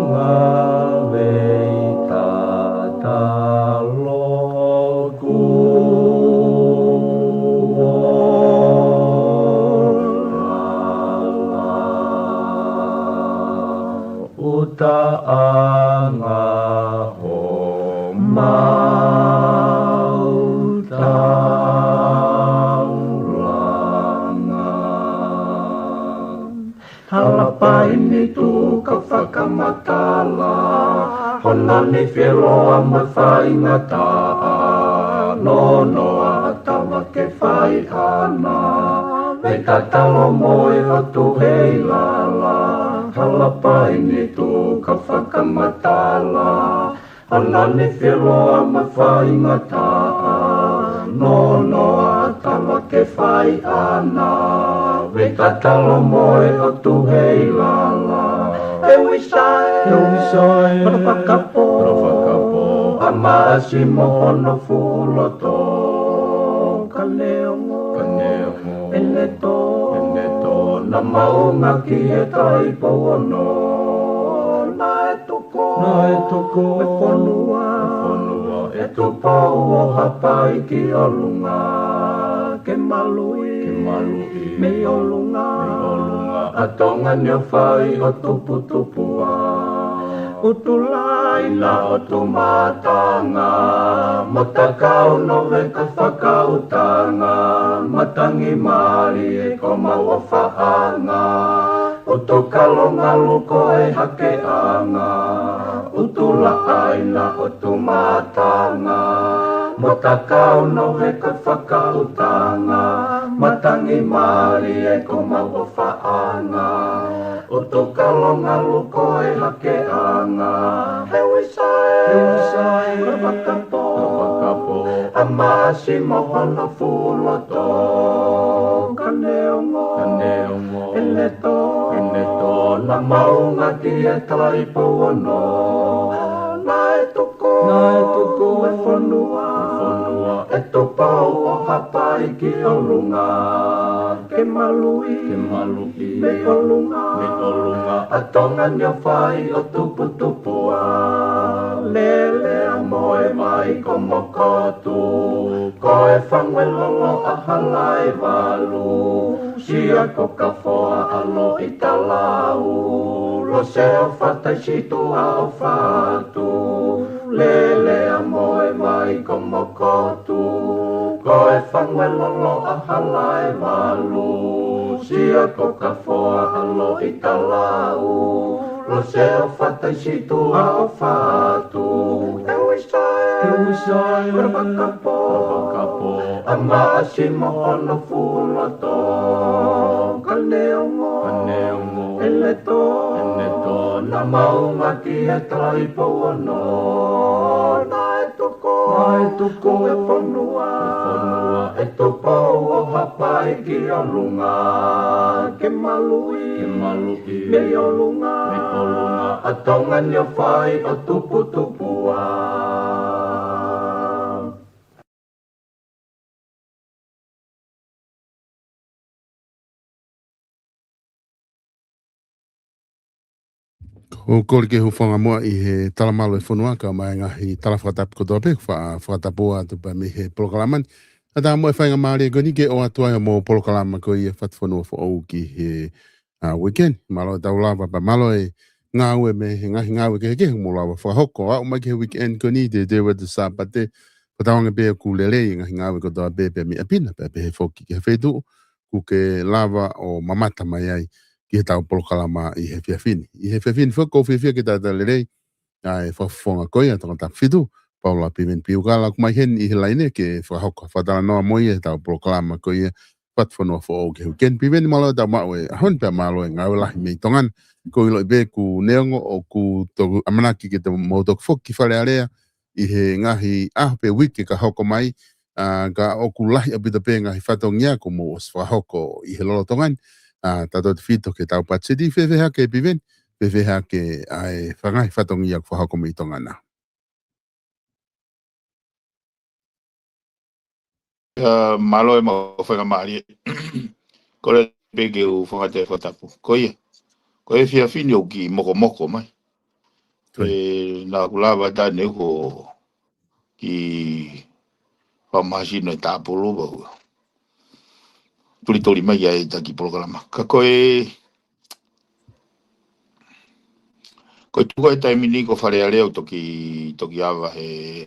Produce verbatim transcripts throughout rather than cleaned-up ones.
Ngāue tatalo kuo lala, ʻuta ʻanga homau taulanga. Hala paini tuʻu ka fakamatala, hono nifi ʻiloa mo e faingataʻa, nonoa ʻa Tavake Faiʻana, vei tatalo mo e ʻOtu Heilala. Hala paini tuʻu ka fakamatala, hono nifi ʻiloa mo e faingataʻa, nonoa ʻa Tavake Faiʻana, vei tatalo mo e ʻOtu Heilala. ʻE Uisae, ʻe Uisae, mana fakapō, mana fakapō, ʻa Maʻasi mo hono fuʻu loto, ka neongo, ka neongo, ʻene tō, ʻene tō, naʻa maunga ki he Taipou Ono, naʻe tuku, naʻe tuku e fonua, e fonua ʻe Tupou ʻo Haʻapai ki ʻolunga, ke maluʻi, ke maluʻi mei ʻolunga, mei ʻolunga ʻa Tonga ni ʻo fai ʻo tuputupuʻa. ʻUtulai na ʻo Tumatanga, mo Takau Nove ka fakautanga, matangi mālie ko mau ʻofaʻanga, ʻUtukalongalu ko e hakeʻanga, ʻUtulaʻaina ʻo Tumatanga, mo Takau Nove ka fakautanga, matangi mālie ko mau ʻofaʻanga, ʻUtukalongalu ko e hakeʻanga. ʻE Uisae, ʻe Uisae, mana fakapō, mana fakapō, ʻa Maʻasi mo hono fuʻu loto, ka neongo, ka neongo, ʻene tō, ʻene tō, naʻa maunga ki he Taipou Ono, naʻe tuku, naʻe tuku e fonua, e fonua ʻe Tupou ʻo Haʻapai ki ʻolunga, ke maluʻi, ke maluʻi mei ʻolunga, mei ʻolunga ʻa Tonga ni ʻo fai ʻo tuputupuʻa. Lele ʻa Moevaikomokotu, ko e fangu ʻe lolo ʻa Halaevalu, Siakokafoa ʻa Loʻitalau, Lose ʻo Fataisituʻa ʻo Fatu. Lele ʻa Moevaikomokotu, ko e fangu ʻe lolo ʻa Halaevalu, Siakokafoa ʻa Loʻitalau, Lose ʻo Fataisituʻa ʻo Fatu. ʻE Uisae, ʻe Uisae, mana fakapō, mana fakapō, ʻa Maʻasi mo hono fuʻu loto, ka neongo, ka neongo, ʻene tō, ʻene tō, naʻa maunga ki he Taipou Ono, naʻe tuku, naʻe tuku e fonua, e fonua ʻe Tupou ʻo Haʻapai ki ʻolunga, ke maluʻi, ke maluʻi mei ʻolunga, mei ʻolunga ʻa Tonga ni ʻo fai ʻo tuputupuʻa. ʻOku ou kole ke u hūfanga muʻa ʻi he talamalu ʻo e fonua kae ʻumaʻā e ngaahi tala fakatapu kotoa pē kuo fa-, fakatapua atu pē mei he polokalama ni. Kae ʻatā mo e faingamālie ko eni ke ʻoatu ai hoʻomou polokalama ko ia Fatufonua Foʻou ki he, ʻa, weekend. Mālō e tau lava pea mālō e ngāue mei he ngaahi ngāue kehekehe ʻoku mou lava fakahoko. Aʻu mai ki he weekend ko eni, teuteu atu Sāpate, fakatauange pē ʻoku lelei e ngaahi ngāue kotoa pē, pea mei ʻapi na, pea pehē foki ki he feituʻu ʻoku ke lava ʻo mamata mai ai ki heʻetau polokalama ʻi he efiafi ni. ʻI he efiafi ni foki ʻoku ou fiefia ke talitali lelei ʻa e fakafofonga ko ia ʻa Tongatapu Fitu, Paula Piveni Piukala, ʻoku mai heni ʻi he laine ke fakahoko ha fakatalanoa mo ia heʻetau polokalama ko ia Fatufonua Foʻou ki he weekend. Piveni, mālō e tau maʻu e ʻaho ni pea mālō e ngāue lahi mei Tonga ni. ʻOku ou ʻiloʻi pē ʻoku neongo ʻoku toki ʻamanaki ke te mou toki foki ki Fale Alea ʻi he ngaahi ʻaho pe uike ka hoko mai, ʻa, ka ʻoku lahi ʻaupito pē ngaahi fatongia kuo mou ʻosi fakahoko ʻi he lolotonga ni, ʻa, tautautefito ki heʻetau patiseti. Fēfē hake Piveni, fēfē hake ʻa e ngaahi fatongia kuo fakahoko mei Tonga na? ʻIo, mālō e maʻu faingamālie. Kole pē ke u fakatapu fakatapu. Ko ia, Ko e efiafi ni ʻoku kiʻi mokomoko mai. Ko ia. Ē, naʻa ku lava atu ʻaneuhu ki Fakamahasino ʻi Tāpulu, ʻo tulituli mai ai ʻa e taki polokalama. Ka ko e, ko e tuʻu ʻa e taimi ni ko Fale Alea ʻoku toki, toki ava he,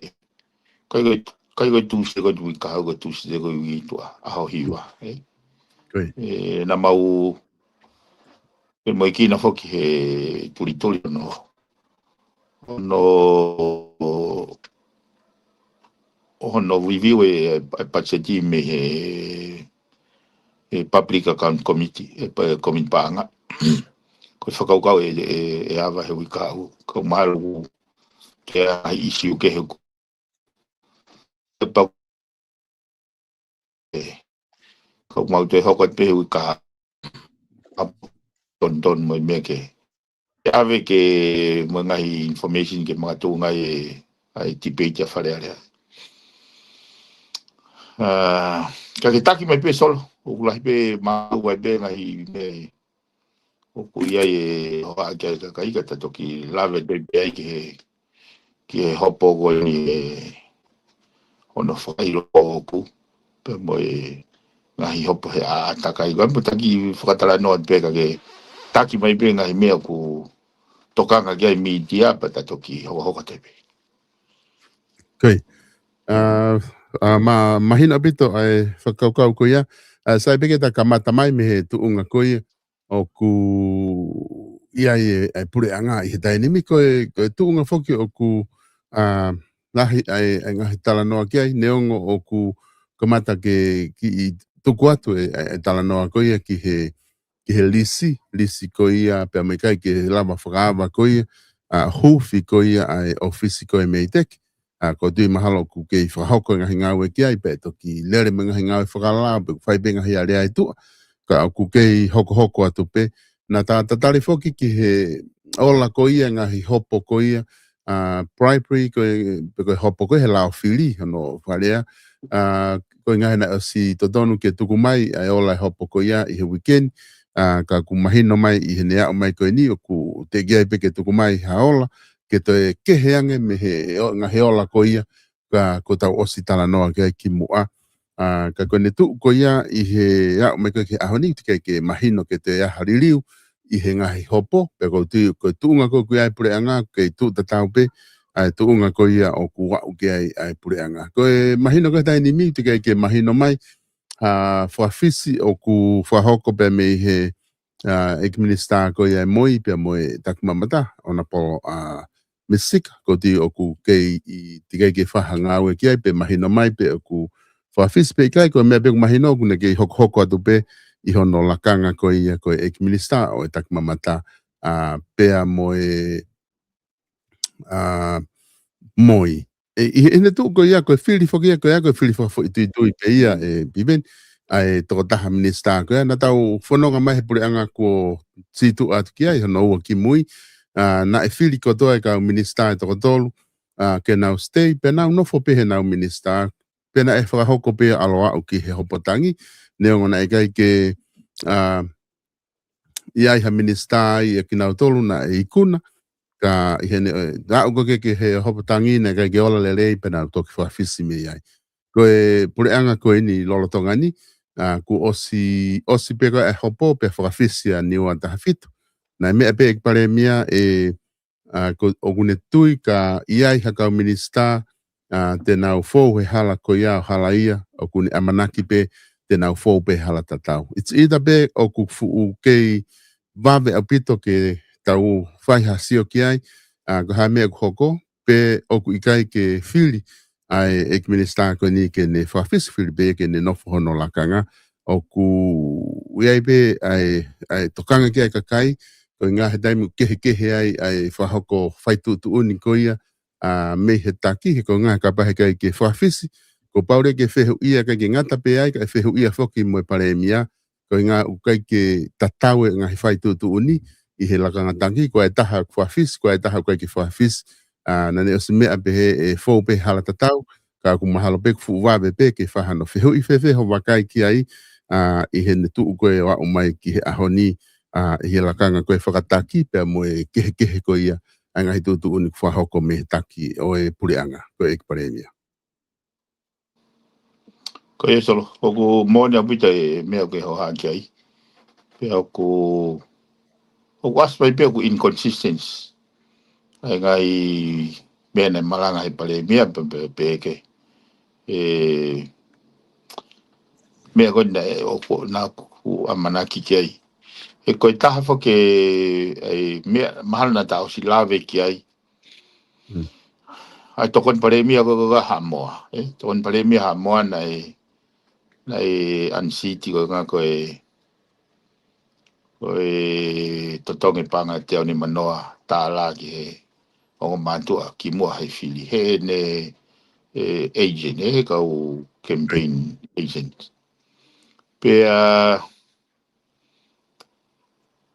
ʻikai ko e, ʻikai ko e Tūsite ko e uike kahaʻu, ko e Tūsite ko e uike tuʻa, ʻaho hiva, ē? Ko ia. Ē, naʻa mau, ʻe mo e kina foki he tulituli ʻo hono, ʻo hono, ʻo hono review e, e budget mei he, e Public Account Committee, e pa-, Komiti Paʻanga. Ko e fakakaukau ʻe, ʻe, ʻe ava he uike kahaʻu, kau mahalo ʻoku ʻi ai ha ʻisiū kehe ʻoku, ʻe pau, ē, kau mau toe hoko atu pē he uike kahaʻu, tonutonu mo e meʻa kehe. ʻE ʻave ke mo e ngaahi information ke makatuʻunga ai e, ʻa e debate ʻa Fale Alea. Ā, ka ke taki mai pē Solo, ʻoku lahi pē, maʻu ai pē ngaahi meʻa ʻoku ʻi ai e hohaʻa ki ai e kakai, ka ta toki lave pē pē ai ki he, ki he hopo ko eni ʻe hono fakaʻilo ʻoku, pea mo e ngaahi hopo he ʻātakai. Ko e mo taki fakatalanoa pē ka ke taki mai pē ngaahi meʻa ʻoku tokanga ki ai mītia pea ta toki hokohoko atu pē. Ko ia. Ā, ā, ma-, mahino ʻaupito ʻa e fakakaukau ko ia. Ā, sai pē ke ta kamata mai mei he tuʻunga ko ia ʻoku ʻi ai e, e puleʻanga ʻi he taimi ni, ko e, ko e tuʻunga foki ʻoku, ā, lahi ai e ngaahi talanoa ki ai, neongo ʻoku kamata ke kiʻi tuku atu e, e, e talanoa ko ia ki he, ki he lisi, lisi ko ia, pea mo e ʻikai ke lava fakaava ko ia, ā, huufi ko ia ʻa e ʻōfisi ko ē mei teki. Ā, ʻoku ou tui mahalo ʻoku kei fakahoko e ngaahi ngāue ki ai, pea toki lele mo e ngaahi ngāue fakalao, pe ʻoku fai pē ngaahi alea ʻi tuʻa, ka ʻoku kei hokohoko atu pē. Naʻa ta tatali foki ki he ola ko ia, ngaahi hopo ko ia, ā, bribery ko ē, pe ko e hopo ko ē he lao fili, hono fakalea, ā, ko e ngaahi naʻe ʻosi totonu ke tuku mai, ʻa e ola e hopo ko ia ʻi he uike ni, ā, ka ʻoku mahino mai ʻi heʻene aʻu mai ko eni, ʻoku teʻeki ai pē ke tuku mai ha ola, ke toe kehe ange mei he, o-, ngaahi ola ko ia, ka ʻoku tau ʻosi talanoa ki ai kimuʻa. Ā, ka ko ʻene tuʻu ko ia ʻi he aʻu mai ko ē ki he ʻaho ni, teʻeki ai ke mahino ke toe ʻi ai ha liliu ʻi he ngaahi hopo, pea ʻoku ou tui, ko e tuʻunga ko ē ʻoku ʻi ai e puleʻanga, ʻoku kei tuʻu tatau pē ʻa e tuʻunga ko ia ʻoku aʻu ki ai ʻa e puleʻanga. Ko e mahino ko ē he taimi ni, teʻeki ai ke mahino mai ha fakafisi ʻoku fakahoko pea mei he, ā, ʻEiki Minisitā ko ia ʻa e MOI pea mo e Takimamata, Honourable, ā, Misika, ʻoku ou tui ʻoku kei, teʻeki ai ke fai ha ngāue ki ai, pe mahino mai pe ʻoku fakafisi pe ʻikai, ko e meʻa pē ʻoku mahino ʻoku ne kei hokohoko atu pē ʻi hono lakanga ko ia ko e ʻEiki Minisitā ʻo e Takimamata, ā, pea mo e, ā, MOI. ʻE, ʻi, ʻi heʻene tuʻu ko ia, ko e fili foki ia, ko ia, ko e fili fakafoʻituitui pē ia, ē, Piveni, ʻa e tokotaha minisitā ko ia, naʻa tau fononga mai he puleʻanga kuo situʻa atu ki ai, hono ua kimui, ā, naʻe fili kotoa e kau minisitā ʻe toko tolu, ā, ke nau stay, pea nau nofo pē heʻenau minisitā, pea naʻe fakahoko pē ʻa e ʻalu ki he hopotangi, neongo naʻe ʻikai ke, ā, ʻi ai ha minisitā ia kinautolu naʻe ikuna, ka ʻi heʻene, ē, aʻu ko ē ki he hopotangi naʻe ʻikai ke ola lelei pea nau toki fakafisi mei ai. Ko e puleʻanga ko eni lolotonga ni, ā, kuo ʻosi, ʻosi pē ko ē e hopo pea fakafisi ʻa Niua taha fitu. Naʻe meʻa pē ʻEiki Palēmia ē, ā, ko, ʻoku ne tui ka ʻi ai ha kau minisitā, ā, te nau fou he hala ko ia ʻo halaia, ʻoku ne ʻamanaki pē te nau fou pē he hala tatau. It's either pē ʻoku fuʻu kei vave ʻaupito ke tau fai ha sio ki ai, ā, ko e hā e meʻa ʻoku hoko, pe ʻoku ʻikai ke fili ʻa e ʻEiki Minisitā ko eni ke ne fakafisi, fili pē ke ne nofo hono lakanga. ʻOku ʻi ai pē ʻa e, ʻa e tokanga ki ai e kakai, ko e ʻuhinga he taimi ʻoku kehekehe ai ʻa e fakahoko fai tuʻutuʻuni ko ia, ā, mei he taki, he ko e ʻuhinga he kapau he ʻikai ke fakafisi, kuo pau leva ke fehuʻia, ʻikai ke ngata pē ai, kae fehuʻia foki mo e Palēmia, ko e ʻuhinga ʻoku ʻikai ke tatau e ngaahi fai tuʻutuʻuni ʻi he lakanga taki, ko e taha ʻoku fakafisi, ko e taha ʻoku ʻikai ke fakafisi. Ā, naʻa ne ʻosi meʻa pehē ʻe fou pē he hala tatau, ka ʻoku mahalo pē ʻoku fuʻu vave pē ke fai hano fehuʻi fēfē hoʻo vakai ki ai, ā, ʻi heʻene tuʻu ko ē ʻo aʻu mai ki he ʻaho ni, ʻa, ʻi he lakanga ko e fakataki pea mo e kehekehe ko ia ʻa e ngaahi tuʻutuʻuni kuo fakahoko mei he taki ʻo e puleʻanga, ko e ʻEiki Palēmia. Ko ia Solo, ʻoku moʻoni ʻaupito e meʻa ʻoku ke hohaʻa ki ai. Pea ʻoku, ʻoku ʻasi mai pē ʻoku inconsistent ʻa e ngaahi meʻa naʻe malanga he Palēmia pe, pe, pe ke. E, meʻa ko ena ʻoku, naʻa ku ʻamanaki ki ai. He ko e taha foki e, e meʻa, mahalo naʻa ta ʻosi lave ki ai. Mm. ʻA e tokoni Palēmia ko, ko, ko Haʻamoa, ē? Tokoni Palēmia Haʻamoa naʻe, naʻe unseat ko e ngaahi ko e, ko e totongi paʻanga ʻe teau nima noa tālā ki he ongo mātuʻa kimuʻa he fili. Heʻene, e, agent, ē, kau campaign agent. Pea,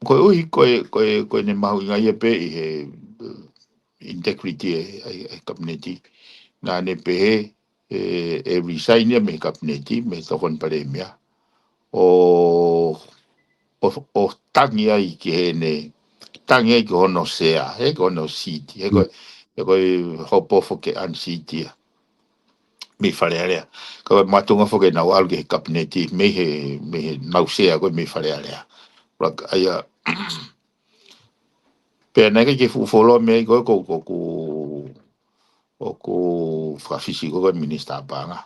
koeʻuhi ko e, ko e, ko ʻene mahuʻinga ia pē ʻi he, eh, integrity ʻa e, ʻa e, ʻa e kapineti. Naʻa ne pehē, e, e resign ia mei he kapineti, mei he tokoni Palēmia. ʻO, ʻo, ʻo tangi ai ki heʻene, tangi ai ki hono sea, he ki hono seat, he ko, mm, he ko e hopo foki ke unseat ia mei Fale Alea. Ka ko e mātuʻa foki ʻenau ʻalu ki he kapineti, mei he, mei heʻenau sea ko ē mei Fale Alea. Laka, ʻa ia, pea naʻe ʻikai ke fuʻu fuoloa mei ai ko ē ko, ko, ko, ʻoku fakafisi ko ē ko e minisitā paʻanga.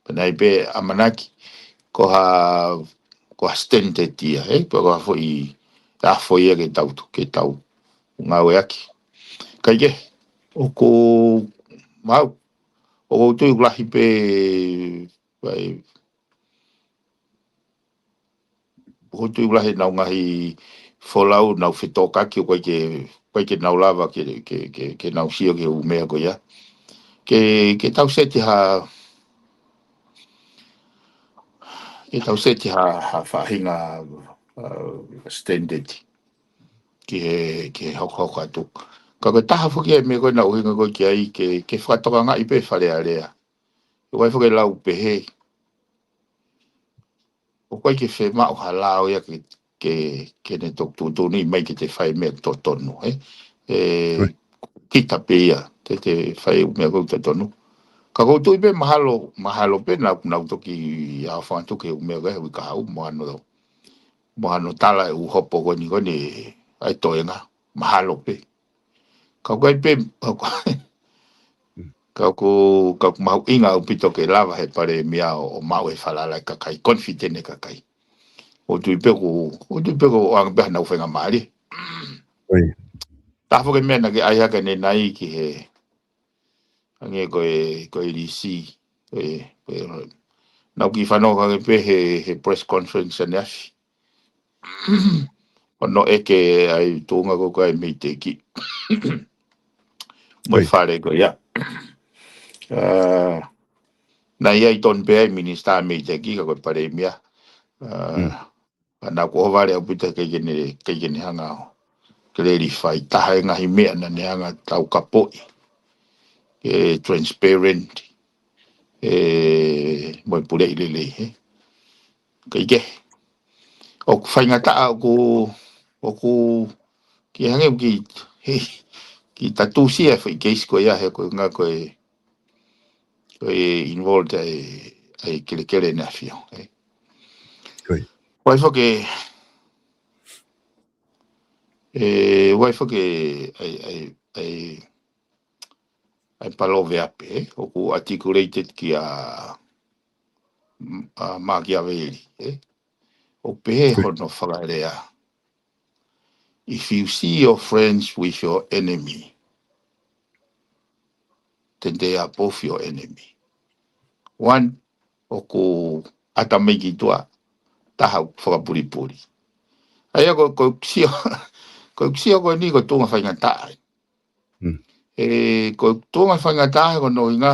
Pea naʻe pē ʻamanaki, ko ha, ko ha standard ia, ē? Pea ko ha foʻi, ha foʻi ia ke tau, ke tau ngāueʻaki. Kae kehe, ʻoku mau, ʻoku ou tui ʻoku lahi pē, ʻai, ʻoku ou tui ʻoku lahi ʻenau ngaahi folau, ʻenau fetōkaki, ʻoku ʻikai ke, ʻoku ʻikai ke nau lava ke, ke, ke, ke nau sio ki he ʻū meʻa ko ia. Ke, ke tau seti ha, ke tau seti ha, ha faʻahinga, uh, standard ki he, ki he hokohoko atu. Ka ko e taha foki e meʻa ko ē naʻe ʻuhinga ko ē ki ai ke, ke fakatokangaʻi pē Fale Alea. ʻOku ʻi ai foki e lau pehē, ʻoku ʻikai ke fiemaʻu ha lao ia ke, ke, ke ne toki tuʻutuʻuni mai ke te fai meʻa totonu, ē? E, right, kita pē ia, te, te fai meʻa ko ē totonu. Ka ʻoku ou tui pē mahalo, mahalo pē naʻa, naʻa ku toki ʻaofangatuku he ʻū meʻa ko ē he uike kahaʻu, mo hano, mo hano tala e ʻū hopo ko eni ko eni ʻa e toenga, mahalo pē. Ka ʻoku ʻi ai pē, ka ʻoku, ka ʻoku, ka ʻoku mahuʻinga ʻaupito ke lava he Palēmia ʻo, ʻo maʻu e falala e kakai, confident e kakai. ʻOku ou tui pē ʻoku, ʻoku ou tui pē ʻoku ʻoange pē haʻanau faingamālie. Oi. Taha foki e meʻa naʻa ke ʻai hake ʻanenai ki he, hangē ko e, ko e lisi, ko e, ko e, naʻa ku kiʻi fanongo hake pē he, he press conference ʻaneafi. ʻO noʻo ʻeke ai tuʻunga ko ē ʻa e MEIDECC mo e, oi, fale ko ia. Ah, naʻe ʻi ai tonu pē ʻa e minisitā MEIDECC ka ko e Palēmia. Ah, mm, ka naʻa ku ʻohovale ʻaupito he ʻikai ke ne, ʻikai ke ne hanga ʻo clarify taha e ngaahi meʻa naʻa ne hanga ʻo taukapoʻi. Ke transparent, ē, mo e puleʻi lelei, ē. Kae kehe, ʻoku faingataʻa ʻoku, ʻoku kiʻi hangē ʻoku kiʻi, he, kiʻi tatusia e foʻi case ko ia he ko e ʻuhinga ko e, ko e involved ʻa e, ʻa e kelekele ʻAneafi, ē. Ko ia. ʻOku ʻi ai foki, ē, ʻoku ʻi ai foki ʻa e, ʻa e, ʻa e, ʻa e paloveape, ē, ʻoku articulated kia, ʻa Makiavēli, ē. ʻOku pehē, ko ia, hono fakalea, "If you see your friends with your enemy, then they are both your enemy." One, ʻoku ʻata mai ki tuʻa, taha ʻoku fakapulipuli. ʻA ia ko, ko e sio, ko e sio ko eni ko e tuʻunga faingataʻa. Mm. Ē, ko e tuʻunga faingataʻa ko hono ʻuhinga.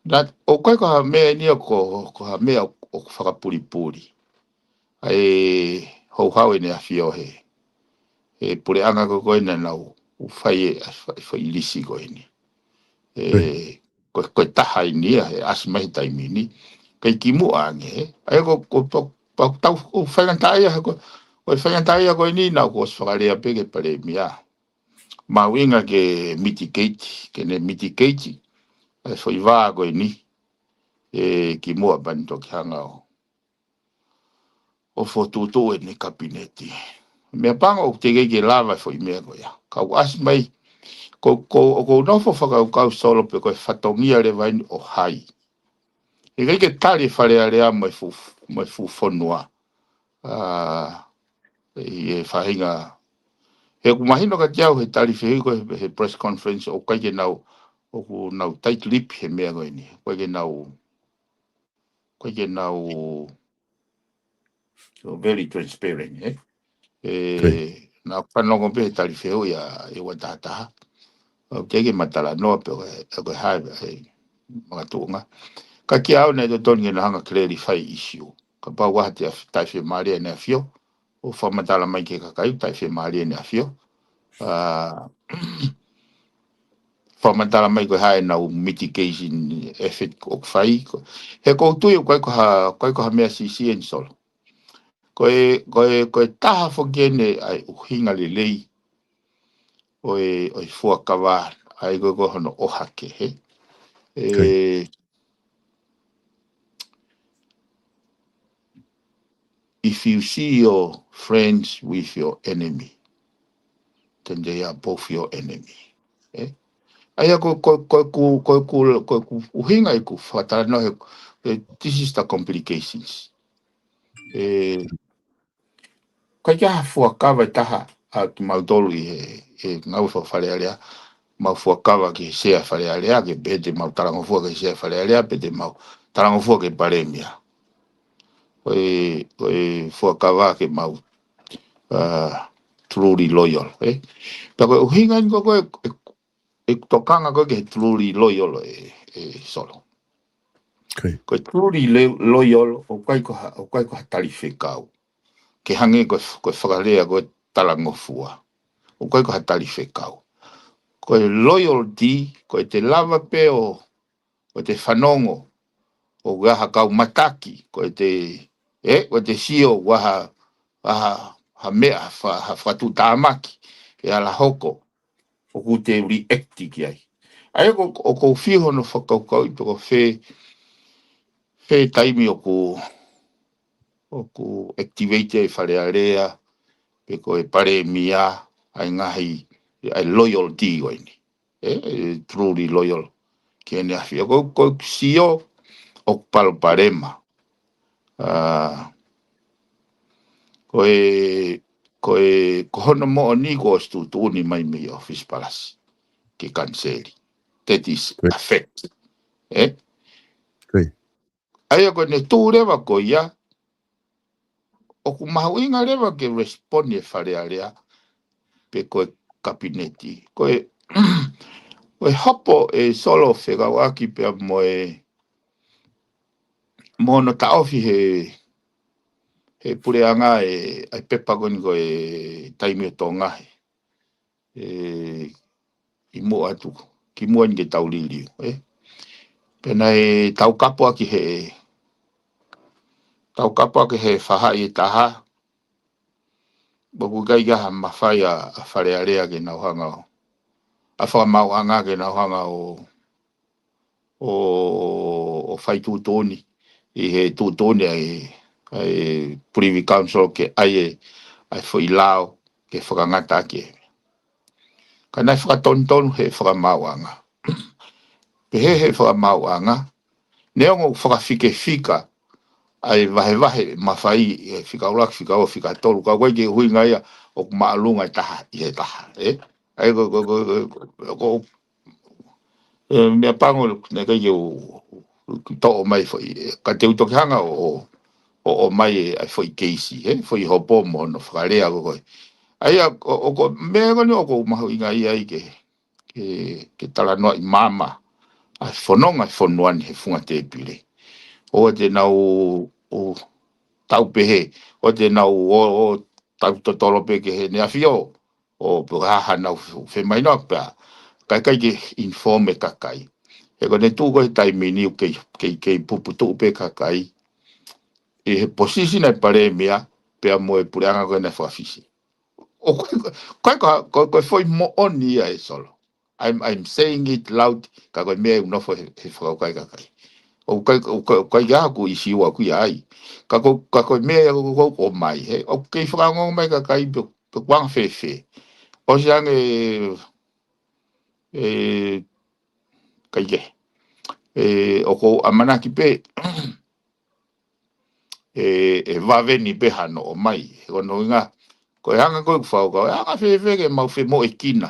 Naʻa, ʻoku ʻikai ko ha meʻa eni ʻoku, ko ha meʻa ʻoku, ʻoku fakapulipuli ʻa e houhau ʻAneafi ʻo he, he puleʻanga ko ē ko ē naʻa nau fai e, fai, fai lisi ko eni. Ē, right, ko, ko e taha eni ia, he ʻasi mai he taimi ni. Kae kimuʻa ange, ē. ʻA ia ko, ko, pa, pa, tau, ʻoku faingataʻa ia, he ko, Ko e faingataʻaʻia ko eni naʻa ku ʻosi fakalea pē ki he palēmia. Mahuʻinga ke mitigate, ke ne mitigate ʻa e foʻi vā ko eni, ē, kimuʻa pea ne toki hanga ʻo, ʻo fokotuʻutuʻu ʻene kapineti. Meʻapango ʻoku teʻeki ke lava e foʻi meʻa ko ia. Kau ʻasi mai, ko, ko, ʻoku ou nofo fakakaukau Solo pe ko e fatongia leva eni ʻo hai. ʻIkai ke tali e Fale Alea mo e fuʻu, mo e fuʻu fonua. ʻA, ʻi he faʻahinga. He ʻoku mahino kiate au he tali fehuʻi ko ē he press conference ʻoku ʻikai ke nau, ʻoku nau tight-lipped he meʻa ko eni. ʻOku ʻikai ke nau, ʻoku ʻikai ke nau, so very transparent, ē? ʻE, Naʻa ku fanongo pē he tali fehuʻi ʻa e ua taha taha. ʻOku teʻeki ke ma talanoa pe ko e, ko e hā e, e makatuʻunga. Ka kiate au naʻe totonu ke na hanga clarify issue. Kapau ʻoku ʻi ai ha taʻefiemālie ʻa ʻEne ʻAfio, ʻo fakamatala mai ki he kakai ʻoku taʻefiemālie ʻa ʻEne ʻAfio. ʻA, fakamatala mai ko e hā ʻenau mitigation effort ʻoku fai. He ʻoku ou tui ʻoku ʻikai ko ha, ʻikai ko ha meʻa siʻisiʻi eni Solo. Ko e, ko e, ko e taha foki eni ʻa e ʻuhinga lelei ʻo e, ʻo e fuakava, ʻa ia ko e, ko hono ʻohake, hē? ʻE, if you see your friends with your enemy, then they are both your enemy. ʻE? ʻA ia ko, ko, ko ʻeku, ko ʻeku, ko ʻeku ʻuhinga ʻeku fakatalanoa he, he, this is the complications. ʻE, ʻikai ke ʻi ai ha fuakava ʻe taha ʻa kimautolu ʻi he, he ngāue faka-Fale Alea, mau fuakava ki he Sea Fale Alea, ke pehē te mau talangofua ki he Sea Fale Alea, pe te mau talangofua ki he palēmia. Ko e, ko e fuakava ke mau, ʻa, truly loyal, ē? Pea ko e ʻuhinga eni ko ē, ko e, e, e tokanga ko ē ki he truly loyal ē, ē Solo. Ko e truly le-, loyal, ʻoku ʻikai ko ha, ʻoku ʻikai ko ha tali fekau. Ke hangē ko e f-, ko e fakalea ko e talangofua. ʻOku ʻikai ko ha tali fekau. Ko e loyalty, ko ʻete lava pē ʻo, ʻo ʻete fanongo, ʻoku ʻi ai ha kau mataki, ko ʻete, ē, ko ʻete sio, ʻoku ʻi ai ha, ʻi ai ha, ha meʻa, ha fa-, ha fakatuʻutāmaki, ʻe ala hoko, ʻoku te react ki ai. ʻA ia ko, ʻoku ou fie hono fakakaukauʻi pe ko fē, fē taimi ʻoku, ʻoku activate ai Fale Alea, pe ko e palēmia, ʻa e ngaahi, ʻa e loyalty ko eni. ʻE, ʻe truly loyal ki heʻene ʻAfio. Ko, ko e sio ʻoku palopalema. ʻA, ko e, ko e, ko hono moʻoni kuo ʻosi tuʻutuʻuni mai mei ʻOfisi Palasi ke kaniseli. That is a fact. ʻE? ʻA ia ko ʻene tuʻu leva ko ia, ʻoku mahuʻinga leva ke respond e Fale Alea, pe ko e kapineti. Ko e, ko e hopo ē Solo fekauʻaki pea mo e, mo hono taʻofi he, he puleʻanga ē, ʻa e pepa ko eni ko e Taimi ʻo Tonga hē. ʻE, ʻi muʻa atu, kimuʻa eni ke tau liliu, ē. Pea naʻe taukapo ʻaki he, taukapo ʻaki he faʻahi ʻe taha, ʻoku ʻikai ke ʻi ai ha mafai ʻa, ʻa Fale Alea ke nau hanga ʻo, ʻa Fakamaauʻanga ke nau hanga ʻo, ʻo, ʻo fai tuʻutuʻuni, ʻi he tuʻutuʻuni ʻa e, ʻa e Privy Council ke ʻai e, ʻa e foʻi lao ke fakangata ʻaki e. Ka naʻe fakatonutonu he Fakamaauʻanga. Pehē he Fakamaauʻanga, neongo ʻoku fakafikefika ʻa e vahevahe mafai ʻe fika ʻuluaki, fika ua, fika tolu, ka ʻoku ʻikai ke ʻuhinga ia ʻoku māʻolunga e taha ʻi he taha, ē? ʻA ia ko, ko, ko, ko, ko, ē, meʻapango naʻe ʻikai ke u, u toʻo mai foʻi, ē, ka te u toki hanga ʻo, ʻo, ʻo ʻomai e, ʻa e foʻi keisi, ē, foʻi hopo mo hono fakalea ko ē. ʻA ia, ʻo, ʻo ko, meʻa ko eni ʻoku ou mahuʻingaʻia ai ke, ke, ke talanoaʻi maama ʻa e fononga e fonua ni he funga tēpile. ʻOua te nau, ʻo, tau pehē, ʻoua te nau, ʻo, ʻo, tau totolo pē ki heʻene ʻAfio, ʻo pe ko e hā haʻanau fe-, femahinoʻaki pea, kae ʻikai ke inform e kakai. He ko ʻene tuʻu ko ē he taimi ni ʻoku kei, kei, kei puputuʻu pē kakai ʻi he position ʻa e palēmia, pea mo e puleʻanga ko ē naʻe fakafisi. ʻOku ʻikai ko, ko, ko e foʻi moʻoni ia ē Solo. I'm, I'm saying it loud, ka ko e meʻa ʻoku nofo he, he fakakaukau ʻa e kakai. ʻOku ʻikai, ʻoku ʻikai, ʻoku ʻikai ke ʻaku ʻi siua ʻoku ʻi ai. Ka ko, ka ko e meʻa ia ʻoku, ʻoku, ʻoku ʻomai, he, ʻoku kei fakaongo mai kakai pe, pe kuo anga fēfē. ʻOsi ange, ē, kaikehe. Ē, ʻoku ou ʻamanaki pē, ē, ʻe vave ni pē hano ʻomai. He ko hono ʻuhinga, ko e anga ko ē ʻoku fakakaukau, ʻe anga fēfē ke mau femoʻuekina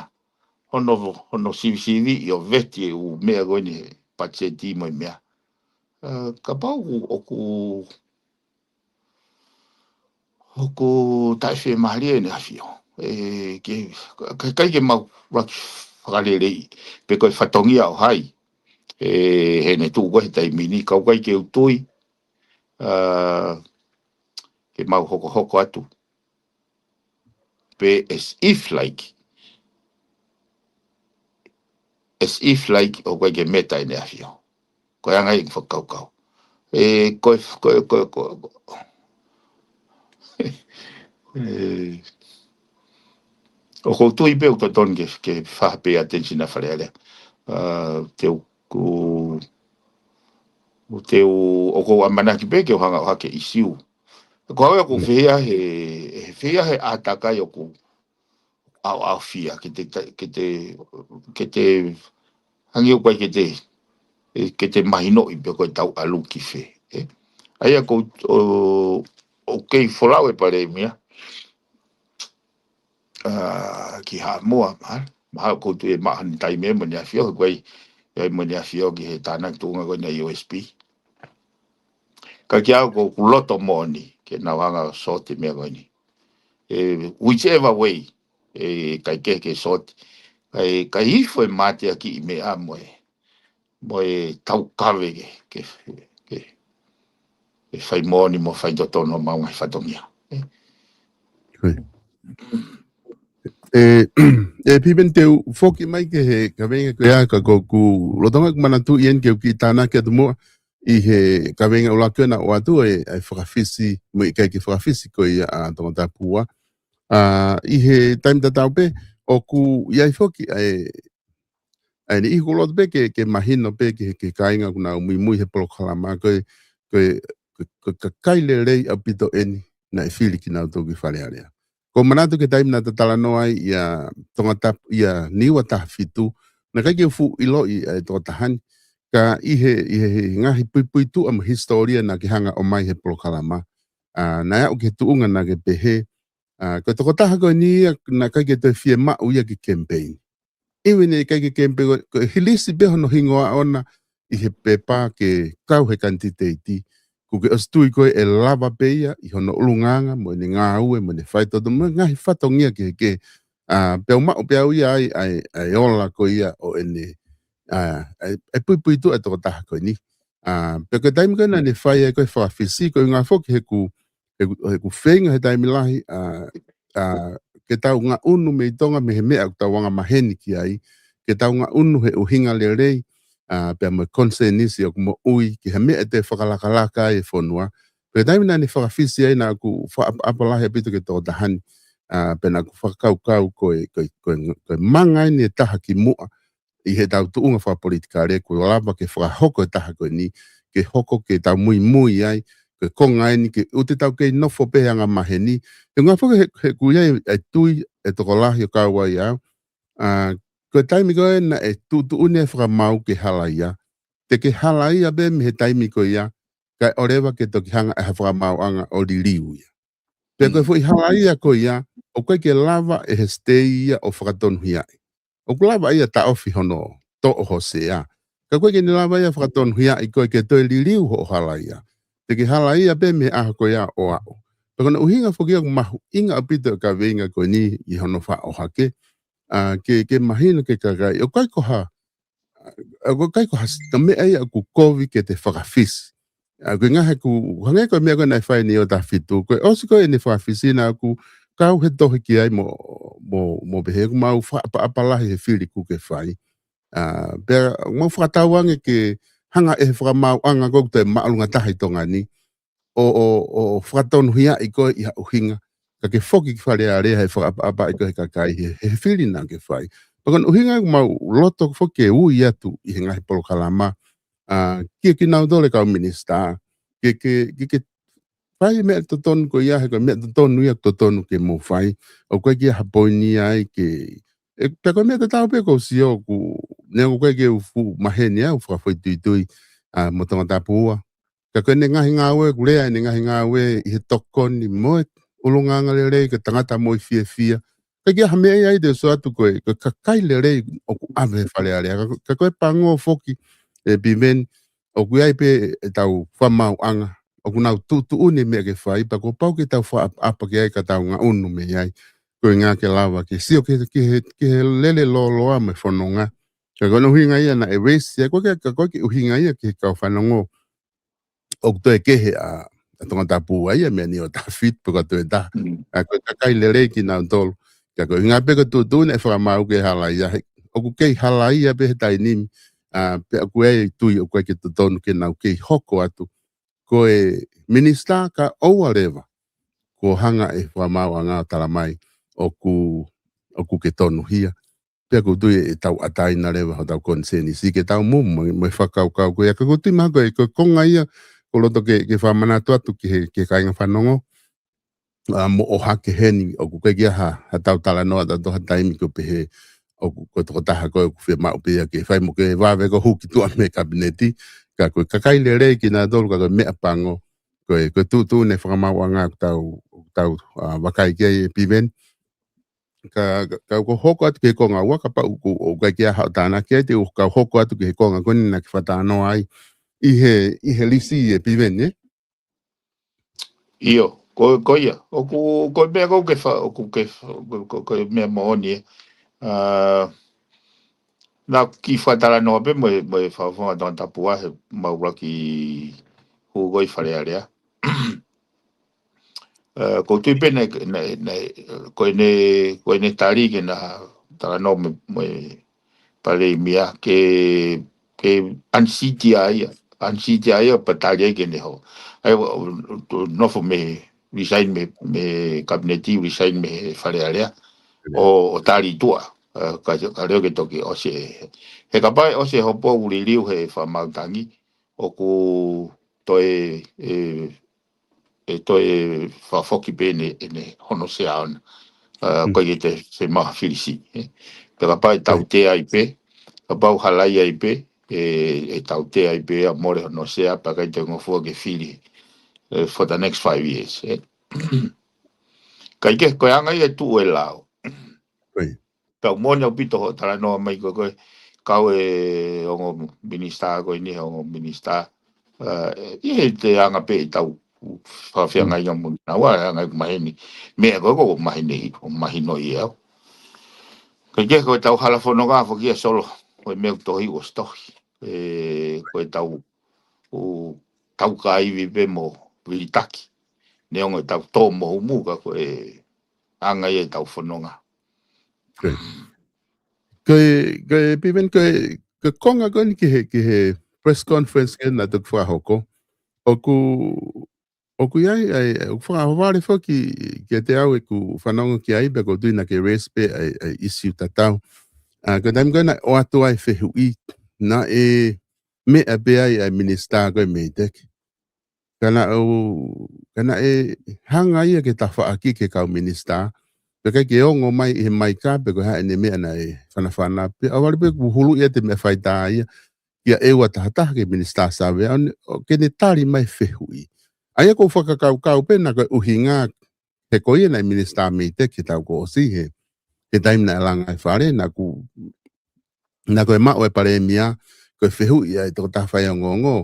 hono, hono sivisiviʻi ʻo veti e ʻū meʻa ko eni he patiseti mo e meʻa. Ē, kapau ʻoku, ʻoku, ʻoku taʻefiemālie ʻEne ʻAfio. Ē, ke, ka, ka, ʻikai ke mau ʻuluaki fakaleleiʻi pe ko e fatongia ʻo hai. Ē, heʻene tuʻu ko ē he taimi ni, ka ʻoku ʻikai ke u tui, ā, ke mau hokohoko atu. Pe as if like, as if like ʻoku ʻikai ke meta ʻEne ʻAfio. Ko e anga ia ʻeku fakakaukau. Ē, ko e, ko e, ko e, ko e, ē, ʻoku ou tui pē ʻoku totonu ke, ke faʻa pay attention ʻa Fale Alea. Ā, te u, ku, te u, ʻoku ou ʻamanaki pē ke u hanga ʻo ʻohake ʻisiū. Ko au ia ʻoku fehiʻa he, he fehiʻa he ʻātakai ʻoku ʻaoʻaofia, ke te, ke te, ke te, hangē ʻoku ʻikai ke te, ē, ke te mahinoʻi pe ko e tau ʻalu ki fē, ē. ʻA ia ko, ʻo, ʻoku kei folau e Palēmia, ā, ki Haʻamoa, mahalo, mahalo ʻoku ou tui ʻe maʻu ha taimi ia mo ʻEne ʻAfio, he ʻoku ʻi ai, ʻi ai mo ʻEne ʻAfio ki he tānaki tuʻunga ko eni ʻa e U S P. Ka kiate au ʻoku ou loto moʻoni ke nau hanga ʻo sōti e meʻa ko eni. Ē, whichever way, ē, kaikehe ke sōti. Kae, kae hifo e mateakiʻi meʻa mo e, mo e taukave ke, ke, ke, ke fai moʻoni mo fai totonu ʻemau ngaahi fatongia. Ē. Ko ia. Ē, ē, Piveni, te u foki mai ki he kaveinga ko ia, ka ʻoku ou lolotonga ʻeku manatuʻi eni ke u kiʻi tānaki atu muʻa ʻi he kaveinga ʻuluaki naʻe ʻoatu ʻe, ʻa e fakafisi, mo e ʻikai ke fakafisi ko ia ʻa Tongatapu ua. Ā, ʻi he taimi tatau pē, ʻoku ʻi ai foki ʻa e, ʻa e niʻihi ʻoku ou loto pē ke, ke mahino pē ki he, ki he kāinga ʻoku nau muimui he polokalama, ko e, ko e, ko e, ko e kakai lelei ʻaupito eni naʻe fili kinautolu ki Fale Alea. ʻOku ou manatu ki he taimi naʻá ta talanoa ai ʻia Tongatapu, ʻia Niua taha fitu, naʻe ʻikai ke u fuʻu ʻiloʻi ʻa e tokotaha ni, ka ʻi he, ʻi he, he ngaahi puipuituʻa mo e hisitōlia naʻá ke hanga ʻo ʻomai he polokalama. Ā, naʻe aʻu ki he tuʻunga naʻá ke pehē, ā, ko e tokotaha ko eni ia naʻe ʻikai ke toe fiemaʻu ia ki he kemipeini. Even ʻikai ke kemipeini, ko e hilisi pē hono hingoa ʻoʻona ʻi he pepa ke kau he kanititeiti. ʻOkú ke ʻosi tui koe ʻe lava pē ia ʻi hono ʻulungaanga, mo ʻene ngāue, mo ʻene faitoto, mo e ngaahi fatongia kehekehe. Ā, pea u maʻu pē au ia ʻa e, ʻa e, ʻa e ola ko ia ʻo ʻene, ā, ʻa e, ʻa e puipuituʻa e tokotaha ko eni. Ā, pea ko e taimi ko ē naʻá ne fai ai ko ē fakafisi, ko e ʻuhinga foki he ʻoku, he ʻoku, he ʻoku feinga he taimi lahi, ā, ā, ke tau ngaʻunu mei Tonga mei he meʻa ʻoku tau anga maheni ki ai, ke tau ngaʻunu he ʻuhinga lelei, ā, pea mo e konisēnisi ʻoku moʻui, ki he meʻa ʻe toe fakalakalaka ai e fonua. Pea taimi naʻá ne fakafisi ai naʻá ku fakaʻapaʻapa lahi ʻaupito ki he tokotaha ni, ā, pea naʻá ku fakakaukau ko e, ko e, ko e, ko e manga eni e taha ki muʻa, ʻi heʻetau tuʻunga fakapolitikale, kuo lava ke fakahoko e taha ko eni, ke hoko ke tau muimui ai, ko e konga eni ke ʻoua te tau kei nofo pē he anga maheni. He ʻuhinga foki he, he ʻoku ʻi ai e tui e tokolahi ʻo kau ai au. Ā, ko e taimi ko ē naʻe tuʻutuʻuni e fakamaau ke halaia. Te ke halaia pē mei he taimi ko ia, kae ʻoua leva ke toki hanga ʻe ha fakamaauʻanga ʻo liliu ia. Pea ko e Mm. foʻi halaia ko ia, ʻoku ʻikai ke lava ʻe he state ia ʻo fakatonuhiaʻi. ʻOku lava ia taʻofi hono toʻo ho sea. Ka ʻoku ʻikai ke ne lava ia fakatonuhiaʻi koe ke toe liliu hoʻo halaia. Te ke halaia pē mei he ʻaho ko ia ʻo aʻu. Pea ko hono ʻuhinga foki ia ʻoku mahuʻinga ʻaupito e kaveinga ko eni ʻi hono faʻa ʻohake. Ā, ke, ke mahino ki he kakai. ʻOku ʻikai ko ha ʻoku ʻikai ko ha s-, ha meʻa ia ʻoku kovi ke te fakafisi. ʻA, ko e ʻuhinga he ʻoku, hangē ko e meʻa ko ē naʻe fai ʻe Niua taha fitu, ko e ʻosi ko ē ʻene fakafisi naʻá ku kau he tohi ki ai mo, mo, mo pehē ʻoku mau fakaʻapaʻapa lahi he fili ʻokú ke fai. Ā, pea mau fakatauange ke hanga ʻe he fakamaauʻanga ko ē ʻoku toe māʻolunga taha ʻi Tonga ni, ʻo, ʻo, ʻo fakatonuhiaʻi koe ʻi ha ʻuhinga, ka ke foki ki Fale Alea he fakaʻapaʻapaʻi koe he kakai he, he fili naʻa ke fai. Pea ko hono ʻuhinga ʻoku mau loto foki ke ui atu ʻi he ngaahi polokalama, ʻa, kia kinautolu e kau minisitā, ke, ke, ke, ke fai e meʻa totonu ko ia, he ko e meʻa totonu ia totonu ke mou fai, ʻoku ʻikai ke ʻi ai ha poini ai ke, ē, pea ko e meʻa tatau pē ʻoku ou sio ʻoku, neongo ʻoku ʻikai ke u fuʻu maheni au fakafoʻituitui, ʻa, mo Tongatapu ua. Ka ko ʻene ngaahi ngāue, ʻoku lea ʻene ngaahi ngāue ʻi he tokoni mo e ʻulungaanga lelei, ko e tangata moʻui fiefia. ʻIkai ke ʻi ai ha meʻa ia ʻe te u sio atu ko e, ko e kakai lelei ʻoku ʻave he Fale Alea. Ka, ka ko e pango foki, ē, Piveni, ʻoku ʻi ai pē ʻetau fakamaauʻanga, ʻoku nau tuʻutuʻuni e meʻa ke fai, pea kuo pau ke tau fakaʻapaʻapa ki ai ka tau ngaʻunu mei ai. Ko e ʻuhinga ke lava ke sio ki he, ki he, ki he lele lōloa mo e fononga. Ka ko hono ʻuhinga ia naʻe raise, ia ko e ke, ka ko e ke ʻuhinga ia ki he kau fanongo ʻoku toe kehe ʻa, ʻa Tongatapu ua ia mei he niʻihi ʻo taha fitu pe ko e toe taha. Mm. ʻA, ko e kakai lelei kinautolu. Ka ko e ʻuhinga pē ko e tuʻutuʻuni e fakamaau ke halaia. He, ʻoku kei halaia pē he taimi ni, ʻa, pea ʻoku ʻi ai e tui ʻoku ʻikai ke totonu ke nau kei hoko atu. Ko e minisitā ka ʻoua leva kuo hanga e fakamaauʻanga ʻo tala mai ʻoku, ʻoku ke tonuhia. Pea ʻoku ou tui ʻe tauʻatāina leva hotau konisēnisi ke tau mou mo, mo e fakakaukau ko ia. Ka ʻoku ou tui mahalo ko e, ko e konga ia ʻoku ou loto ke, ke fakamanatu atu ki he, ki he kāinga fanongo, ʻa, mo ʻohake heni, ʻoku ʻikai ke ʻi ai ha, ha tau talanoa ʻatautolu ha taimi ko e pehē ʻoku, ko e tokotaha ko ē ʻoku fiemaʻu pē ia ke fai mo ke vave ko e hū ki tuʻa mei he kapineti, ka ko e kakai lelei kinautolu ka ko e meʻapango, ko e, ko e tuʻutuʻuni e fakamaauʻanga ʻoku tau, ʻoku tau, ʻa, vakai ki ai ē Piveni. Ka, ka, ka ʻoku ou hoko atu ki he konga ua, kapau ʻoku, ʻoku ʻikai ke ʻi ai haʻo tānaki ai, te u kau hoko atu ki he konga ko eni naʻa ke fakatalanoa ai ʻi he, ʻi he lisi ē Piveni, ē? ʻIo, ko, ko ia. ʻOku, ko e meʻa ʻoku ke fa-, ʻoku ke fa-, ko, ko, ko e meʻa moʻoni, ē. ʻA, naʻa ku kiʻi fakatalanoa pē mo e, mo e fakafofonga Tongatapu ua he mau ʻuluaki hū ko ē ʻi Fale Alea. ʻA, ʻoku ou tui pē naʻe, naʻe, naʻe, ko ʻene, ko ʻene tali ke na talanoa mo, mo e Palēmia ke, ke unseat ia, unseat ia pea tali ai ke ne hoko. ʻA ia, ʻo, ʻo, ʻo nofo mei he resign mei, mei he kapineti, resign mei he Fale Alea, ʻo, ʻo tali tuʻa, ʻa, ka, ka leo ke toki ʻosi ē. He kapau ʻe ʻosi e hopo ʻoku liliu he fakamaau tangi, ʻoku toe, ʻe, ʻe toe fakafoki pē ʻene, ʻene hono sea ʻona. ʻA, Mm. ko ia ke te se maha fili siʻi, ē. Pea kapau ʻe tautea ai pē, kapau halaia ai pē, ʻe, ʻe tautea ai pē ʻa mole hono sea pea ʻikai toe ngofua ke fili, ē, for the next five years, ē. Kae kehe ko e anga ia e tuʻu e lao. Ko ia. Pea ʻoku moʻoni ʻaupito hoʻo talanoa mai ko ē, ko e kau e ongo minisitā ko eni, ongo minisitā. ʻA, ʻi he te anga pē ʻetau fakafiangainga mo naua, ʻa e anga ʻeku maheni. Meʻa ko ē ʻoku maheni, ʻoku mahino ʻi au. Kae kehe ko ʻetau hala fononga foki ʻa Solo, ko e meʻa ʻoku tohi ʻosi tohi. ʻE, ko ʻetau, ʻoku tau kaivi pē mo vilitaki. Neongo ʻetau tō mo humu ka ko e anga ia ʻetau fononga. Ko e, ko e, ko e Piveni, ko e, ko e konga ko eni ki he, ki he press conference ko ē naʻa toki fakahoko. ʻOku, ʻoku ʻi ai, ʻa e, ʻoku fakaʻohovale foki kiate au ʻeku fanongo ki ai, pea ʻoku ou tui naʻa ke raise pē ʻa e, ʻa e issue tatau. ʻA, ko e taimi ko ē naʻe ʻoatu ai e fehuʻi, naʻe meʻa pē ai ʻa e minisitā ko ē mei he teke. Ka naʻe, ka naʻe hanga ia ke tafaʻaki ki he kau minisitā. Pea ʻikai ke ongo mai ʻi he maika pe ko e hā ʻene meʻa naʻe fanafana. Pea ʻohovale pē kuo huluʻi ʻa e meʻa faitā ia kia ʻEua Tahataha ki he minisitā Savea, ʻo ne, ʻo ke ne tali mai e fehuʻi. ʻA ia ʻoku ou fakakaukau pē naʻa ko e ʻuhinga, he ko ia naʻe minisitā mei he teke he taʻu kuo ʻosi he, he taimi naʻe langa ai e fale, naʻa ku, naʻa ko e maʻu e palēmia, ko e fehuʻi ʻa e tokotaha faiongoongo,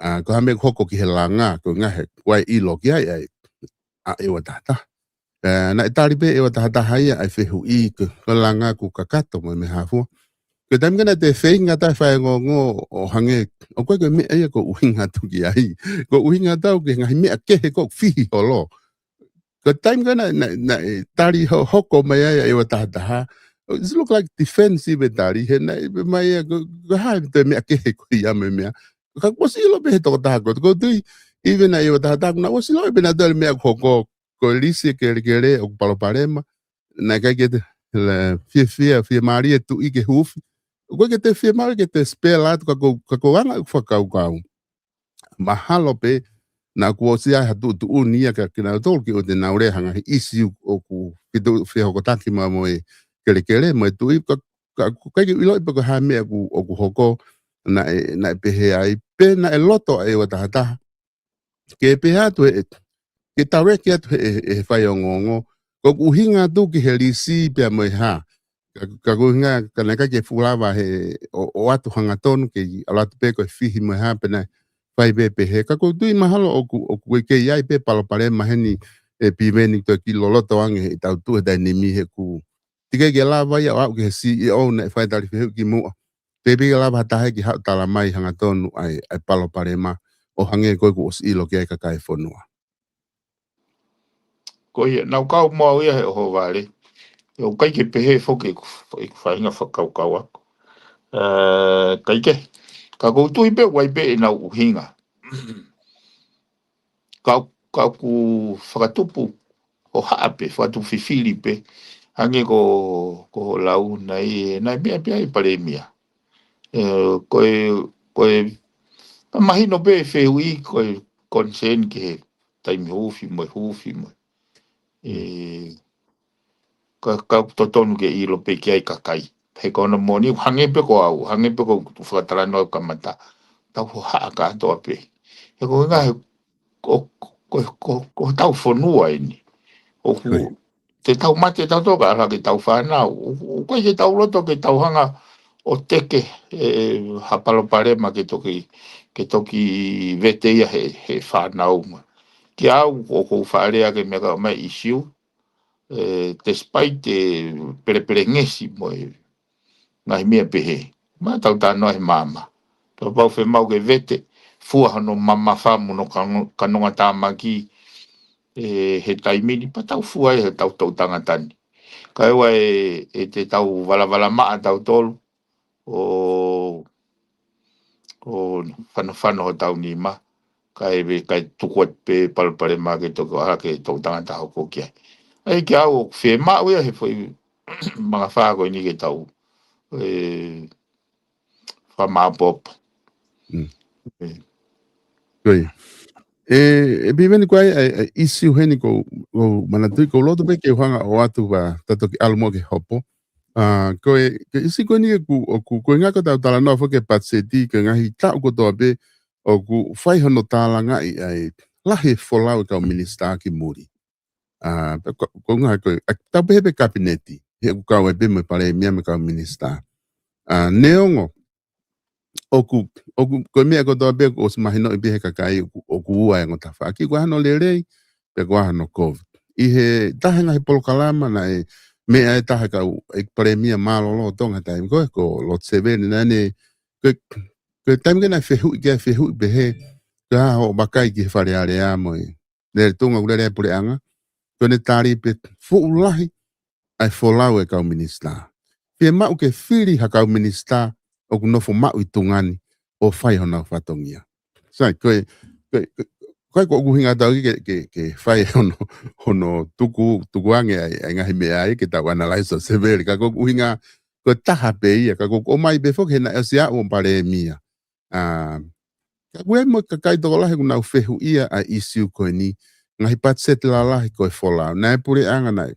ʻa, ko e hā e meʻa ʻoku hoko ki he langa, ko e ʻuhinga he, ko e ʻilo ki ai, ʻa e, ʻa ʻEua Tahataha. ʻE, naʻe tali pē ʻe ʻEua Tahataha ia ʻa e fehuʻi ko, ko e langa kuo kakato mo e meʻa hā fua. Ko e taimi ko ē naʻe toe feinga atu e faiongoongo ʻo hangē, ʻoku ʻikai ko e meʻa ia ʻoku ou ʻuhinga atu ki ai. ʻOku ou ʻuhinga atu au ki he ngaahi meʻa kehe ʻoku fihi holo. Ko e taimi ko ē naʻe, naʻe, naʻe tali ho-, hoko mai ai ʻa ʻEua Tahataha. It look like defensive e tali, he naʻe pehē mai ia, ko, ko e hā e toe meʻa kehe ko ia mo e meʻa. Ka kuo ʻosi ʻilo pē he tokotaha ko ē, ʻoku ou tui, ʻIve naʻe ʻi ʻOtua Tahataha, naʻa ku ʻosi ʻilo pē naʻe tali meʻa ʻoku hoko, ko e lisi e kelekele ʻoku palopalema, naʻe ʻikai ke te, le, fiefia, fiemālie e tuʻi ke huufi. ʻOku ʻikai ke te fiemaʻu ke te spell atu, ka ko, ka ko e anga ʻeku fakakaukau. Mahalo pē, naʻa ku ʻosi ʻai ha tuʻutuʻuni ia kia kinautolu ke ʻoua te nau lea he ngaahi ʻisiū ʻoku fitu fie hokotaki mai mo e kelekele, mo e tuʻi, ka, ka, ʻoku ʻikai ke u ʻiloʻi pe ko e hā e meʻa ʻoku, ʻoku hoko, naʻe, naʻe pehē ai, pe naʻe loto ʻa e ʻOtua Tahataha ke pehē atu he, ke tau lea ki atu he, he, he faiongoongo. Ko ʻeku ʻuhinga atu ki he lisi pea mo e hā. Ka, ka ko e ʻuhinga, ka naʻe ʻikai ke fuʻu lava he ʻo, ʻoatu hangatonu ke ʻalu atu pē ko e fihi mo e hā pe naʻe fai pē pehē. Ka ʻoku ou tui mahalo ʻoku, ʻoku ʻikai ke ʻi ai pē palopalema heni ʻe Piveni, toe kiʻi loloto ange he tau tuʻu he taimi ni he ʻoku teʻeki ke lava ia ʻo aʻu ki he C E O naʻe fai tali fehuʻi kimuʻa. Teʻeki ke lava ha taha ke haʻu ʻo tala mai hangatonu ʻa e, ʻa e palopalema ʻo hangē ko ʻeku ʻosi ʻilo ki ai e kakai e fonua. Ko ia, naʻa ku kau mo au ia he ʻohovale. ʻOku ʻikai ke pehē foki ʻeku, ʻeku faʻahinga fakakaukau ʻaʻaku. Ē, ʻikai ke. Ka ʻoku ou tui pē ʻoku ʻi ai pē ʻenau ʻuhinga. Ka, ka ʻoku fakatupu hohaʻa pē, fakatupu fifili pē. Hangē ko, ko hoʻo lau naʻe, naʻe meʻa pē ʻa e palēmia. Ē, ko e, ko e, mahino pē fehuʻi, ko e concern ki he taimi huufi mo e huufi mo e. Ē, ka, ka ʻoku totonu ke ʻilo pē ki ai kakai. He ko hono moʻoni, hangē pē ko au, hangē pē ko ʻeku fakatalanoa kamata. Tau hohaʻa kātoa pē. He ko e ngaahi, ko, ko, ko, ko hotau fonua eni. ʻOku, ʻIo. Te tau mate tautolu kae ʻalu hake ʻetau fānau. ʻOku, ʻoku ʻikai ke tau loto ke tau hanga ʻo teke, ē, ha palopalema ke toki, ke toki vete ia he, he fānau ma. Ki au, ʻoku ou faʻa lea ki he meʻa ka mai ʻisiū, ē, despite e pelepelengesi mo e ngaahi meʻa pehē. Ma tau talanoa he maama. Kapau fiemaʻu ke vete, fua hono mamafa mo hono kano-, kanongatāmaki, ē, he taimi ni, pea tau fua ʻe he tau toʻutangata ni. Kae ʻoua ʻe, ʻe te tau valavala maʻa tautolu, ʻo, ʻo fanofano hotau nima, kae ve, kae tuku atu pē palopalema ke toki ʻalu hake e toʻutangata hoko ki ai. ʻAi ki au ʻoku fiemaʻu ia he foʻi mangafā ko eni ke tau, ē, fakamāʻopoʻopo. Mm. Ē. Ko ia. Ē, ē Piveni, ko e, ē, ē, ʻisiū heni ʻoku ou, ʻoku ou manatuʻi, ʻoku ou loto pē ke u hanga ʻo ʻoatu pea ta toki ʻalu mo ke hopo. Ā, ko e, ko e ʻisiū ko eni ʻoku, ʻoku, ko e ʻuhinga ko ʻetau talanoa foki ki he patiseti, ko e ngaahi taʻu kotoa pē ʻoku fai hono tālangaʻi ʻa e lahi e folau e kau minisitā ki muli. Ā, pea ko, ko e ʻuhinga ko e, ʻa, tau pehē pē kapineti, he ʻoku kau ai pē mo e palēmia mo e kau minisitā. Ā, neongo, ʻoku, ʻoku, ko e meʻa kotoa pē ʻoku ʻosi mahinoʻi pē ʻe he kakai ʻoku, ʻoku ua e ongo tafaʻaki, ko e hā hono lelei, pe ko e hā hono kovi. ʻI he taha e ngaahi polokalama naʻe meʻa ai e taha e kau, e palēmia mālōlō ʻo Tonga he taimi ko ē, ko Lord Seveni, naʻa ne, ko e, ko e taimi ko ē naʻe fehuʻi ki ai e fehuʻi pehē, ko e hā hoʻo vakai ki he Fale Alea mo e lele tuʻunga ʻoku lele ai e puleʻanga, ko ʻene tali pē fuʻu lahi ʻa e folau e kau minisitā. Fiemaʻu ke fili ha kau minisitā ʻoku nofo maʻu ʻi tuʻa ni ʻo fai honau fatongia. Sai, ko e, ko e, ko e, ko e, ko ʻeku ʻuhinga atu au ki he, ke, ke fai hono, hono tuku, tukuange ʻa e, ʻa e ngaahi meʻa ia ke tau analyze ʻo Seveni. Ka ko ʻeku ʻuhinga, ko e taha pē ia, ka ko ʻeku ʻomai pē foki he naʻe ʻosi aʻu ʻo palēmia. Ā, ka ʻoku ʻi ai mo e kakai tokolahi ʻoku nau fehuʻia ʻa e ʻisiū ko eni, ngaahi patiseti lalahi ko e folau. Naʻe puleʻanga naʻe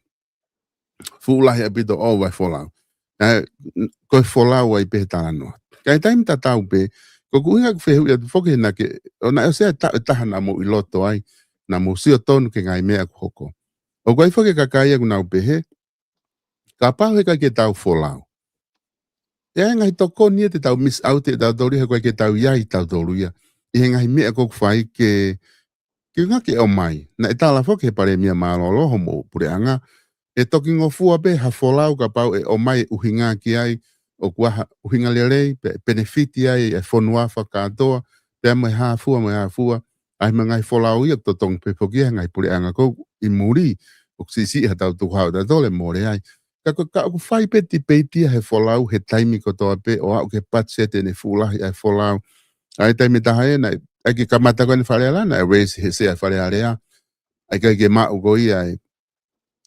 fuʻu lahi ʻaupito ʻo e folau. Naʻe, ko e folau ai pē he talanoa. Ka ʻi he taimi tatau pē, ko ʻeku ʻuhinga ʻeku fehuʻi atu foki he naʻa ke, ʻo naʻe ʻosi ʻi ai e taʻu ʻe taha naʻa mou ʻi loto ai, naʻa mou sio tonu ki he ngaahi meʻa ʻoku hoko. ʻOku ʻi ai foki e kakai ʻoku nau pehē, kapau he ʻikai ke tau folau, ʻe ʻi ai e ngaahi tokoni ia te tau miss out ʻe tautolu ia, he ʻoku ʻikai ke tau ʻi ai tautolu ia ʻi he ngaahi meʻa ʻoku fai ke, ke ngāueʻaki ʻo mai. Naʻe tala foki ʻe he palēmia mālōlō hoʻomou puleʻanga, ʻe toki ngofua pē ha folau kapau ʻe ʻomai e ʻuhinga ki ai, ʻoku ʻi ai ha ʻuhinga lelei, pe, penefiti ai e fonua fakakātoa, pea mo e hā fua, mo e hā fua, ʻa e meʻa ngaahi folau ia, totongi pē foki ia he ngaahi puleʻanga ʻoku ʻi muli, ʻoku siʻisiʻi ha tau tukuhau tautolu ʻe mole ai. Ka ko, ka ʻoku fai pē tipeiti ia he folau he taimi kotoa pē, ʻo aʻu ki he patiseti ʻene fuʻu lahi ʻa e folau. ʻA e taimi ʻe taha ē naʻe, ʻa e kiʻi kamata ko eni Fale Alea naʻe raise he sea Fale Alea. ʻA ia ʻikai ke maʻu ko ia ʻe,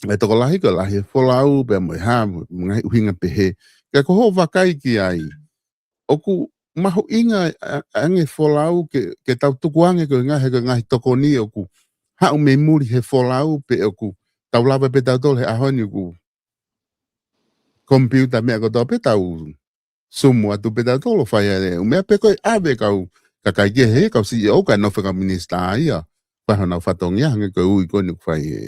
ʻe tokolahi ko e lahi e folau pea mo e hā, mo, mo e ngaahi ʻuhinga pehē. Ka ko hoʻo vakai ki ai, ʻoku mahuʻinga a-, ange folau ke, ke tau tukuange ko e ngaahi, ko e ngaahi tokoni ʻoku haʻu mei muli he folau pe ʻoku tau lava pē tautolu he ʻaho ni ʻoku computer meʻa kotoa pē tau sumu atu pē tautolu fai ai e ʻū meʻa pe ko e ʻave kau kakai kehe kau C E O kae nofo kau minisitā ia. Fai honau fatongia hangē ko e ui ko eni ʻoku fai ʻe,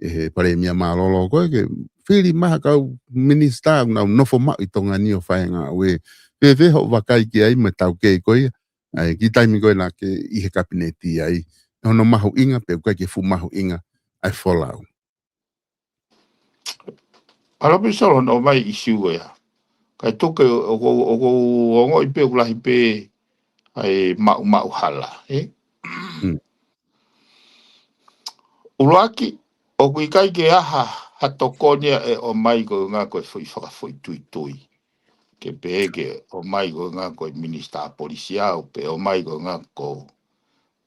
ʻe he palēmia mālōlō ko ē ke fili mai ha kau minisitā ʻoku nau nofo maʻu ʻi Tonga ni ʻo fai e ngāue. Fēfē hoʻo vakai ki ai mo e taukei ko ia, ʻa e kiʻi taimi ko ē naʻa ke ʻi he kapineti ai, hono mahuʻinga pe ʻoku ʻikai ke fuʻu mahuʻinga ʻa e folau. ʻAlu pē Solo hono ʻomai ʻisiū ia. Kae tuku ʻoku, ʻoku, ʻoku ongoʻi pē ʻoku lahi pē ʻa e maʻumaʻu hala, ē? Mm. ʻUluaki, ʻoku ʻikai ke ʻi ai ha tokoni ia ʻe ʻomai ko e ʻuhinga ko e foʻi fakafoʻituitui. Ke pehē ke ʻomai ko e ʻuhinga ko e minisitā polisi au, pe ʻomai ko e ʻuhinga ko,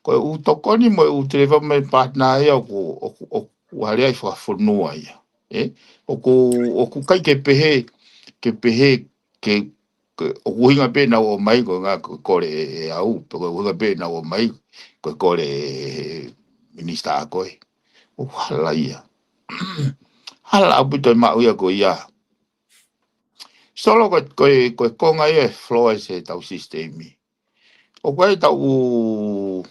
ko e ʻū tokoni mo e ʻū development partner ia ʻoku, ʻoku, ʻoku ʻalu ai fakafonua ia. Ē? ʻOku, ʻoku ʻikai ke pehē, ke pehē, ke, ke, ʻoku ʻuhinga pē naʻa nau ʻomai ko e ʻuhinga ko e kole ʻe, ʻe au, pe ko e ʻuhinga pē naʻa nau ʻomai ko e kole ʻe he minisitā ko ē. ʻOku hala ia. Hala ʻaupito e maʻu ia ko ia. Solo ko e, ko e, ko e konga ia e flaw ʻi heʻetau sisitemi. ʻOku ʻi ai ʻetau ʻū,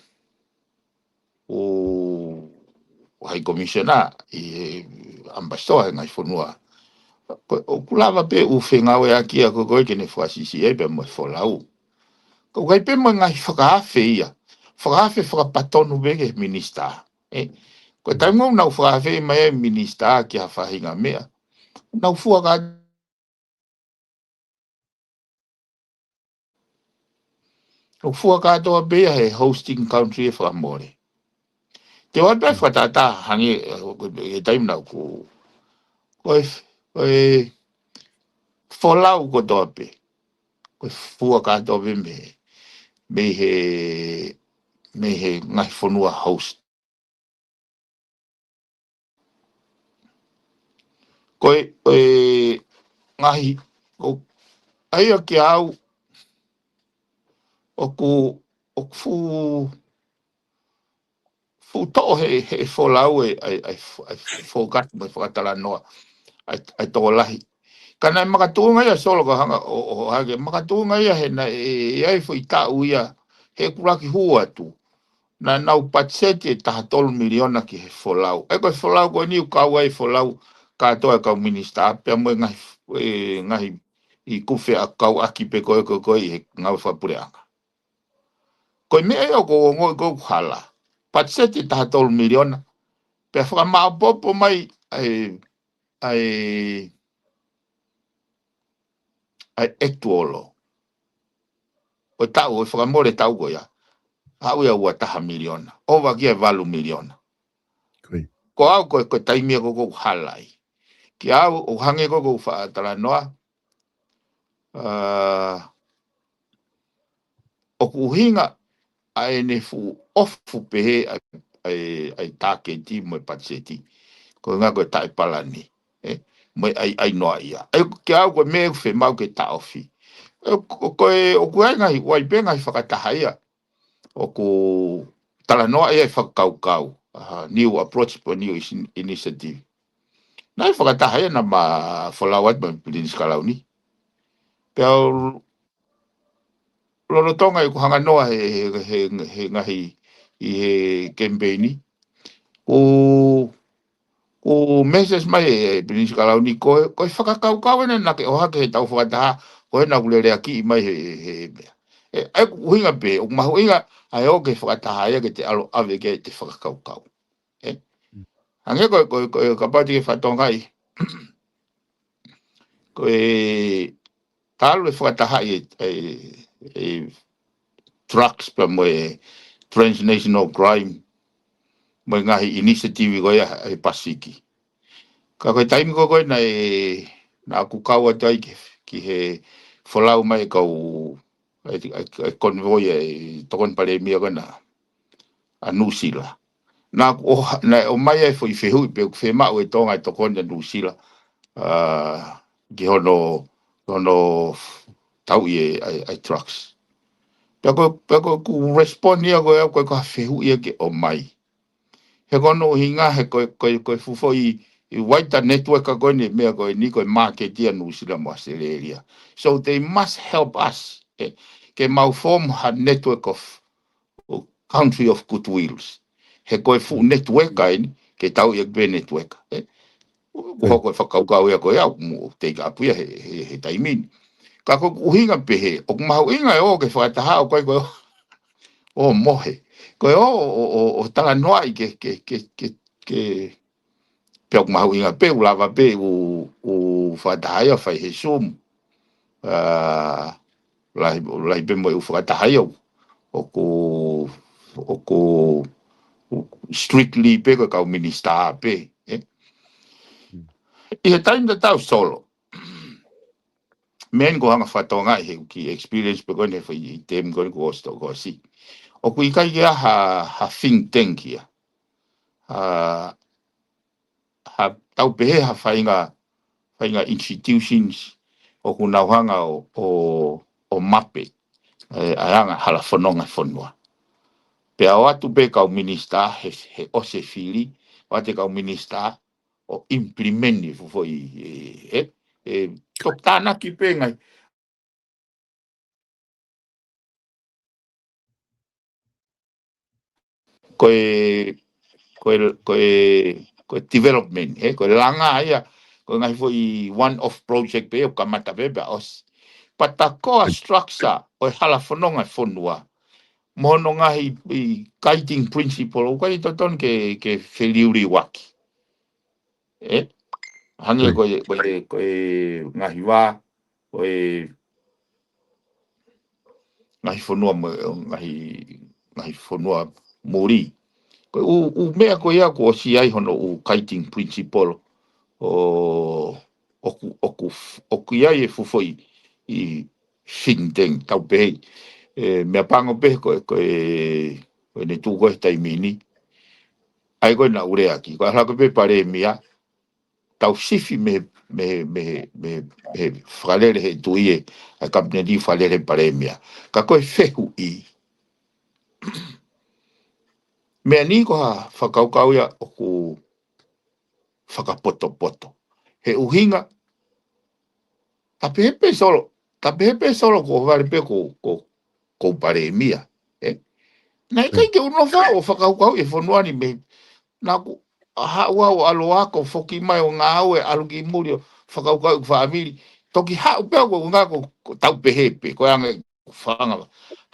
ʻū High Commissioner ʻi he ambassador he ngaahi fonua. Ko e, ʻoku lava pē ʻū fengāueʻaki ia ko ē ko ē ke ne fakasiʻisiʻi ai pea mo e folau. Ka ʻoku ʻi ai pē mo e ngaahi fakaafe ia. Fakaafe fakapatonu pē ki he minisitā. Ē, ko e taimi ʻoku nau fakaafe mai ai minisitā ki ha faʻahinga meʻa, nau fua ka ʻOku fua kātoa pē ia he hosting country e fakamole. Te u ʻai pē fakatātā hangē, ē, ko e, e taimi naʻa ku, ko e, ko e folau kotoa pē. Ko e fua kātoa pē mei, mei he, mei he ngaahi fonua host. Ko e, ko e ngaahi, ʻoku, ʻa ia kia au, ʻoku, ʻoku fuʻu, fuʻu toʻo he, he folau e, ʻa e, ʻa e, ʻa e focus mo e fakatalanoa, ʻa e, ʻa e tokolahi. Ka naʻe makatuʻunga ia Solo ka hanga ʻo, ʻo hake, makatuʻunga ia he naʻe, ʻi ai foʻi taʻu ia, he kulaki hū atu. Naʻa nau patiseti e taha tolu miliona ki he folau. ʻE ko e folau ko eni ʻoku kau ai folau kātoa e kau minisitā, pea mo e ngaahi, e ngaahi ʻi kufe a kau ʻaki pē ko ē, ko ē, ko ē ʻi he ngāue fakapuleʻanga. Ko e meʻa ia ʻoku ou ongoʻi ʻoku hala. Patiseti e taha tolu miliona. Pea fakamāopoopo mai ʻa e, ʻa e, ʻa e ʻetuolo. ʻO e taʻu, ʻo e fakamole taʻu ko ia. Aʻu ia ua taha miliona. ʻOva ki he valu miliona. Ko ia. Ko au ko e, ko e taimi ia ʻoku ou hala ai. Kia au ʻoku hangē ko ē ʻoku ou fakatalanoa. ʻA, ʻoku ʻuhinga ʻa ʻene fuʻu ʻofu pehē ʻa, ʻa, ʻa e tāketi mo e patiseti. Ko e ʻuhinga ko e taʻepalani. Ē, mo e ʻai, ʻai noa ia. ʻE, kia au ko e meʻa ʻoku fiemaʻu ke taʻofi. ʻE, ko, ko e, ʻoku ʻi ai ngaahi, ʻoku ʻi ai pē ngaahi fakataha ia. ʻOku talanoa ia e fakakaukau. ʻA, new approach pe new is-, initiative. Naʻe fakataha ia naʻa ma folau atu mo e Pilinisi Kalauni. Pea u lolotonga ʻeku hanga noa he, he, he, he ngaahi ʻi he kemipeini. ʻOku, ʻoku message mai e, e Pilinisi Kalauni ko e, ko e fakakaukau ena naʻa ke ʻohake he tau fakataha, ko ena ʻoku leleakiʻi mai he, he, he meʻa. ʻE, ʻa ia ʻoku ʻuhinga pē, ʻoku mahuʻinga, ʻa e ō ke fakataha ia ke te ʻalu ʻave ke te fakakaukau. Ē? Hangē ko e, ko e, ko e kapau te ke fatongaʻi. Ko e talu e fakatahaʻi e, e, e drugs pea mo e transnational crime, mo e ngaahi initiative ko ia he Pasifiki. Ka ko e taimi ko ē ko ē naʻe, naʻa ku kau atu ai ki, ki he folau mai e kau ʻa e, ʻa e, ʻa e convoy ʻa e tokoni palēmia ko ena ʻa Nuʻusila. Naʻa ku ʻo, naʻe ʻomai ai e foʻi fehuʻi pe ʻoku fiemaʻu ʻe Tonga e tokoni ʻa Nuʻusila, ʻa, ki hono, hono tauʻi e, ʻa e, ʻa e drugs. Pea ko, pea ko ʻeku respond ia ko e, ko e ka fehuʻi ia ke ʻomai. He ko hono ʻuhinga he ko e, ko e, ko e fuʻu foʻi wider network ko eni meʻa ko eni ko e market ia Nuʻusila mo ʻAositelēlia. So they must help us, eh, ke mau form ha network of, of country of goodwills. He ko e fuʻu network eni, ke tau ia pe network. Eh, ʻoku hoko e fakakaukau ia ko e au, mo take up ia he, he, he taimi ni. Ka ko ʻeku ʻuhinga pehē, ʻoku mahuʻinga e ō ke fakataha ʻo ko e ko e ʻo mohe. Ko e ʻo, ʻo, ʻo, ʻo talanoaʻi ke, ke, ke, ke, ke, pea ʻoku mahuʻinga pē, ʻoku lava pē, ʻoku, ʻoku fakataha ia fai he Zoom. ʻA, lahi, lahi pē mo e ʻoku fakataha ia, ʻoku, ʻoku, ʻoku strictly pē ko e kau minisitā pē, eh? ʻI he taimi tatau Solo. Meʻa eni ko e hanga fatonga ʻi he ki experience pe ko eni he fai term ko eni ko ʻosi toko ʻosi. ʻOku ʻikai ke ʻi ai ha, ha think tank ia. Ha, ha tau pehē ha faʻahinga, faʻahinga institutions ʻoku nau hanga ʻo, ʻo, ʻo mape, eh, ʻa e anga hala fononga fonua. Pea ʻoatu pē kau minisitā, he, he ʻosi e fili, ʻoatu e kau minisitā, ʻo implement e fuʻu foʻi, eh, eh, eh, toki tānaki pē ngai. Ko e, ko e, ko e, ko e development, eh, ko e langa ia, ko e ngaahi foʻi one-off project pē, ʻo kamata pē, pea ʻosi. But the core structure, ʻo e hala fononga fonua. Mo hono ngaahi i guiding principle, ʻoku ʻikai totonu ke, ke feliuliuaki. Eh? Hangē ko e, ko e, ko e ngaahi vā, ko e ngaahi fonua mo, ngaahi, ngaahi fonua muli. Ko e ʻū, ʻū meʻa ko ia kuo ʻosi ʻi ai hono ʻū guiding principle ʻo, ʻoku, ʻoku, ʻoku ʻi ai e fuʻu foʻi i think tank tau pehē. Eh, meʻa pango pē ko e, ko e, ko ʻene tuʻu ko e taimi ni. ʻA ia ko e naʻa ku lea ki, ko e hala ko e pē palēmia, tau sifi mei, mei, mei, mei, mei he fakalele he tuʻi ē, ʻa e kapineti fakalele palēmia. Ka ko e fehuʻi. Meʻa ni ko ha fakakaukau ia ʻoku fakapotopoto. He ʻuhinga, ta pehē pē Solo, ta pehē pē Solo ko vale pē ko, ko, ko palēmia, eh? Naʻe ʻikai ke u nofo ʻo fakakaukau e fonua ni mei, naʻa ku haʻu au ʻo ʻalu ʻo ako foki mai ʻo ngāue ʻalu ki muli ʻo fakakaukau e fāmili. Toki haʻu pē au ko ngā ko, ko tau pehē pē, ko e anga e fanga.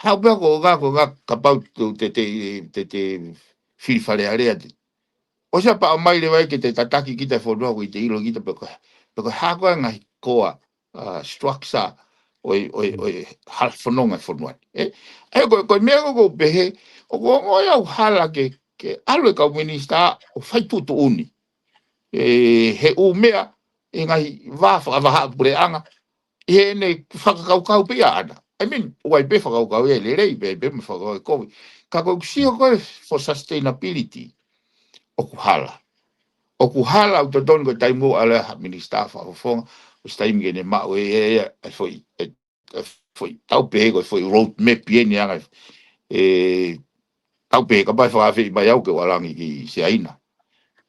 Haʻu pē au ko ngā ko ngā kapau te, te, te, te, te fili Fale Alea te. ʻOsi ia pea ʻomai leva ia ke te tataki kita e fonua ko ʻete ʻilo kita pe ko, pe ko e hā ko e ngaahi core, uh, structure ʻo e, ʻo e, ʻo e hala fononga fonua ni. Eh? ʻA ia ko, ko e meʻa ko ʻoku ou pehē, ʻoku ongo ia ʻoku hala ke, ke ʻalu e kau minisitā ʻo fai tuʻutuʻuni. Eh, he ʻū meʻa, e ngaahi vā fakavahaʻapuleʻanga, ʻi heʻene fakakaukau pē ia ʻana. I mean, ʻoku ʻi ai pē fakakaukau ia lelei, pē, pē mo e fakakaukau kovi. Ka ko ʻeku sio ko e for sustainability, ʻoku hala. ʻOku hala ʻoku totonu ko e taimi ʻoku ʻalu ai ha minisitā fakafofonga, ʻosi taimi ke ne maʻu e, e, e, e foʻi, e, e foʻi, tau pehē ko e foʻi road map ʻi heʻene anga, e, tau pehē kapau ʻe fakaafeʻi mai au ke u ʻalu ange ki Siaina.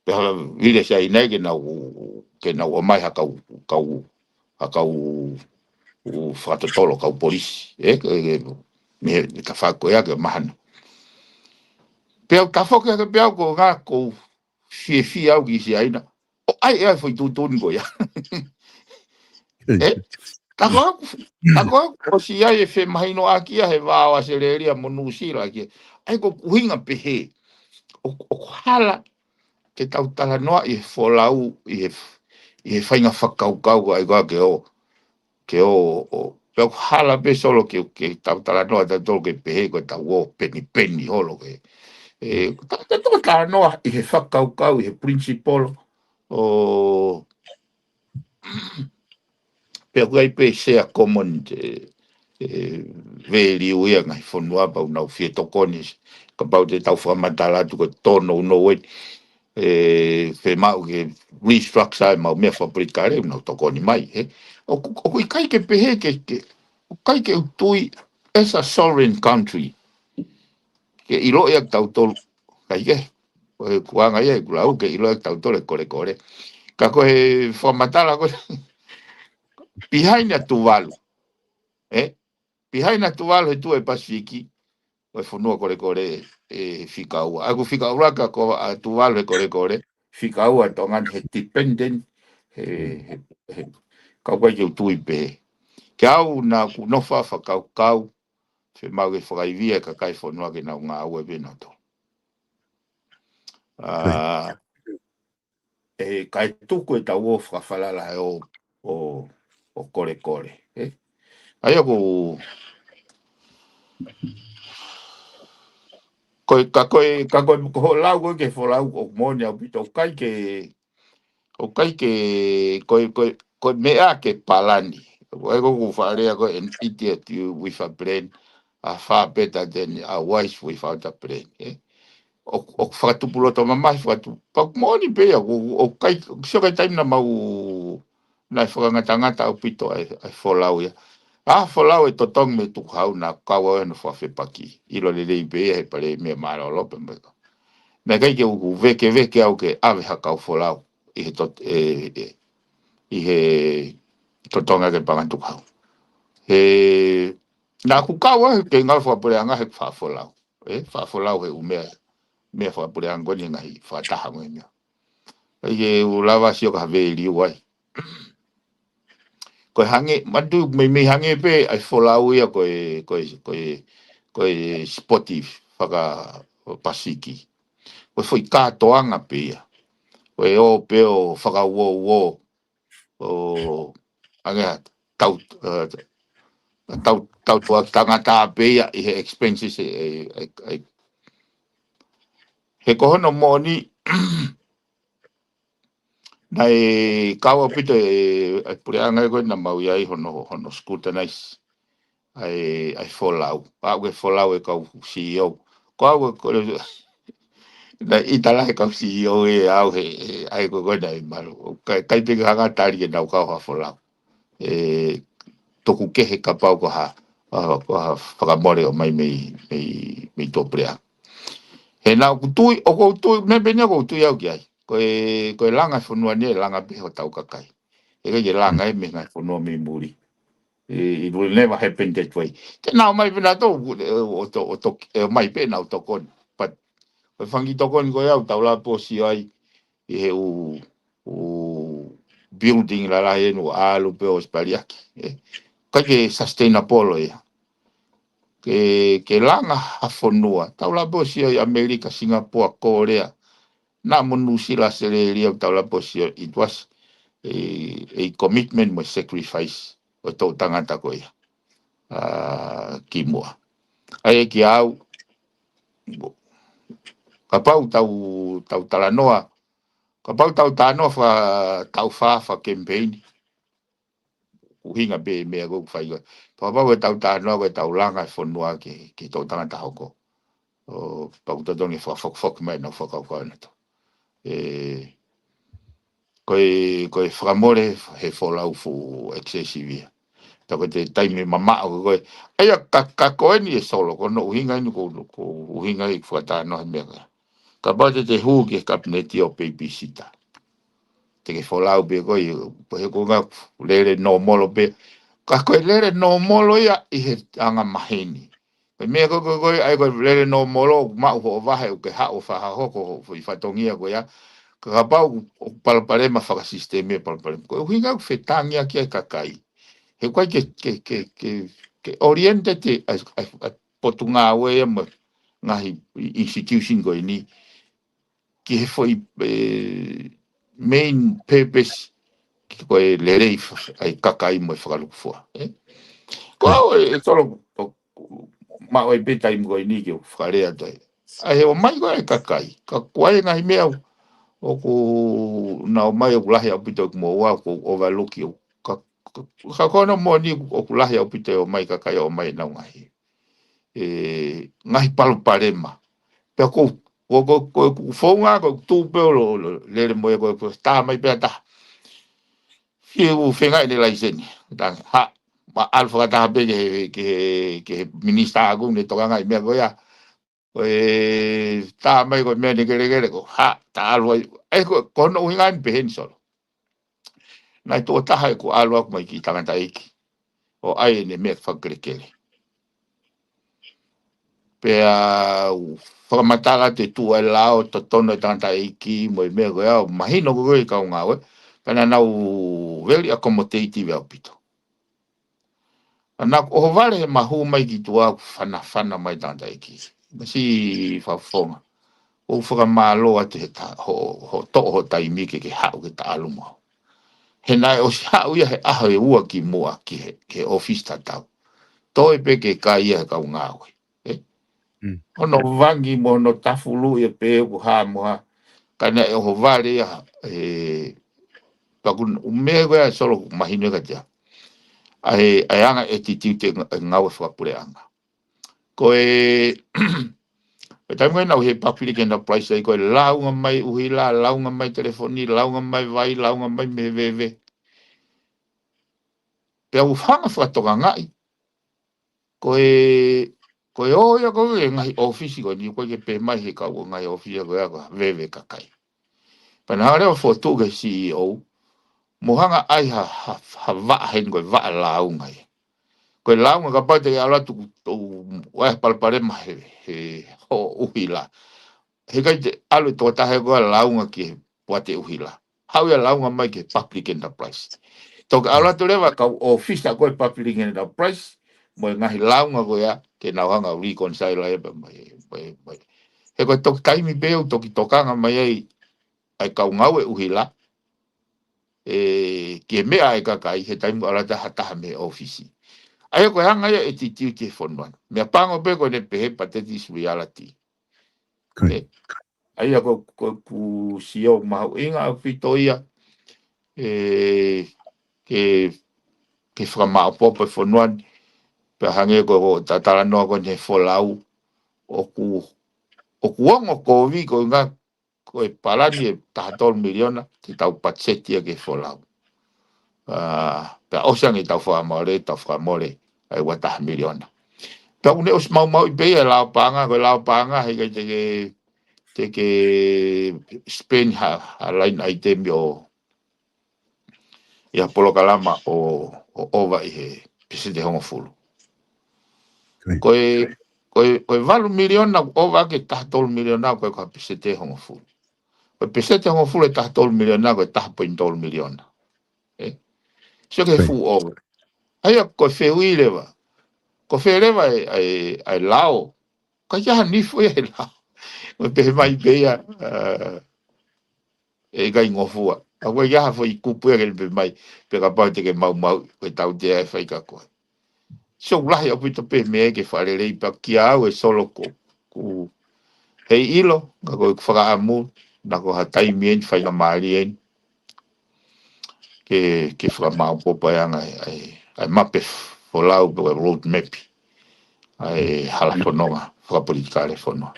Pea ha vile Siaina ke nau, ke nau ʻomai ha kau, kau, ha kau ʻū fakatotolo, kau polisi. E, ke, ke, mei he, mei he tafaʻaki ko ia ke mahana. Pea u tafoki ake pea u ko ngā ko fiefia au ki Siaina. ʻO ʻai ʻe au e foʻi tuʻutuʻuni ko ia. Eh? Ka ko ʻeku, ka ko ʻeku ʻosi ʻi ai e femahinoʻaki ia he vā ʻo ʻAositelēlia mo Nuʻusila ki ai. ʻA ia ko ʻeku ʻuhinga pehē. ʻO, ʻoku hala ke tau talanoa ʻi he folau, ʻi he, ʻi he faʻahinga fakakaukau ko ē ʻa ia ko ē ke ō, ke ō, ʻo, pea ʻoku hala pē Solo ke, ke tau talanoa tautolu ke pehē ko e tau ō penipeni holo ke. E, ta, ta, tau talanoa ʻi he fakakaukau, ʻi he principle, ʻo, pea ʻoku ʻi ai pē share common, e, e, value ia ngaahi fonua pau nau fie tokoni. Kapau te tau fakamatala atu ko e tōnounou eni, e, fiemaʻu ke restructure e mau meʻa fakapolitikale, nau tokoni mai, he. ʻOku, ʻoku ʻikai ke pehē ke, ke, ʻoku ʻikai ke u tui as a sovereign country. Ke ʻilo ia tautolu, kai ke, ʻo e kuanga ia, ʻeku lau ke ʻilo ia tautolu e kolekole. Ka ko e fakamatala ko e, behind a Tuvalu. E? Behind a Tuvalu he tuʻu e Pasifiki, ʻo e fonua kolekole e fika ua. ʻA ʻeku fika ʻuluaki ko ā Tuvalu he kolekole, fika ua Tonga ni he dependent, he, he, he, ka ʻoku ʻikai ke u tui pē. Ke au naʻa ku nofo fakakaukau, fiemaʻu ke fakaivia e kakai e fonua ke nau ngāue pē nautolu. ʻA, e, kae tuku e tau ō fakafalala he ō, ō, ō kolekole, e? ʻA ia ko, ko e, ka ko e, ka ko e, ko hoʻo lau ko e ke folau ʻoku moʻoni ʻaupito, ʻoku ʻikai ke, ʻoku ʻikai ke, ko e, ko e, ko e meʻa ke palani. ʻA ia ko ʻeku fakalea ko e an idiot you with a plan, a far better than a wise without a plan, e? ʻO, ʻo fakatupu loto mamahi, fakatupu, pau moʻoni pē ia, ʻo, ʻo kai, sio kai taimi naʻa mau, naʻe fakangatangata ʻaupito ai, ai folau ia. ʻA folau e totongi mei tukuhau naʻa kau au ʻi hono fakafepaki. ʻIlo lelei pē ia he palēmia mālōlō pē mai. Naʻe ʻikai ke u vekeveke au ke ʻave ha kau folau ʻi he tot-, e, e, ʻi he totongi ʻa e paʻanga tukuhau. He, naʻa ku kau au ke ngāue fakapuleʻanga he fakafolau. E, fakafolau he ʻū meʻa, meʻa fakapuleʻanga ko eni he ngaahi fakataha mo e meʻa. ʻA ia ke u lava sio ka ha value ai. Ko e hangē, matu meimei hangē pē ʻa e folau ia ko e, ko e, ko e, ko e sipoti faka-Pasifiki. Ko e foʻi kātoanga pē ia. Ko e ō pē ʻo fakauouo, ʻo hangē ha tau, e, tau, tau tuʻa tangata pē ia ʻi he expenses e, e, e, e. He ko hono moʻoni, naʻe kau ʻaupito e, e puleʻanga ko ē naʻa mau ʻi ai hono, hono scrutinize ʻa e, ʻa e folau. Aʻu ke folau e kau C E O. Ko au ko e, naʻe ʻita lahi e kau C E O ʻe au he, he, ʻa e ko e ko e naʻe malu. Kai, kai pē ke hanga tali ke nau kau ha folau. E, tuku kehe kapau ko ha, ha, ko ha fakamole ʻomai mei, mei, mei tuʻapuleʻanga. He naʻa ku tui, ʻoku ou tui, meʻa pē eni ʻoku ou tui au ki ai. Ko e, ko e langa e fonua ni, e langa pē hotau kakai. ʻIkai ke langa ia mei he ngaahi fonua mei muli. It, it will never happen that way. Te nau ō mai pē nautolu, ʻo, ʻo, ʻo, ʻo, ʻo mai pē nau tokoni. But, ko e fanga kiʻi tokoni ko ia ʻoku tau lava pē ʻo sio ai, ʻi he ʻū, ʻū building lalahi eni ʻoku ʻalu pē ʻo spaliaki, e. ʻIkai ke sustainable ia. Ke, ke langa ha fonua, tau lava pē ʻo sio ʻi ʻAmelika, Singapore, Kōlea, naʻa mo Nuʻusila, Australia, tau lava pē ʻo sio, it was a, a commitment mo e sacrifice ʻo e toʻutangata ko ia. ʻA, kimuʻa. ʻA ia ki au, kapau tau, tau talanoa, kapau tau talanoa fakataʻu fā fakacampaign, ʻuhinga pē meʻa ko ē ʻoku fai ko ē. Kapau ko e tau talanoa ko e tau langa e fonua ke, ke toʻutangata hoko. ʻO, pau totonu ke fakafokifoki mai ʻenau fakakaukau nautolu. E, ko e, ko e fakamole he folau fuʻu excessive ia. Tā ko e taimi mamaʻo ko ē. ʻA ia ka, ka ko eni e solo, ko hono ʻuhinga eni ko, ko ʻuhinga ʻi fakatalanoa he meʻa ko ē. Kapau te te hū ki he kapineti ʻo babysitter. Te ke folau pē koe, pehē ko e ngaahi lele nōmolo pē. Ka ko e lele nōmolo ia ʻi he anga maheni. Ko e meʻa ko ē, ko e, ko e, ʻa ia ko e lele nōmolo, maʻu hoʻo vahe, ʻoku ke haʻu ʻo fakahoko hoʻo foʻi fatongia ko ia. Ka kapau ʻoku palopalema fakasisitemi e palopalema. Ko e ʻuhinga ʻoku fetangi ʻaki ai e kakai. He ʻoku ʻikai ke, ke, ke, ke, ke orientate ʻa e, ʻa e, ʻa e potungāue ia mo e ngaahi institution ko eni ki he foʻi, e, main purpose, ki ko e lelei f-, ʻa e kakai mo e fakalukufua, e? Ko au e, e solo, ʻo, maʻu ai pē taimi ko eni ke u fakalea atu ai. ʻA ia he ō mai ko ē e kakai, ka ko e ngaahi meʻa ʻoku, ʻoku nau ō mai ʻoku lahi ʻaupito ʻeku moʻua, ʻoku ou overlook ʻoku ka, Ka ko hono moʻoni ʻoku lahi ʻaupito e ō mai kakai ʻo ʻomai ʻenau ngaahi, e, ngaahi palopalema. Pea ko, ko, ko, ko, ko founga, ko tu pe o lo, lo, lele mo e ko, ko tā mai pea taha. Fiu fenga ʻene laiseni. Tanga, ha, ma ʻalu fakataha pē ke, ke, ke minisitā ʻoku ne tokangaʻi meʻa ko ia. Ko e tā mai ko e meʻa ne kelekele ko, ha, tā ʻalu ai. E ko, ko hono ʻuhinga ni pehē ni Solo. Naʻe tuʻo taha ʻeku ʻalu aku mai ki tangataʻeiki ʻo ʻai ʻene meʻa fakakelekele. Pea u fakamatala te tuʻu ai lao totonu e tangataʻeiki mo e meʻa ko ia, ʻo mahino ko e kau ngāue, pea naʻa nau very accommodative ʻaupito. Ka naʻa ku ʻohovale he mahū mai ki tuʻa ʻoku fanafana mai tangataʻeiki. Masi fafonga. ʻOku fakamālō atu he ta, ho, ho toʻo ho taimi ke ke haʻu ke ta ʻalu mo au. He naʻe ʻosi haʻu ia he ʻaho ʻe ua ki muʻa ki he, ki he ʻōfisi tatau. Toe pē ke kai ia he kau ngāue. E? Mm. Hono vangi mo hono tafulu ia pē ʻoku hā mo hā. Ka naʻe ʻohovale ia, e, paku u meʻa ko ia Solo ʻoku mahino ka tia. ʻA e, ʻa e anga e titiute nga-, ngāue fakapuleʻanga. Ko e, ko e taimi ko ē naʻa ku he public enterprise ai ko e launga mai ʻuhila, launga mai telefoni, launga mai vai, launga mai mei he veve. Pea u hanga fakatokangaʻi. Ko e, ko e ō ia ko e ngaahi ʻōfisi ko eni ko e ke pē mai he kau ngaahi ʻōfisi ko e ako veve kakai. Pea naʻa ku lea fotu ke C E O, mo hanga ʻai ha, ha, ha vaʻa heni ko e vaʻa launga ia. Ko e launga kapau te ke ʻalu atu ʻoku, ʻoku ʻai ha palopalema he, he hoʻo ʻuhila. He ʻikai te ʻalu e tokotaha ko e launga ki he poate ʻuhila. Haʻu ia launga mai ki he public enterprise. Toki ʻalu atu leva kau ʻōfisa ko e public enterprise, mo e ngaahi launga ko ia, ke nau hanga reconcile ai pē mai, mai, mai. He ko e toki taimi pē ʻoku toki tokanga mai ai, ʻa e kau ngāue ʻuhila, e, ke meʻa e kakai, he taimi ʻalu atu ha taha mei he ʻōfisi. ʻA ia ko e anga ia e titiute he fonua. Meʻa pango pē ko ʻene pehē but that is reality. Kai. E, ʻa ia ko, ko ʻeku sio mahuʻinga ʻaupito ia, e, ke, ke fakamaʻopoʻopo e fonua ni, pea hangē ko, ko ta talanoa ko eni he folau, ʻoku, ʻoku ongo kovi ko e ngā ko e palani e taha tolu miliona, te tau patiseti ia ke folau. A, pea ʻosi ange tau fakamole, tau fakamole, ʻa e ua taha miliona. Pea ʻoku ne ʻosi maumauʻi pē ia e lao paʻanga, ko e lao paʻanga, he ʻikai te ke, te ke spend ha, ha line item ʻo, ʻi ha polokalama ʻo, ʻo ʻova ʻi he peseti hongofulu. Kai. Ko e, ko e, ko e valu miliona ʻoku ʻova ke taha tolu miliona ko e ko ha peseti hongofulu. Ko e peseti hongofulu e taha tolu miliona ko e taha poini tolu miliona. E? Sio ke Kai. Fuʻu ʻova. ʻA ia ko e fehuʻi leva. Ko fē leva e, e, e lao. Ka ia ha nifo ia e lao. Mo pehē mai pē ia, a, e ʻikai ngofua. ʻA ko ia ha foʻi kupu ia ke ne pehē mai, pea kapau te ke maumau, ko e tautea e fai ka koe. So lahi ʻaupito pē meʻa ke fakalelei pea kia au e Solo ko, ku hei ʻilo, ka ko e fakaʻamu, naʻa ko ha taimi eni, faingamālie eni. Ke, ke fakamaʻopoʻopo e anga e, e, e mape folau pe ko e road map. ʻA e hala fononga, fakapolitikale fonua.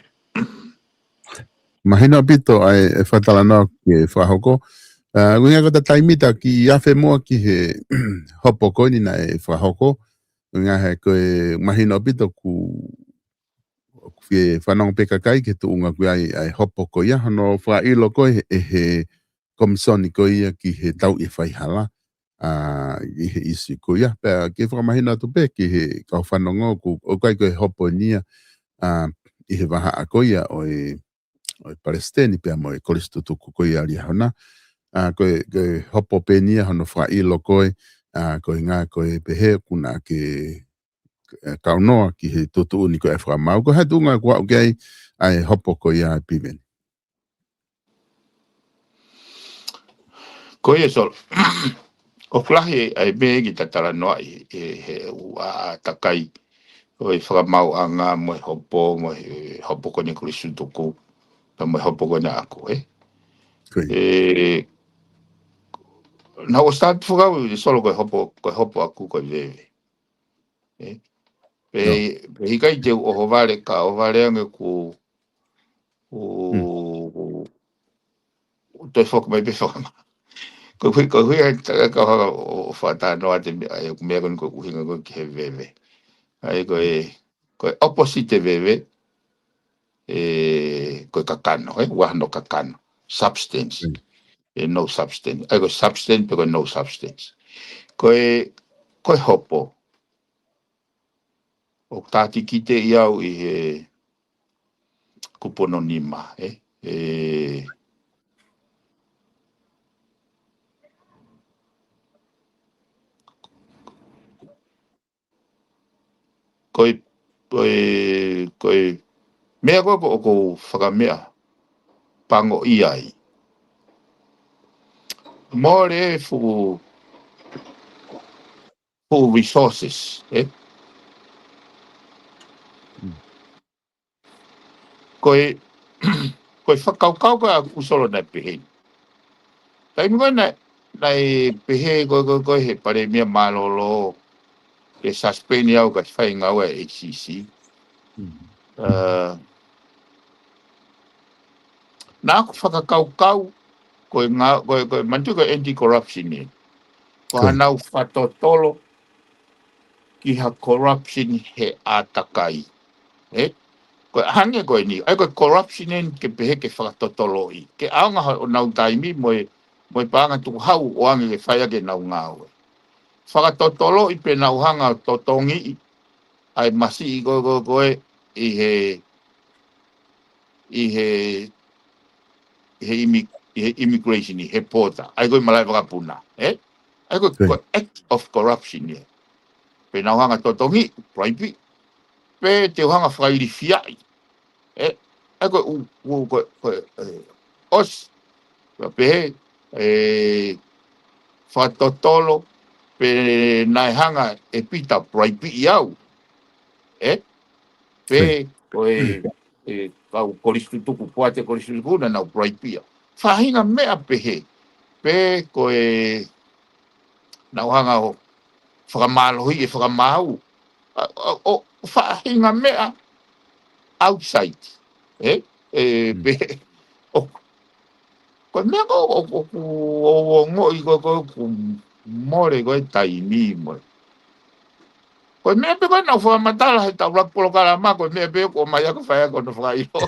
Mahino ʻaupito ʻa e, e fakatalanoa ke fakahoko. A, ʻuhinga ko ʻeta taimi ta kiʻi afe muʻa ki he hopo ko eni naʻe fakahoko. ʻUhinga he ko e mahino ʻaupito ʻoku, ʻoku fie fanongo pē kakai ki he tuʻunga ʻoku ʻi ai ʻa e hopo ko ia. Hono fakaʻilo ko ē he, he komisoni ko ia ki he tauʻi e faihala. A, ʻi he ʻisi ko ia. Pea ke fakamahino atu pē ki he kau fanongo ʻoku, ʻoku ʻikai ko e hopo eni ia, a, ʻi he vahaʻa ko ia ʻo e ʻo e palesiteni pea mo e kolisi tutuku ko ia ʻa Liahona. A, ko e, ko e hopo pē eni ia hono fakaʻilo ko ē, a, ko e ʻuhinga ko e pehē ʻoku na ke, e, kaunoa ki he tuʻutuʻuni ko e fakamaau. Ko e hā e tuʻunga ʻoku aʻu ki ai ʻa e hopo ko ia Piveni? Ko ia Solo. ʻOku lahi ʻa e meʻa ke ta talanoaʻi he, he ʻū ʻātakai ʻo e fakamaauʻanga mo e hopo, mo e hopo ko eni kolisi tutuku, pea mo e hopo ko eni ʻaʻaku, e? Ko ia. E, naʻa ku start fakau ʻi Solo ko e hopo, ko e hopo ʻaku ko e veve. Ē? Pe, pe ʻikai te u ʻohovale ka ʻohovale ange ku, ku, ku, ku toe foki mai pē fakama. Ko hui, ko hui ai taka ka hanga ʻo, ʻo fakatanoa te mea, ʻa e meʻa ko eni ko e ʻuhinga ko e ki he veve. ʻA ia ko e, ko e opposite veve, ē, ko e kakano, ē, ua hono kakano. Substance. Ē, no substance. ʻA ia ko e substance pe ko e no substance. Ko e, ko e hopo. ʻOku tātikite ʻi au ʻi he kupu hono nima, ē, ē, ko e, ko e, ko e meʻa ko ē ʻoku ou fakameʻapangoʻia ai. Mole fuʻu, fuʻu resources, ē? Ko e, ko e fakakaukau ko ē ʻaku Solo naʻe pehē. Taimi ko ē naʻe, naʻe pehē ko e, ko e, ko e he palēmia mālōlō ke suspend au ka fai ngāue ʻa e ACC. Ā, naʻa ku fakakaukau ko e ngā, ko e, ko e manatu ko e anti-corruption ē. Ko hanau fakatotolo ki ha corruption he ʻātakai. Ē? Ko e hangē ko eni, ʻa ia ko e corruption eni ke pehē ke fakatotoloʻi. Ke ʻaonga honau taimi mo e, mo e paʻanga tukuhau ʻo ʻoange ke fai ʻaki ʻenau ngāue. Fakatotoloʻi pe nau hanga ʻo totongiʻi ʻa e masiʻi ko ē, ko ē, ko ē ʻi he, ʻi he, ʻi he imi-, ʻi he immigration, ʻi he border. ʻA ia ko e malaʻe vakapuna, ē? ʻA ia ko e, ko e act of corruption ia. Pe nau hanga totongi, bribe, pe te u hanga fakailifiaʻi. Ē, ʻa ia ko e ʻū, ʻū, ko e, ko e, ē, ʻosi, ka pehē, ē, fakatotolo, pe naʻe hanga ʻe Pita bribe ʻi au. Ē? Pe, ko e, ē, kau kolisi tutuku, poate kolisi tutuku, naʻa nau bribe ia. Faʻahinga meʻa pehē. Pe, ko e, nau hanga ʻo fakamālohiʻi e fakamaau. ʻA, ʻo, ʻo, faʻahinga meʻa outside. Ē? Ē, pe, ʻo, ko e meʻa ko, ʻo, ʻo, ʻo, ʻo, ʻo, ongoʻi ko, ko, ʻoku mole ko e taimi mo e. Ko e meʻa pē ko ē naʻa ku fakamatala he taulaʻeiki polokalama, ko e meʻa pē ko mai ʻaku fai ʻaku hono fakaʻilo.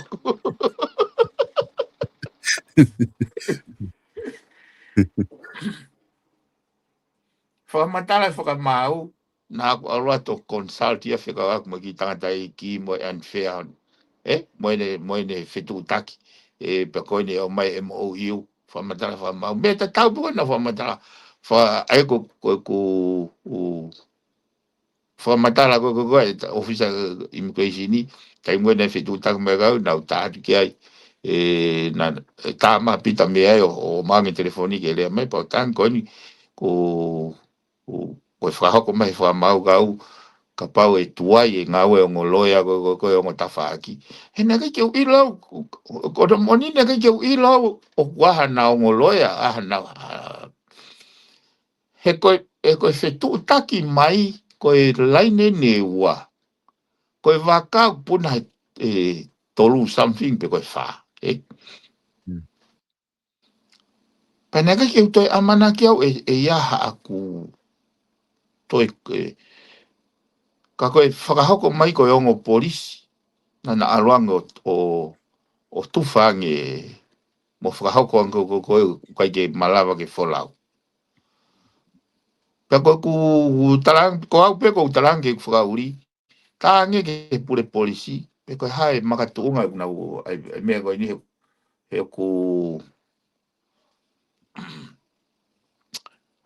Fakamatala e fakamaau, naʻa ku ʻalu atu ʻo consult ia fekauʻaki mo e kiʻi tangataʻeiki mo e unfair. Ē? Mo ʻene, mo ʻene fetuʻutaki. Ē, pea ko ʻene ʻomai e M O U. Fakamatala fakamaau. Meʻa tatau pē ko ē naʻa ku fakamatala. Fa-, ʻa ia ko, ko, ko, ʻū, fakamatala ko, ko, ko e ta-, ʻōfisa immigration ni, taimi ko ē naʻe fetuʻutaki mai kau, naʻa ku tā atu ki ai. Ē, naʻa, ē, tā mai Pita mei ai ʻo, ʻo ʻomai ange telefoni ke lea mai, pea u tangi ko eni, ko, ko, ko e fakahoko mai he fakamaau kau, kapau ʻe tuai e ngāue ongo loea ko, ko, ko e ongo tafaʻaki. He naʻe ʻikai ke u ʻilo au, ko, ko, ko hono moʻoni naʻe ʻikai ke u ʻilo au, ʻoku ʻi ai haʻana ongo loea, ʻi ai haʻana, ā, he ko e, he ko e fetuʻutaki mai, ko e laine ʻe ua. Ko e vaka ʻoku puna he, ē, tolu something pe ko e fā, ē? Pea naʻe ʻikai ke u toe ʻamanaki au ʻe, ʻe ʻi ai haʻaku toe, ē, ka ko e fakahoko mai ko e ongo polisi, naʻa na ʻalu ange ʻo, ʻo, ʻo tufa ange mo fakahoko ange ko, ko, ko e ʻikai ke malava ke folau. Pea ko ʻeku talang-, ko au pē ʻoku ou talange ke fakaʻuli. Talange ki he pule polisi, pe ko e hā e makatuʻunga ʻoku nau, ʻa e, ʻa e meʻa ko eni he, he ʻoku,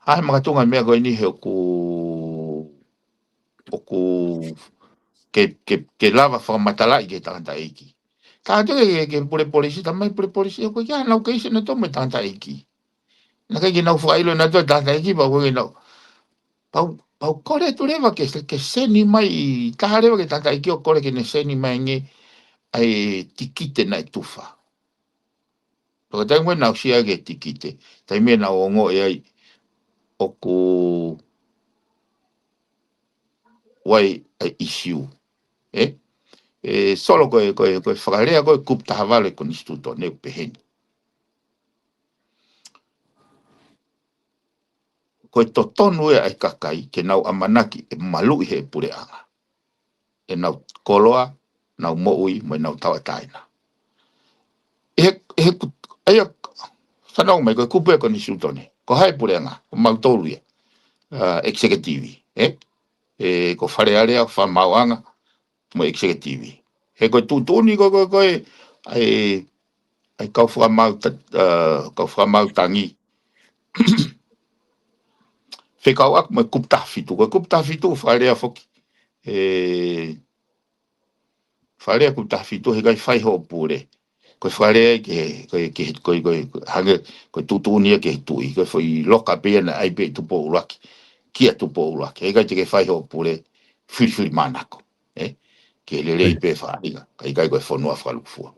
hā e makatuʻunga e meʻa ko eni he ʻoku, ʻoku ke, ke, ke lava fakamatalaʻi ki he tangataʻeiki. Talange ki he, ki he pule polisi, talamai pule polisi, ʻoku ʻikai ke ʻi ai haʻanau keisi ʻanautolu mo e tangataʻeiki. Naʻe ʻikai ke nau fakaʻilo ʻe nautolu e tangataʻeiki, pea ʻoku ʻikai ke nau, pea u, pea u kole atu leva ke, ke send mai, tā leva ki he tangataʻeiki ʻo kole ke ne send mai ange ʻa e tikite naʻe tufa. Pea ko e taimi ko ē naʻa ku sio ai ki he tikite, taimi ē naʻa ku ongoʻi ai, ʻoku ʻi ai ʻa e issue. ʻE? ʻE, Solo, ko e, ko e, ko e fakalea ko e kupu taha valu ʻo e Konisitūtone ʻoku pehē ni. Ko e totonu ia ʻa e kakai ke nau ʻamanaki ʻe maluʻi he puleʻanga ʻenau koloa, nau moʻui, mo ʻenau tauʻatāina. ʻI he, ʻi he ku-, ʻa ia, fanongo mai, ko e kupu ʻo e Konisitūtone. Ko hai puleʻanga? Ko mautolu ia. ʻA, executive, ʻe? ʻE, ko Fale Alea, Fakamaauʻanga, mo e executive. He ko e tuʻutuʻuni ko, ko, ko e, ʻa e, ʻa e kau fakamaau ta-, ʻa, kau fakamaau tangi. Fekauʻaki mo e kupu taha fitu. Ko e kupu taha fitu, Fale Alea foki. ʻE, Fale Alea kupu taha fitu, heʻikai fai hoʻo pule. Ko e Fale Alea ke, ko e, ke, ko e, ko e, ko e, hangē, ko e tuʻutuʻuni ia ki he tuʻi. Ko e foʻi loka pē ia naʻe ʻai pē ʻe Tupou ʻUluaki kia Tupou ʻUluaki. Heʻikai te ke fai hoʻo pule, filifilimānako. ʻE? Ke lelei pē faʻahinga, kae ʻikai ko e fonua fakalūkufua.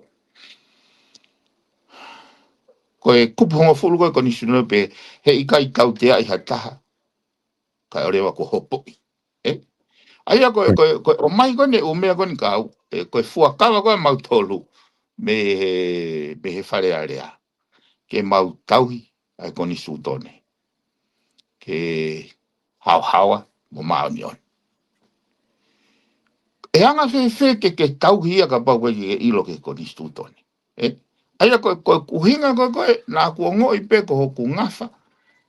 Ko e kupu hongofulu ko e Konisitūtone pē, heʻikai tauteaʻi ha taha, kae ʻoua leva kuo hopoʻi. ʻE? ʻA ia ko e, ko e, ko e ʻomai ko eni ʻū meʻa ko eni kau, ʻe, ko e fuakava ko ē ʻa mautolu mei he, mei he Fale Alea ke mau tauhi ʻa e Konisitūtone ke haohaoa mo māʻoniʻoni. ʻE anga fēfē ke, ke tauhi ia kapau ʻoku ʻikai ke ke ʻilo ki he Konisitūtone? ʻE? ʻA ia ko e, ko e ʻuhinga ko ē, ko ē naʻa ku ongoʻi pē ko hoku ngafa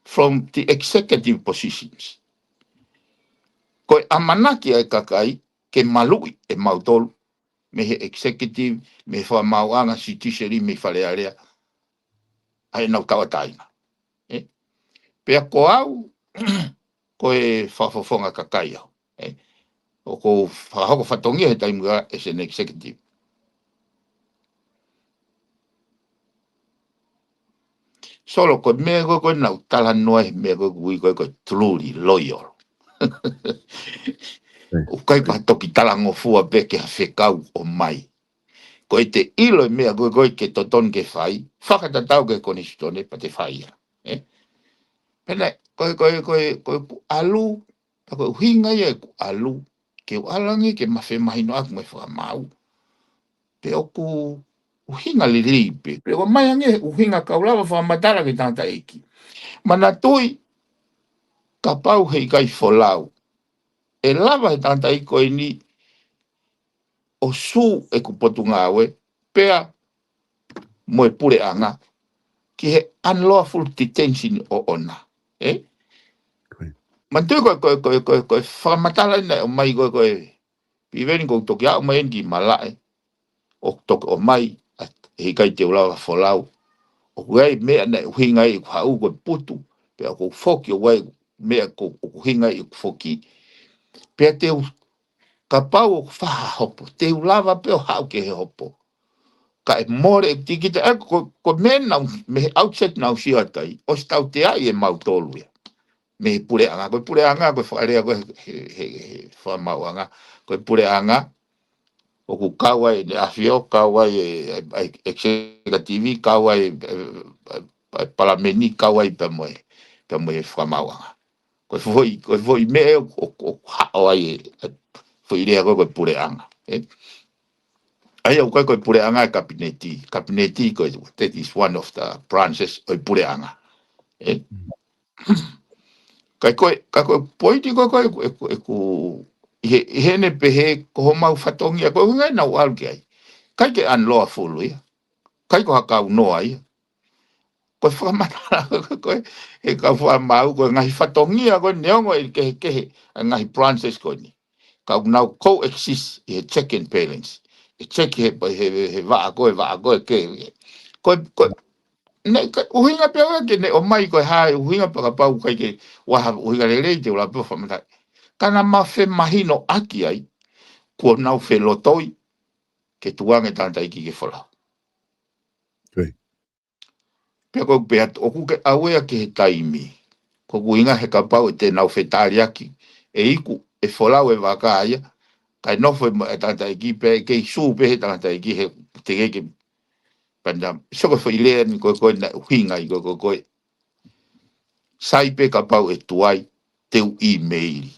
from the executive positions. Ko e ʻamanaki ʻa e kakai ke maluʻi ʻe mautolu mei he executive, mei he Fakamaauʻanga, judiciary, mei Fale Alea, ʻa ʻenau tauʻatāina. ʻE? Pea ko au, ko e fakafofonga kakai au. ʻE? ʻOku ou fakahoko fatongia he taimi ko ē as an executive. Solo, ko e meʻa ko ē, ko ē naʻa ku talanoa he meʻa ko ē ʻoku ui ko ē ko e truly loyal. ʻOku ʻikai ko ha toki talangofua pē ki ha fekau ʻomai. Ko ʻete ʻilo e meʻa ko ē, ko ē ke totonu ke fai, fakatatau ki he Konisitūtone pea te fai ia. ʻE? Pea naʻe, ko e, ko e, ko e, ko e ʻalu, pea ko e ʻuhinga ia ʻeku ʻalu, ke u ʻalu ange ke ma femahinoʻaki mo e fakamaau. Pea ʻoku ʻuhinga lelei pē, pea ʻoku ʻomai ange ʻuhinga kau lava fakamatala ki he tangataʻeiki. Manatuʻi, kapau heʻikai folau, ʻe lava he tangataʻeiki ko eni ʻo sue ʻeku potungāue, pea mo e puleʻanga, ki he unlawful detention ʻoʻona. ʻE? Manatuʻi ko e, ko e, ko e, ko e, ko e fakamatala naʻe ʻomai ko ē, ko ē, Piveni, ʻoku ou toki aʻu mai eni ki malaʻe, ʻoku toki ʻomai, ʻa, heʻikai te u lava folau. ʻOku ʻi ai meʻa naʻe ʻuhinga ai ʻeku haʻu ko e putu, pea ʻoku ou foki, ʻoku ʻi ai meʻa ko, ʻoku ʻuhinga ai ʻeku foki. Pea te u, kapau ʻoku faʻa hopo, te u lava pē ʻo haʻu ki he hopo. Kae mole e tikita, ʻa ia ko, ko e meʻa naʻa, mei he outset naʻa ku sio atu ai, ʻosi tauteaʻi ʻe mautolu ia mei he puleʻanga. Ko e puleʻanga, ko e fakalea ko ē he, he, he, he Fakamaauʻanga. Ko e puleʻanga, ʻoku kau ai ʻEne ʻAfio, kau ai e, e, e executive, kau ai e, e, e, e palameni, kau ai pea mo e, pea mo e Fakamaauʻanga. Ko e foʻi, ko e foʻi meʻa ʻoku, ʻoku, ʻoku haʻu ai e, e foʻi lea ko ē ko e puleʻanga. ʻE? ʻA ia ʻoku ʻikai ko e puleʻanga e kapineti. Kapineti ko e, that is one of the branches ʻo e puleʻanga. ʻE? Kae ko e, ka ko e poini ko ē, ko e, ʻeku, ʻeku, ʻi he, ʻi heʻene pehē ko homau fatongia, ko e ʻuhinga ia naʻa ku ʻalu ki ai. ʻIkai ke unlawful ia. ʻIkai ko ha kau noa ia. Ko e fakamatala ko ē he kau fakamaau, ko e ngaahi fatongia ko ē neongo ʻe kehekehe ʻa e ngaahi branches ko eni, ka ʻoku nau coexist ʻi he check and balance. ʻE check he, he, he, he vaʻa ko ē, vaʻa ko ē ke, ko e, ko e, naʻe ʻikai, ʻuhinga pē ʻoku ʻikai ke ne ʻomai ko e hā e ʻuhinga pea kapau ʻoku ʻikai ke ʻi ai ha ʻuhinga lelei te u lava pē ʻo fakamatala. Ka naʻa ma femahinoʻaki ai, kuo nau felotoi ke tuku ange e tangataʻeiki ke folau. Pea ko ʻeku pehē atu, ʻoku ke aware ki he taimi. Ko ʻeku ʻuhinga he kapau ʻe te nau fetaliʻaki, ʻe iku, ʻe folau e vaka ia, kae nofo e mo-, e tangataʻeiki pea ʻe kei sue pē he tangataʻeiki he te ke ke panda. So ko e foʻi lea ni ko ē ko ē naʻe ʻuhinga ai ko ē ko ē ko ē. Sai pē kapau ʻe tuai, te u ʻīmeili.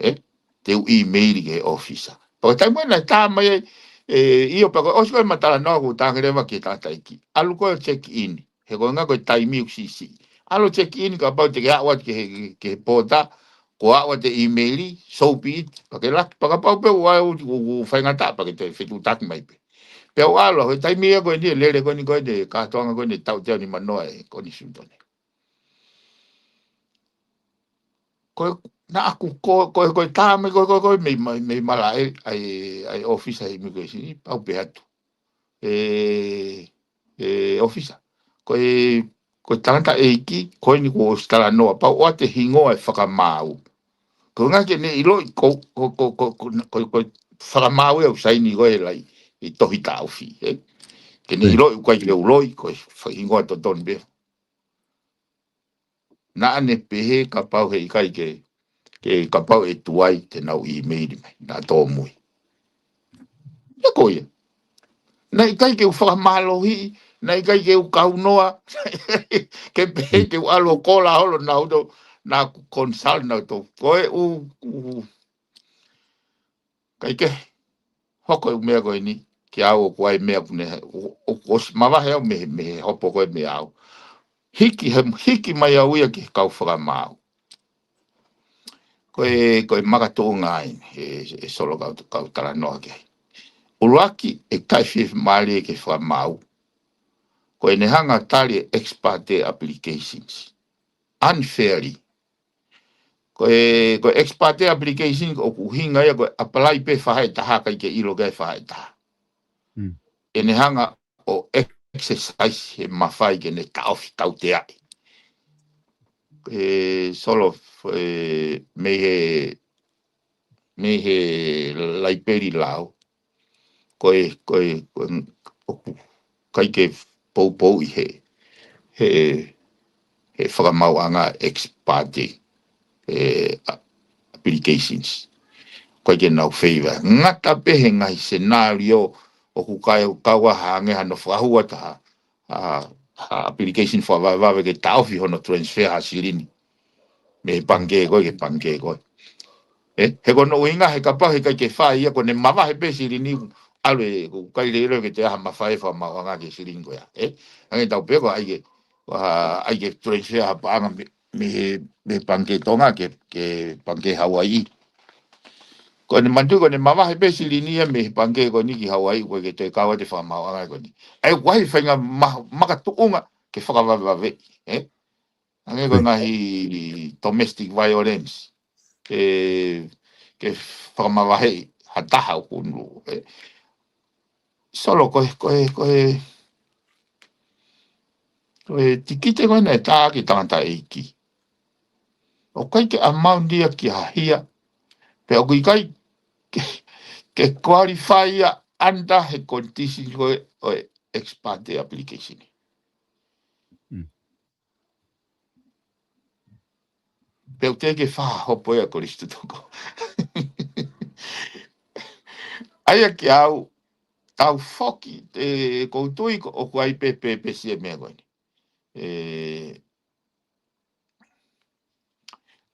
ʻE? Te u ʻīmeili ki he ʻōfisa. Pea ko e taimi naʻe tā mai ai, ʻe, ʻio, pea ko e ʻosi ko ē ʻema talanoa ʻoku tangi leva ki he tangataʻeiki. ʻAlu ko ē ʻo check in. He ko e ʻuhinga ko e taimi ʻoku siʻisiʻi. ʻAlu ʻo check in kapau te ke aʻu atu ki he, ki he pōta, ko e aʻu atu e ʻīmeili, so be it, pea ke laki, pea kapau pē ʻoku ʻi ai ʻoku, ʻoku faingataʻa pea ke toe fetuʻutaki mai pē. Pea u ʻalu, he taimi ia ko eni, lele ko eni ko eni, kātoanga ko eni, tautea ni manoa ʻe, ko eni Sutone. Ko e, naʻa ku ko, ko e, ko e tā mai, ko e, ko e, ko e, mei, mei, mei malaʻe, ʻai, ʻai ʻōfisa he immigration, pau pē atu. ʻE, ʻe ʻōfisa. Ko e, ko e tangataʻeiki, ko eni kuo ʻosi talanoa, pea ʻoatu e hingoa e fakamaau. Ko e ʻuhinga ke ne ʻiloʻi, ko, ko, ko e fakamaau ia ʻoku saini ko ē ʻi he tohi taʻofi, ē? Ke ne ʻiloʻi, ʻoku ʻikai ke u ʻiloʻi, ko e fa-, hingoa totonu pē. Naʻa ne pehē kapau he ʻikai ke, ke kapau ʻe tuai te nau ʻīmeili mai, naʻa tōmui. Ia ko ia. Naʻe ʻikai ke u fakamālohiʻi, naʻe ʻikai ke u kaunoa, ke pehē ke u ʻalu ʻo kola holo naʻa u tō, naʻa ku consult naʻa u tō. Ko e ʻū, ʻū, ʻikai ke hoko e ʻū meʻa ko eni, ke au ʻoku ʻi ai e meʻa ʻoku ne, ʻo, ʻo, ʻosi mavahe au mei, mei he hopo ko ē mei au. Hiki, he, hiki mai au ia ki he kau fakamaau. Ko e, ko e makatuʻunga eni, ʻe, ʻe Solo kau, kau talanoa ki ai. ʻUluaki, ʻe taʻefiemālie ki he fakamaau. Ko ʻene hanga ʻo tali e ex parte applications. Unfairly. Ko e, ko e ex parte application ʻoku ʻuhinga ia ko e apply pē faʻahi ʻe taha ʻikai ke ʻilo ki ai faʻahi ʻe taha. Mm. ʻEne hanga ʻo exercise he mafai ke ne taʻofi tauteaʻi. ʻE Solo, ʻe, mei he, mei he laipeli lao, ko e, ko e, ko e, ʻoku ʻikai ke poupouʻi he, he, he fakamaauʻanga ex parte, ʻe, a-, applications. ʻOku ʻikai ke nau favor. Ngata pē he ngaahi scenario ʻoku ʻikai, ʻoku ʻikai hangē hano fakahua taha, a, a application fakavavevave ke taʻofi hono transfer ha silini mei he pangikē ko ē ki he pangikē ko ē. ʻE, he ko hono ʻuhinga he kapau he ʻikai ke fai ia ko ʻene mavahe pē silini, ʻalu ē, ʻoku ʻikai lelei ke toe ʻi ai ha mafai fakamaauʻanga ki he silini ko ia. ʻE, hangē tau pehē ko e ʻai ke, ʻa, ʻai ke transfer ha paʻanga mei, mei he, mei he pangikē Tonga ki he, ki he pangikē Hauaiʻi. Ko ʻene manatuʻi ko ʻene mavahe pē silini ia mei he pangikē ko eni ki Hauaiʻi, ʻoku ʻikai ke toe kau atu e fakamaauʻanga ko eni. ʻA ia ʻoku ʻi ai e faʻahinga ma-, makatuʻunga ke fakavavevaveʻi, ʻe? Hangē ko e ngaahi domestic violence. Ke, ke fakamavaheʻi ha taha ʻoku nau, ʻe. Solo ko e, ko e, ko e, ko e tikite ko ē naʻe tā ki he tangataʻeiki. ʻOku ʻikai ke amount ia ki ha hia, pea ʻoku ʻikai ke, ke qualify ia under he condition ko ē ʻo e ex parte application. Mm. Pea ʻoku teʻeki ke fakahopo ia ko e lisi tutuku. ʻA ia ke au, tau foki, ʻe, ʻoku ou tui ko, ʻoku ʻi ai pē, pē, pē siʻi meʻa ko eni. ʻE,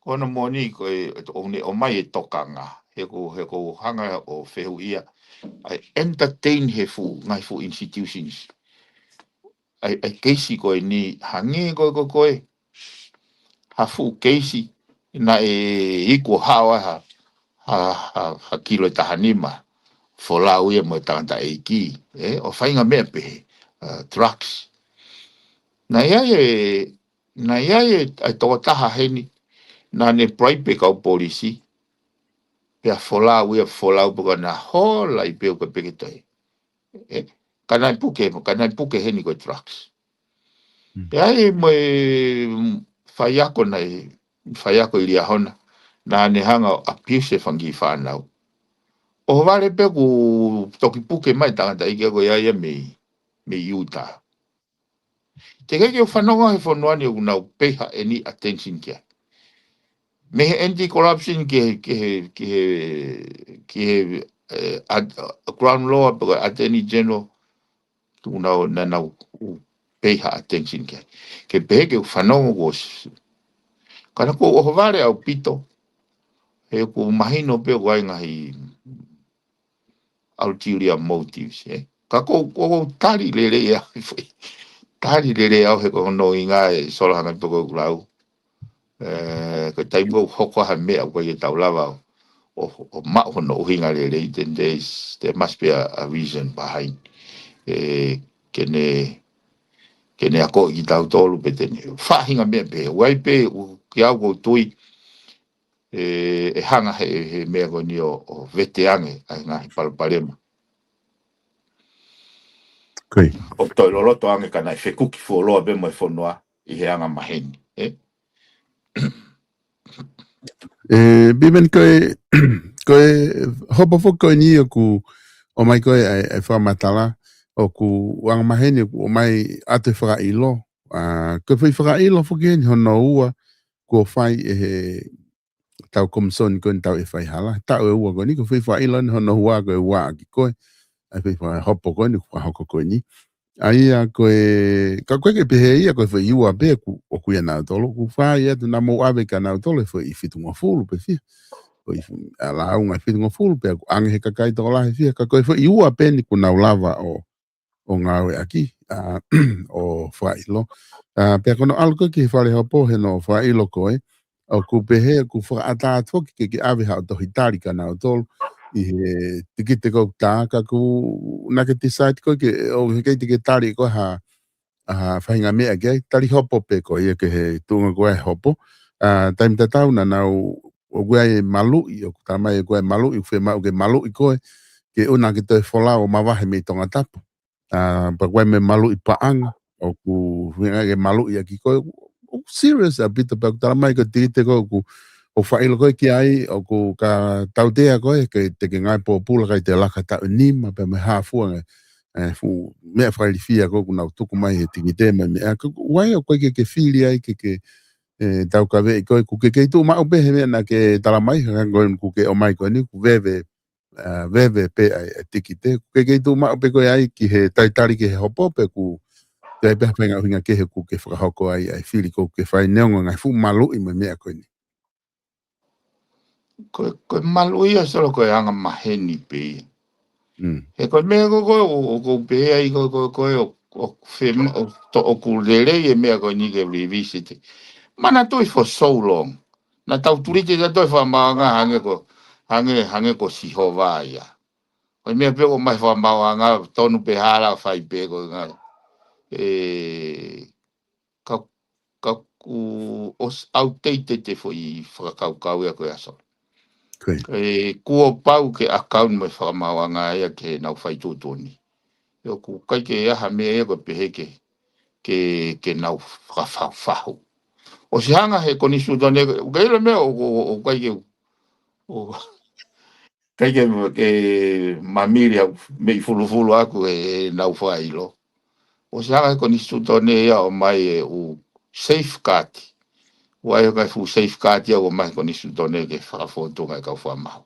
ko hono moʻoni ko e, ʻoku ne ʻomai e tokanga, he ʻoku, he ʻoku hanga ʻo fehuʻia, ʻa e entertain he fuʻu, ngaahi fuʻu institutions. ʻA e, ʻa e keisi ko eni, hangē ko e, ko e, ko e, ha fuʻu keisi, naʻe iku ʻo hao ai ha, ha, ha, ha kilo ʻe taha nima, folau ia mo e tangataʻeiki, ʻe, ʻo faʻahinga meʻa pehē, ʻa, drugs. Naʻe ʻi ai e, naʻe ʻi ai e, ʻa e tokotaha heni, naʻa ne bribe e kau polisi, pea folau ia, folau pē ka na hola ʻi pē ʻo ka peke toe. ʻE, ka naʻe puke, ka naʻe puke heni ko e drugs. Mm. Pea ʻi ai mo e, mm, faiako naʻe, faiako ʻi Liahona, naʻa ne hanga ʻo abuse e fanga kiʻi fānau. ʻOhovale pē kuo toki puke mai tangataʻeiki ko ia ia mei, mei Utah. Teʻeki ke u fanongo he fonua ni ʻoku nau pay ha any attention ki ai. Mei he anti-corruption ki he, ki he, ki he, ki he, ʻe, at-, ʻa, Crown Law pe ko e Attorney General, ʻoku nau, naʻa nau, ʻū, pay ha attention ki ai. Ke pehē ke u fanongo kuo s-, ka naʻa ku ʻohovale ʻaupito, he ʻoku mahino pē ʻoku ʻi ai ngaahi ulterior motives, ē. Ka ʻoku ou, ʻoku ou tali lelei au, tali lelei au he ko hono ʻuhinga ē Solo, hangē pē ko ʻeku lau. Ē, ko e taimi ʻoku hoko ha meʻa ʻoku ʻikai ke tau lava ʻo, ʻo, ʻo maʻu hono ʻuhinga lelei, then there is, there must be a, a reason behind. Ē, ke ne, ke ne akoʻi kitautolu pe te ne faʻahinga meʻa pē. ʻOku ʻi ai pē, ʻoku, kiate au ʻoku ou tui, ē, ʻe hanga he, he meʻa ko eni ʻo, ʻo vete ange ʻa e ngaahi palopalema. Ko ia. ʻO toe loloto ange ka naʻe fekuki fuoloa pē mo e fonua ʻi he anga maheni, ē? Ē, Bevan, ko e, ko e hopo foki ko eni ʻoku ʻomai ko ē ʻa e, ʻa e fakamatala, ʻoku anga maheni ʻoku ʻomai ʻa e fakaʻilo. ʻA, ko e foʻi fakaʻilo foki eni hono ua kuo fai ʻe he tau komisoni ko eni tau e faihala. Taʻu ʻe ua ko eni, ko e foʻi fakaʻilo eni hono ua ko e ua ʻaki ko ē ʻa e foʻi fakahopo ko eni, fakahoko ko eni. ʻA ia ko e, ka ko e ke pehē ia ko e foʻi ua pē ʻoku, ʻoku ʻia nautolu, ʻoku fai atu naʻa mou ʻave kia nautolu e foʻi fitungofulu pe fiha. Foʻi fu-, ʻa, lāunga fitungofulu pē ʻoku ʻange he kakai tokolahi fiha, ka ko e foʻi ua pē eni ʻoku nau lava ʻo, ʻo ngāueʻaki, ʻa, ʻo fakaʻilo. ʻA, pea ko hono ʻalu ko ē ki he fale hopo he hono fakaʻilo ko ē, ʻoku pehē ʻoku fakaʻatā atu foki ke ke ʻave haʻo tohi tali kia nautolu ʻi he tikite ko ē ʻoku tā, ka ʻoku naʻa ke decide ko ē ke, ʻoku ʻikai te ke tali ko ē ha, ha faʻahinga meʻa ki ai, tali hopo pē ko ia ki he tuʻunga ko ē hopo. ʻA, taimi tatau naʻa nau, ʻoku ʻi ai e maluʻi, ʻoku talamai ʻoku ʻi ai e maluʻi, ʻoku fiemaʻu ke maluʻi ko ē, ke ʻoua naʻa ke toe folau ʻo mavahe mei Tongatapu. ʻA, pea ʻoku ʻi ai mo e maluʻi paʻanga, ʻoku feinga ke maluʻi ʻaki ko ē, ʻoku serious ʻaupito pea ʻoku talamai ko e tikite ko ē ʻoku, ʻoku fakaʻilo ko ē ki ai, ʻoku ka tautea ko ē, ke te ke ngāue pōpula kae te laka taʻu nima, pea mo e hā fua ngaahi, ē, fuʻu meʻa fakailifia ko ē ʻoku nau tuku mai he tikite mo e meʻa, ka ʻoku ʻi ai ʻoku ʻikai ke ke fili ai ke ke, ē, taukaveʻi ko ē, ʻoku ke kei tuʻu maʻu pē he meʻa naʻa ke talamai, hangē ko ē ʻoku ke ʻomai ko eni, ʻoku veve, ʻa, veve pē ʻa e, ʻa e tikite. ʻOku ke kei tuʻu maʻu pē ko ē ai ki he talitali ki he hopo pe ʻoku ʻi ai pē ha faʻahinga ʻuhinga kehe ʻoku ke fakahoko ai ʻa e fili ʻoku ke fai neongo ngaahi fuʻu maluʻi mo e meʻa ko eni? Ko e, ko e maluʻi ia Solo ko e anga maheni pē ia. Mm. He ko e meʻa ko ē ʻoku, ʻoku ou pehē ai ko ē, ko e, ko e, ʻo, ʻo fema-, ʻo to-, ʻoku lelei e meʻa ko eni ke revisit. Manatuʻi for so long. Naʻa tau tuliti ʻa e toe fakamaauʻanga hangē ko, hangē, hangē ko Sihova ia. Ko e meʻa pē ʻoku ʻomai fakamaauʻanga tonu pē hala fai pē ko e ngā. Ē, ka, ka ʻoku ʻosi outdated e foʻi fakakaukau ia ko ē Solo. Ko ia. Ē, kuo pau ke account mo e fakamaauʻanga ia ke nau fai tuʻutuʻuni. ʻOku ʻikai ke ʻi ai ha meʻa ia ʻoku pehē ke, ke, ke nau fakafahufahu. ʻOsi hanga he konisitūtone, ʻoku ʻi ai e meʻa ʻoku, ʻoku, ʻoku ʻikai ke, ʻoku ʻikai ke, ke mamili au meʻi fulufulu ʻaku he nau fakaʻilo. ʻOsi hanga he konisitūtone ia ʻo ʻomai e ʻū safeguard. ʻOku ʻi ai e ngaahi fuʻu safeguard ia ʻoku ʻomai he konisitūtone ke fakafōtunga e kau fakamaau.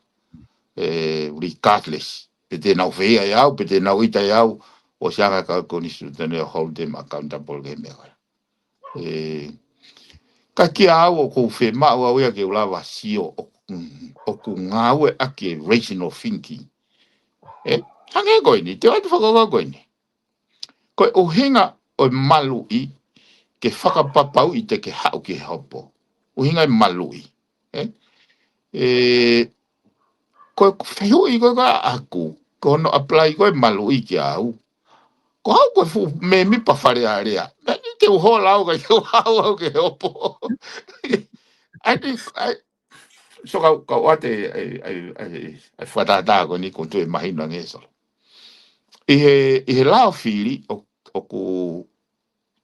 Ē, regardless. Pe te nau fehiʻa ʻe au, pe te nau ʻita ʻe au, ʻosi hanga he kau konisitūtone ʻo hold them accountable ki he meʻa ko ia. Ē, ka kiate au ʻoku ou fiemaʻu au ia ke u lava sio ʻo, ʻoku ngāueʻaki e rational thinking. Ē, hangē ko eni, te u ʻai atu e fakakaukau ko eni. Ko e ʻuhinga ʻo e maluʻi ke fakapapauʻi te ke haʻu ki he hopo. ʻUhinga e maluʻi. Ē? Ē, ko e fehuʻi ko ē ʻaʻaku, ko hono apply ko ē maluʻi kiate au. Ko au ko e fuʻu mēmipa Fale Alea. Naʻe ʻikai ke u hola au ka ke u haʻu au ki he hopo. ʻAi, ʻai, so kau, kau ʻoatu e, e, e, e, e fakatātā ko eni ʻoku ou tui ʻe mahino ange Solo. ʻI he, ʻi he lao fili ʻo, ʻoku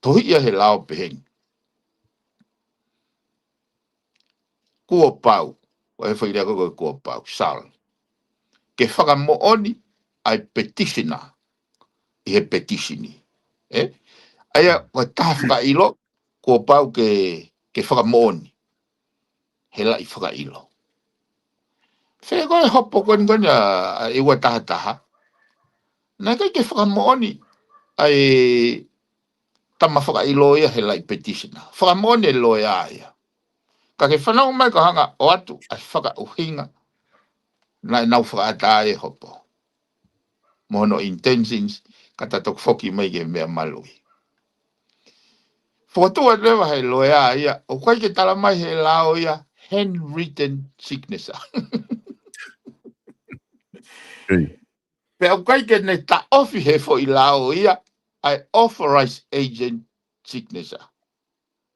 tohiʻi ia he lao pehē ni. Kuo pau, ʻa e foʻi lea ko ē ko e kuo pau, shall. Ke fakamoʻoni ʻa e petitioner ʻi he petisini. Ē? ʻA ia, ko e taha fakaʻilo, kuo pau ke, ke fakamoʻoni he laʻi fakaʻilo. Fē ko e hopo ko eni ko eni ʻa, ʻa e ua taha taha. Naʻe ʻikai ke fakamoʻoni ʻa e, tama fakaʻilo ia he lay petitioner. Fakamoʻoni e loea ia. Ka ke fanongo mai ka hanga ʻo ʻoatu ʻa e fakaʻuhinga naʻa nau fakaʻatā e hopo mo hono intentions, ka ta toki foki mai ki he meʻa maluʻi. Fokotuʻu atu leva he loea ia, ʻoku ʻikai ke tala mai he lao ia handwritten signature. Pea ʻoku ʻikai ke ne taʻofi he foʻi lao ia ʻa e authorized agent signature.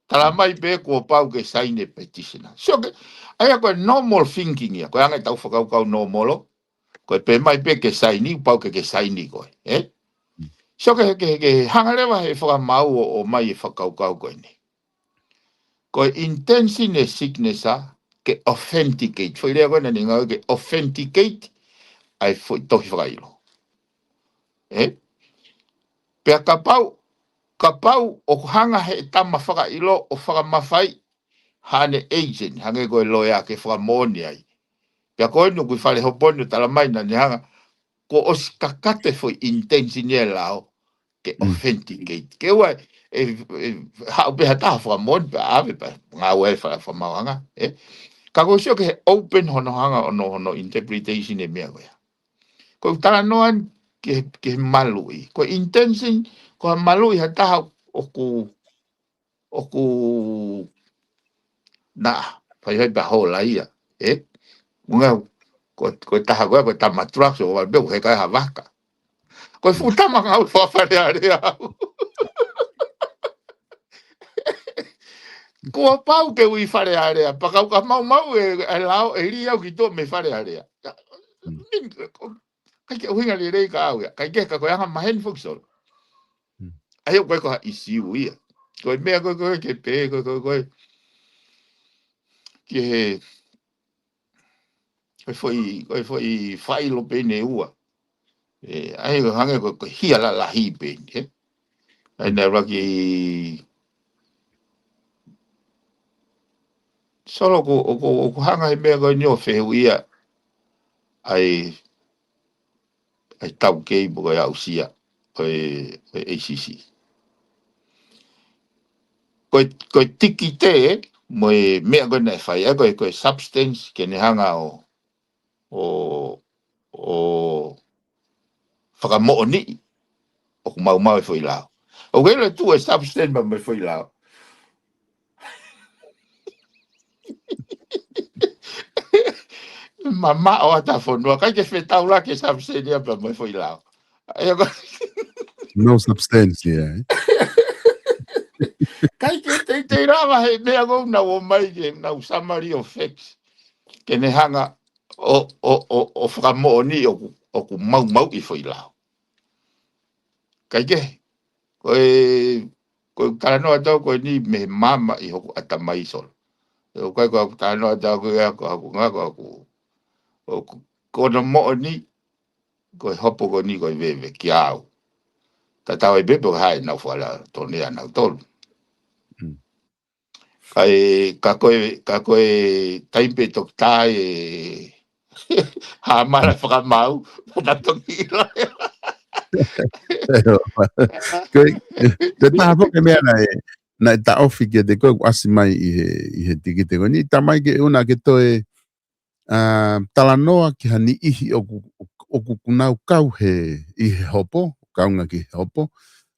Tala mai pē kuo pau ke saini e petitioner. Sio ke, ʻa ia ko e normal thinking ia, ko e anga ʻetau fakakaukau normal, ko e pehē mai pē ke saini, pau ke ke saini koe, ē? Sio ke, ke, ke hanga leva he fakamaau ʻo, ʻomai e fakakaukau ko eni. Ko e intention e signature ke authenticate. Foʻi lea ko ena ni ngau ke authenticate ʻa e foʻi tohi fakaʻilo. Ē? Pea kapau, kapau ʻoku hanga he tama fakaʻilo ʻo fakamafai haʻane agent, hangē ko e loea ke fakamoʻoni ai. Pea ko eni ʻoku ʻi fale hopo ni ʻo tala mai naʻa ne hanga, kuo ʻosi kakato e foʻi intention e lao ke authenticate. Ke ʻoua ʻe, ʻe haʻu pē ha taha fakamoʻoni pea ʻave pea ngāue ai fale fakamaauʻanga, ē? Ka ko e sio ke he open hono hanga hono, hono interpretation e meʻa ko ia. Ko e talanoa ni ke, ke maluʻi. Ko e intention, ko ha maluʻi ha taha ʻoku, ʻoku na, fai fai pea hola ia, ē? Unga, ko, ko e taha ko ē, ko e tama truck, so wale pē, he kai ha vaka. Ko e fuʻu tama ngau fa Fale Alea au. Kuo pau ke ui Fale Alea, pea kau ka maumau e, e lao, e li au ki tō me Fale Alea. Min, ko, kai ke ʻuhinga lelei ka au ia, kai ke ka ko e anga maheni foki solo. ʻA ia ko e ko ha issue ia. Ko e meʻa ko e ko e ke pē, ko e ko e ko e. Ke he, ko e foʻi, ko e foʻi failo pē ne ua. Ē, ʻa ia ko hangē ko e, ko e hia lalahi pē, ē? ʻA ia naʻe laki solo ko, ʻoku, ʻoku hanga he meʻa ko eni ʻo fehuʻia ʻa e, ʻa e taukei mo ko e aʻusia ʻo e, ʻo e A C C. Ko e, ko e tikite mo e meʻa ko ē naʻe fai, ʻa ia ko e, ko e substance ke ne hanga ʻo, ʻo, ʻo fakamoʻoniʻi ʻoku maumau e foʻi lao. ʻOku ʻilo e tuʻu e substance mo e foʻi lao. Mamaʻo ʻa e fonua, kai ke fetaulaki e substance ia pea mo e foʻi lao. ʻA ia ko No substance, yeah. Kai ke teitei lava he meʻa ko ē naʻa nau ō mai ke nau summary of facts. Ke ne hanga ʻo, ʻo, ʻo, ʻo fakamoʻoniʻi ʻoku, ʻoku maumauʻi e foʻi lao. Kai ke, ko e, ko e talanoa ʻataʻu ko eni mei he maama ʻi hoku ʻatamai solo. ʻOku ʻikai ko e talanoa ʻataʻu ko ia ko haku ngako aku. ʻOku, ko hono moʻoni, ko e hopo ko eni ko e veve kia au. Tatau ai pē pe ko hai ʻenau fala tone ʻanautolu. Ka e, ka ko e, ka ko e taimi pē toki tā e hāmala fakamaau, na toki ʻilo. Ko e, ko e taha foki e meʻa naʻe, naʻe taʻofi kiate koe ʻoku ʻasi mai ʻi he, ʻi he tikite ko eni, tā mai ke ʻuna ke toe, ʻa, talanoa ki ha niʻihi ʻoku, ʻoku, ʻoku nau kau he, ʻi he hopo, kaunga ki he hopo.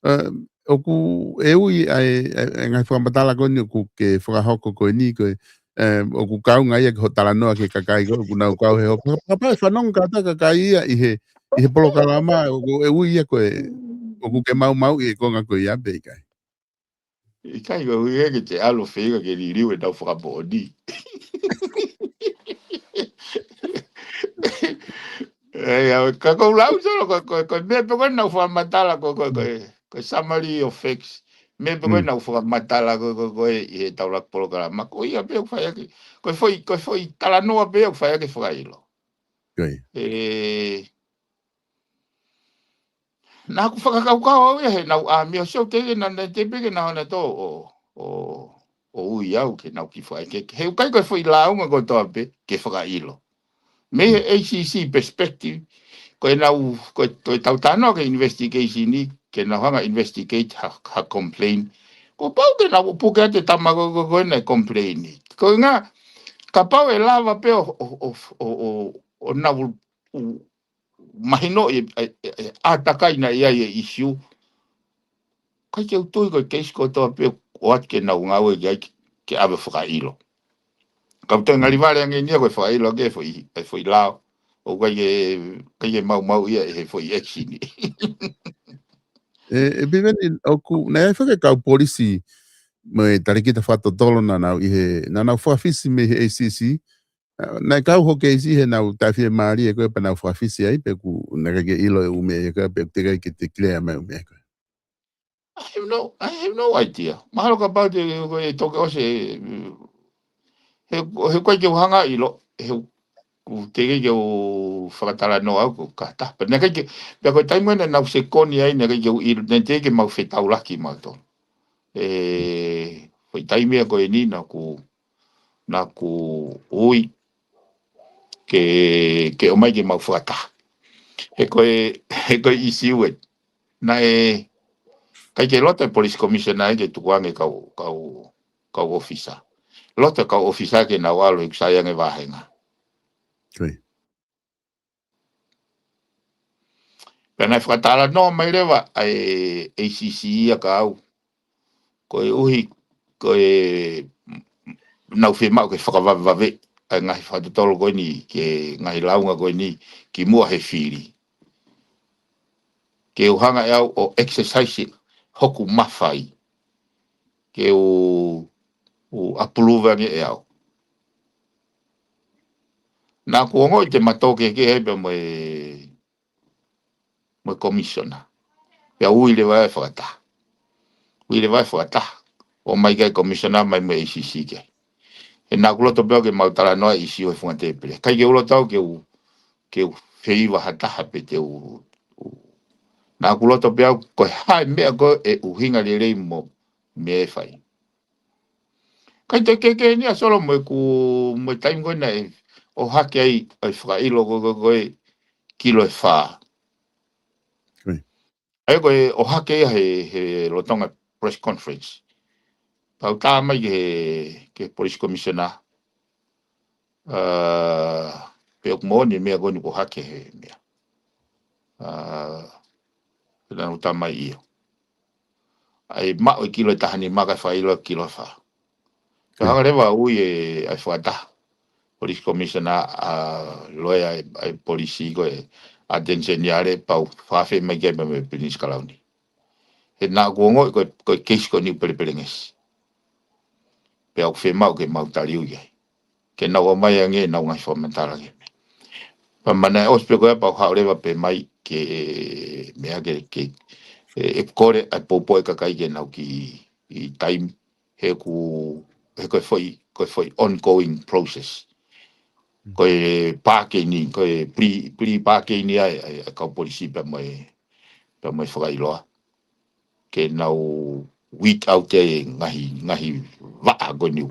ʻA, ʻoku ʻe ui ʻa e, ʻa e, ʻa e ngaahi fakamatala ko eni ʻoku ke fakahoko ko eni ko e, ʻe, ʻoku kaunga ia ki hoʻo talanoa ki he kakai ko ē ʻoku nau kau he hopo. Kapau ʻe fanongo kātoa e kakai ia ʻi he, ʻi he polokalama, ʻoku ʻe ui ia ko e, ʻoku ke maumauʻi e konga ko ia pe ʻikai. ʻIkai ko e ui ia ke te ʻalu ʻo feinga ke liliu ʻenau fakamoʻoni. ʻE, ia, ka ʻoku ou lau solo, ko, ko, ko e meʻa pē ko ē naʻa ku fakamatala, ko, ko, ko, ko e summary of facts. Meʻa pē ko ē naʻa ku fakamatala, ko, ko, ko e, ʻi he taulaki polokalama. Ko ia pē ʻoku fai ʻaki. Ko e foʻi, ko e foʻi talanoa pē ʻoku fai ʻaki e fakaʻilo. Ko ia. ʻE, naʻa ku fakakaukau au ia he naʻa ku ʻāmio, sio teʻeki ke na, na teʻeki ke na hana tō ʻo, ʻo, ʻo ui au ke nau ki fai ke, he ʻoku ʻikai ko e foʻi lāunga kotoa pē ke fakaʻilo. Mei he A C C perspective, ko ʻenau, ko e, ko ʻetau talanoa ki he investigation ni, pe nau hanga ʻo investigate ha, ha complain. Kuo pau ke nau puke atu e tama ko, ko, ko ena e complain. Ko e ʻuhinga, kapau ʻe lava pē ʻo, ʻo, ʻo, ʻo, ʻo, ʻo nau u, mahino e, e, e, e ʻātakai naʻe ʻi ai e issue. ʻIkai ke u tui ko e case kotoa pē ʻoku ʻoatu ke nau ngāue ki ai ke, ke ʻave fakaʻilo. Ka u toe ngali vale ange ʻeni ia ko e fakaʻilo ke foʻi, e foʻi lao. ʻOku ʻikai ke, ʻikai ke maumauʻi ia ʻe he foʻi action. E, e Piveni, ʻoku, naʻe ʻi ai foki e kau polisi mo e talēkita fakatotolo naʻa nau ʻi he, naʻa nau fakafisi mei he A C C. Naʻe kau ho keisi he nau taʻefiemālie ko ē pea nau fakafisi ai, pe ʻoku, naʻe ʻikai ke ʻilo e ʻū meʻa ia ko ē, pe ʻoku teʻeki ai ke te declare mai e ʻū meʻa ko ē. I have no, I have no idea. Mahalo kapau te ko e toke ʻosi, he, he ʻikai ke u hanga ʻilo, he ʻoku teʻeki ke u fakatalanoa au ko e kātaki. Pea naʻe ʻikai ke, pea ko e taimi naʻa nau sekoni ai, naʻe ʻikai ke u ʻilo, naʻe teʻeki ke mau fetaulaki mautolu. E, ko e taimi ia ko eni naʻa ku, naʻa ku ui ke, ke ʻomai ke mau fakataha. He ko e, he ko e issue ē. Naʻe ʻikai ke loto e police commissioner ia ke tukuange kau, kau, kau ʻōfisa. Loto e kau ʻōfisa ke nau ʻalu ʻo sai ange vāhenga. Ko ia. Pea naʻe fakatalanoa mai leva ʻa e A C C ia kia au. Koeʻuhi, ko e nau fiemaʻu ke fakavavevave ʻa e ngaahi fakatotolo ko eni ki he ngaahi lāunga ko eni kimuʻa he fili. Ke u hanga ʻe au ʻo exercise hoku mafai. Ke u, u approve ange ʻe au. Naʻa ku ongoʻi te mato ke ke he pea mo e, mo e commissioner. Pea ui leva e fakataha. Ui leva e fakataha. ʻOmai ki ai e commissioner mai mo e A C C ki ai. He naʻa ku loto pē au ke mau talanoa e issue he funga tēpile. ʻIkai ke u loto au ke u, ke u feiva ha taha pe te u, u. Naʻa ku loto pē au ko e hā e meʻa ko ē ʻe ʻuhinga lelei mo e meʻa ʻe fai. ʻIkai te ke ke ni a Solo mo e ku, mo e taimi ko ē naʻe ʻohake ai ʻa e fakaʻilo ko, ko, ko e kilo ʻe fā. Ko ia. ʻA ia ko e ʻohake ia he, he lolotonga press conference. Pea u tā mai ki he, ki he police commissioner. Ā, pe ʻoku moʻoni e meʻa ko eni kuo ʻohake he meʻa. Ā, pea naʻa ku tā mai ʻio. ʻA e maʻu e kilo ʻe taha nima kae fakaʻilo e kilo ʻe fā. Pea hanga leva ʻo ui e, ʻa e fakataha. Police commissioner, ā, loea ʻa e, ʻa e polisi ko e ʻAteni Seniale pea u fakaafeʻi mai ki ai pea mo e Pilinisi Kalauni. He naʻa ku ongoʻi ko e, ko e keisi ko eni ʻoku pelepelengesi. Pea ʻoku fiemaʻu ke mau taliui ai. Ke nau ʻomai ange ʻenau ngaahi fakamatala ki he meʻa. Pea mana e ʻosi pē ko ia pea u haʻu leva pē mai ke, meʻa ke, ke, e, ʻe kole ʻa e poupou e kakai ke nau kiʻi taimi. He ʻoku, he ko e foʻi, ko e foʻi ongoing process. Ko e pākeni, ko e pre, pre-pākeni ʻa e, ʻa e, ʻa e kau polisi pea mo e, pea mo e fakaʻiloa. Ke nau weed out e ngaahi, ngaahi vaʻa ko eni.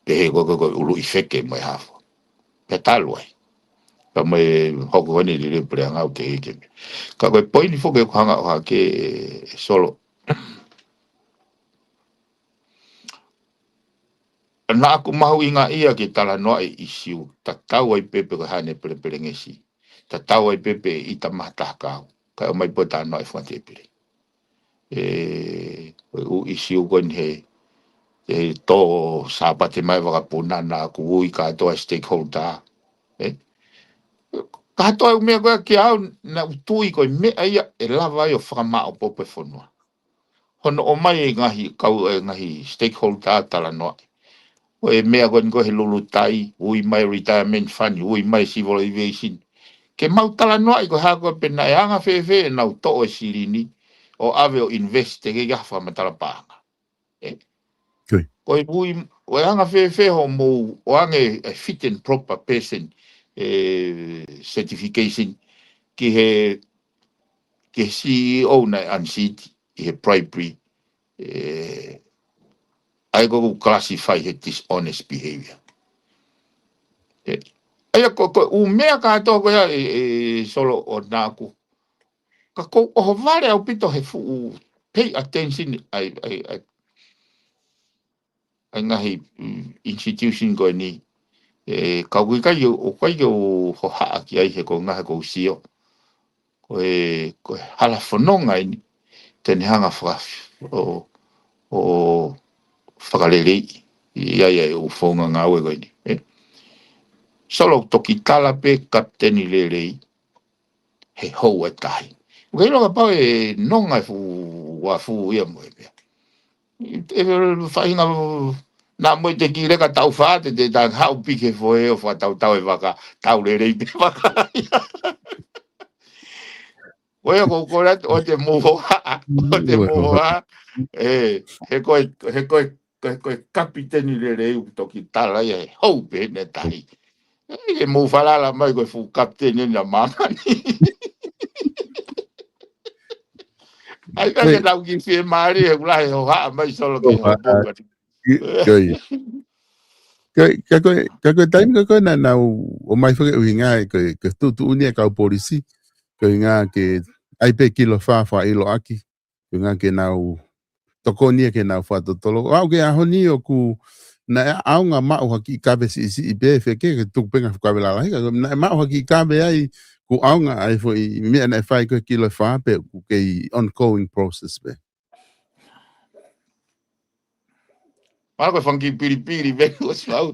Pehē ko e, ko e, ko e ʻuluʻi feke mo e hā fua. Pea talu ai. Pea mo e hoko ko eni lele puleʻanga ʻo ke, ke. Ka ko e poini foki ʻoku hanga ʻo ʻohake, ē Solo. Naʻa ku mahuʻingaʻia ke talanoaʻi e issue, tatau ai pē pe ko e hā ʻene pelepelengesi. Tatau ai pē pe ʻita maha taha kau. Kae ʻomai pē ʻo talanoaʻi he funga tēpile. Ē, ko e ʻū issue ko eni he, he tō Sāpate mai vakapuna naʻa ku ui kātoa e stakeholder. Ē, kātoa e ʻū meʻa ko ia kia au naʻa ku tui ko e meʻa ia ʻe lava ai ʻo fakamāʻopoʻopo e fonua. Hono ʻomai e ngaahi kau, e ngaahi stakeholder talanoaʻi. Ko e meʻa ko eni ko e he lulutai, ui mai retirement fund, ui mai civil aviation. Ke mau talanoaʻi ko e hā ko ē pe naʻe anga fēfē ʻenau toʻo e silini ʻo ʻave ʻo invest, teʻeki ai ke ʻi ai ha fakamatala paʻanga. Ē? Ko ia. Ko e ui, ʻoku anga fēfē hoʻomou ʻoange e fit and proper person, ē, certification ki he, ki he C E O naʻe unseat ʻi he bribery, ē, ʻa ia ʻoku classify he dishonest behavior. Ē, ʻa ia ko, ko e ʻū meʻa kātoa ko ia ē, ē Solo ʻo naʻa ku Ka ʻoku ou ʻohovale ʻaupito he fuʻu pay attention ʻa e, ʻa e, ʻa e, ʻa e ngaahi, mm, institution ko eni. ʻE, ka ʻoku ʻikai ke, ʻoku ʻikai ke u hohaʻa ki ai he ko e ngaahi ʻoku ou sio. Ko e, ko e hala fononga eni te ne hanga fakafi-, ʻo, ʻo fakaleleiʻi ai ʻa e ʻū founga ngāue ko eni. ʻE. Solo toki tala pē kapiteni lelei, he hou e tahi. ʻOku ʻikai lava pau ʻe nonga e fuʻu uafu ia mo e meʻa. ʻE faʻahinga naʻa mo e te ki leka tau fā, te te tau haʻu piki he fohe ʻo fakatautau e vaka, tau lelei pē vaka. ʻOi, ʻoku ou kole atu, ʻoua te mou hohaʻa, ʻoua te mou hohaʻa. ʻE, he ko e, he ko e, ko e, ko e kapiteni lelei ʻoku toki tala ia he hou pē ʻene tahi. ʻE, ke mou falala mai ko e fuʻu kapiteni ʻena māmani. ʻAi, ka ke tau kiʻi fiemālie, he ʻoku lahi e hohaʻa mai Solo ke hohaʻa. Ka ko e, ka ko e, ka ko e taimi ka ko e naʻa nau ō mai fakaʻuhinga ʻe ko e, ko e tuʻutuʻuni e kau polisi, ko e ʻuhinga ke ʻai pē kilo fā fakaʻiloʻaki, ko e ʻuhinga ke nau tokoni ke nau fakatotolo. ʻAu ke ʻaho ni ʻoku naʻe ʻaonga maʻu ha kiʻi kave siʻisiʻi pē feke ke tuku pē ngaahi fuʻu kave lalahi, ka naʻe maʻu ha kiʻi kave ai ʻoku ʻaonga ai foʻi meʻa naʻe fai ko e kilo fā pē ʻoku kei ongoing process pē. Mara ko e fanga kiʻi pilipili pē ʻosi mau.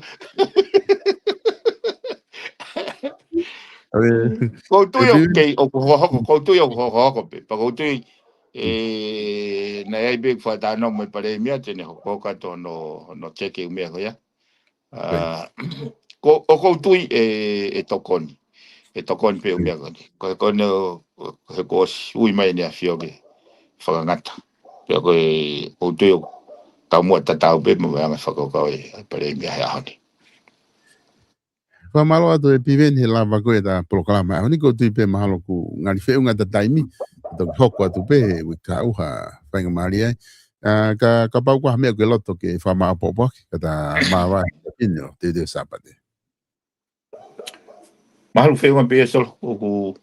ʻOku ou tui ʻoku kei, ʻoku hokohoko, ʻoku ou tui ʻoku hokohoko pē. Pea ʻoku ou tui, ʻe, naʻe ʻi ai pē fakatātā mo e palēmia te ne hokohoko atu hono, hono teke ʻū meʻa ko ia. ʻA, ko, ʻoku ou tui ʻe, ʻe tokoni. ʻE tokoni pē ʻū meʻa ko eni. Ko e, ko eni ʻo, he kuo ʻosi ui mai ʻEne ʻAfio ke fakangata. Pea ko e, ʻoku ou tui ʻoku taumuʻa tatau pē mo e anga fakakaukau ʻa e palēmia he ʻaho ni. Fakamālō atu ʻe Piveni he lava ko ē ʻeta polokalama ʻaho ni, ʻoku ou tui pē mahalo ʻoku ngali feʻunga ʻeta taimi, toki hoko atu pē he uike kahaʻu ha faingamālie ai. ʻA, ka, kapau ko ha meʻa ʻoku ke loto ke fakamāʻopoʻopo ʻaki, ka ta māvae ʻi he ʻaho ni ʻo teuteu Sāpate. Mahalo feʻunga pē ia Solo, ʻoku,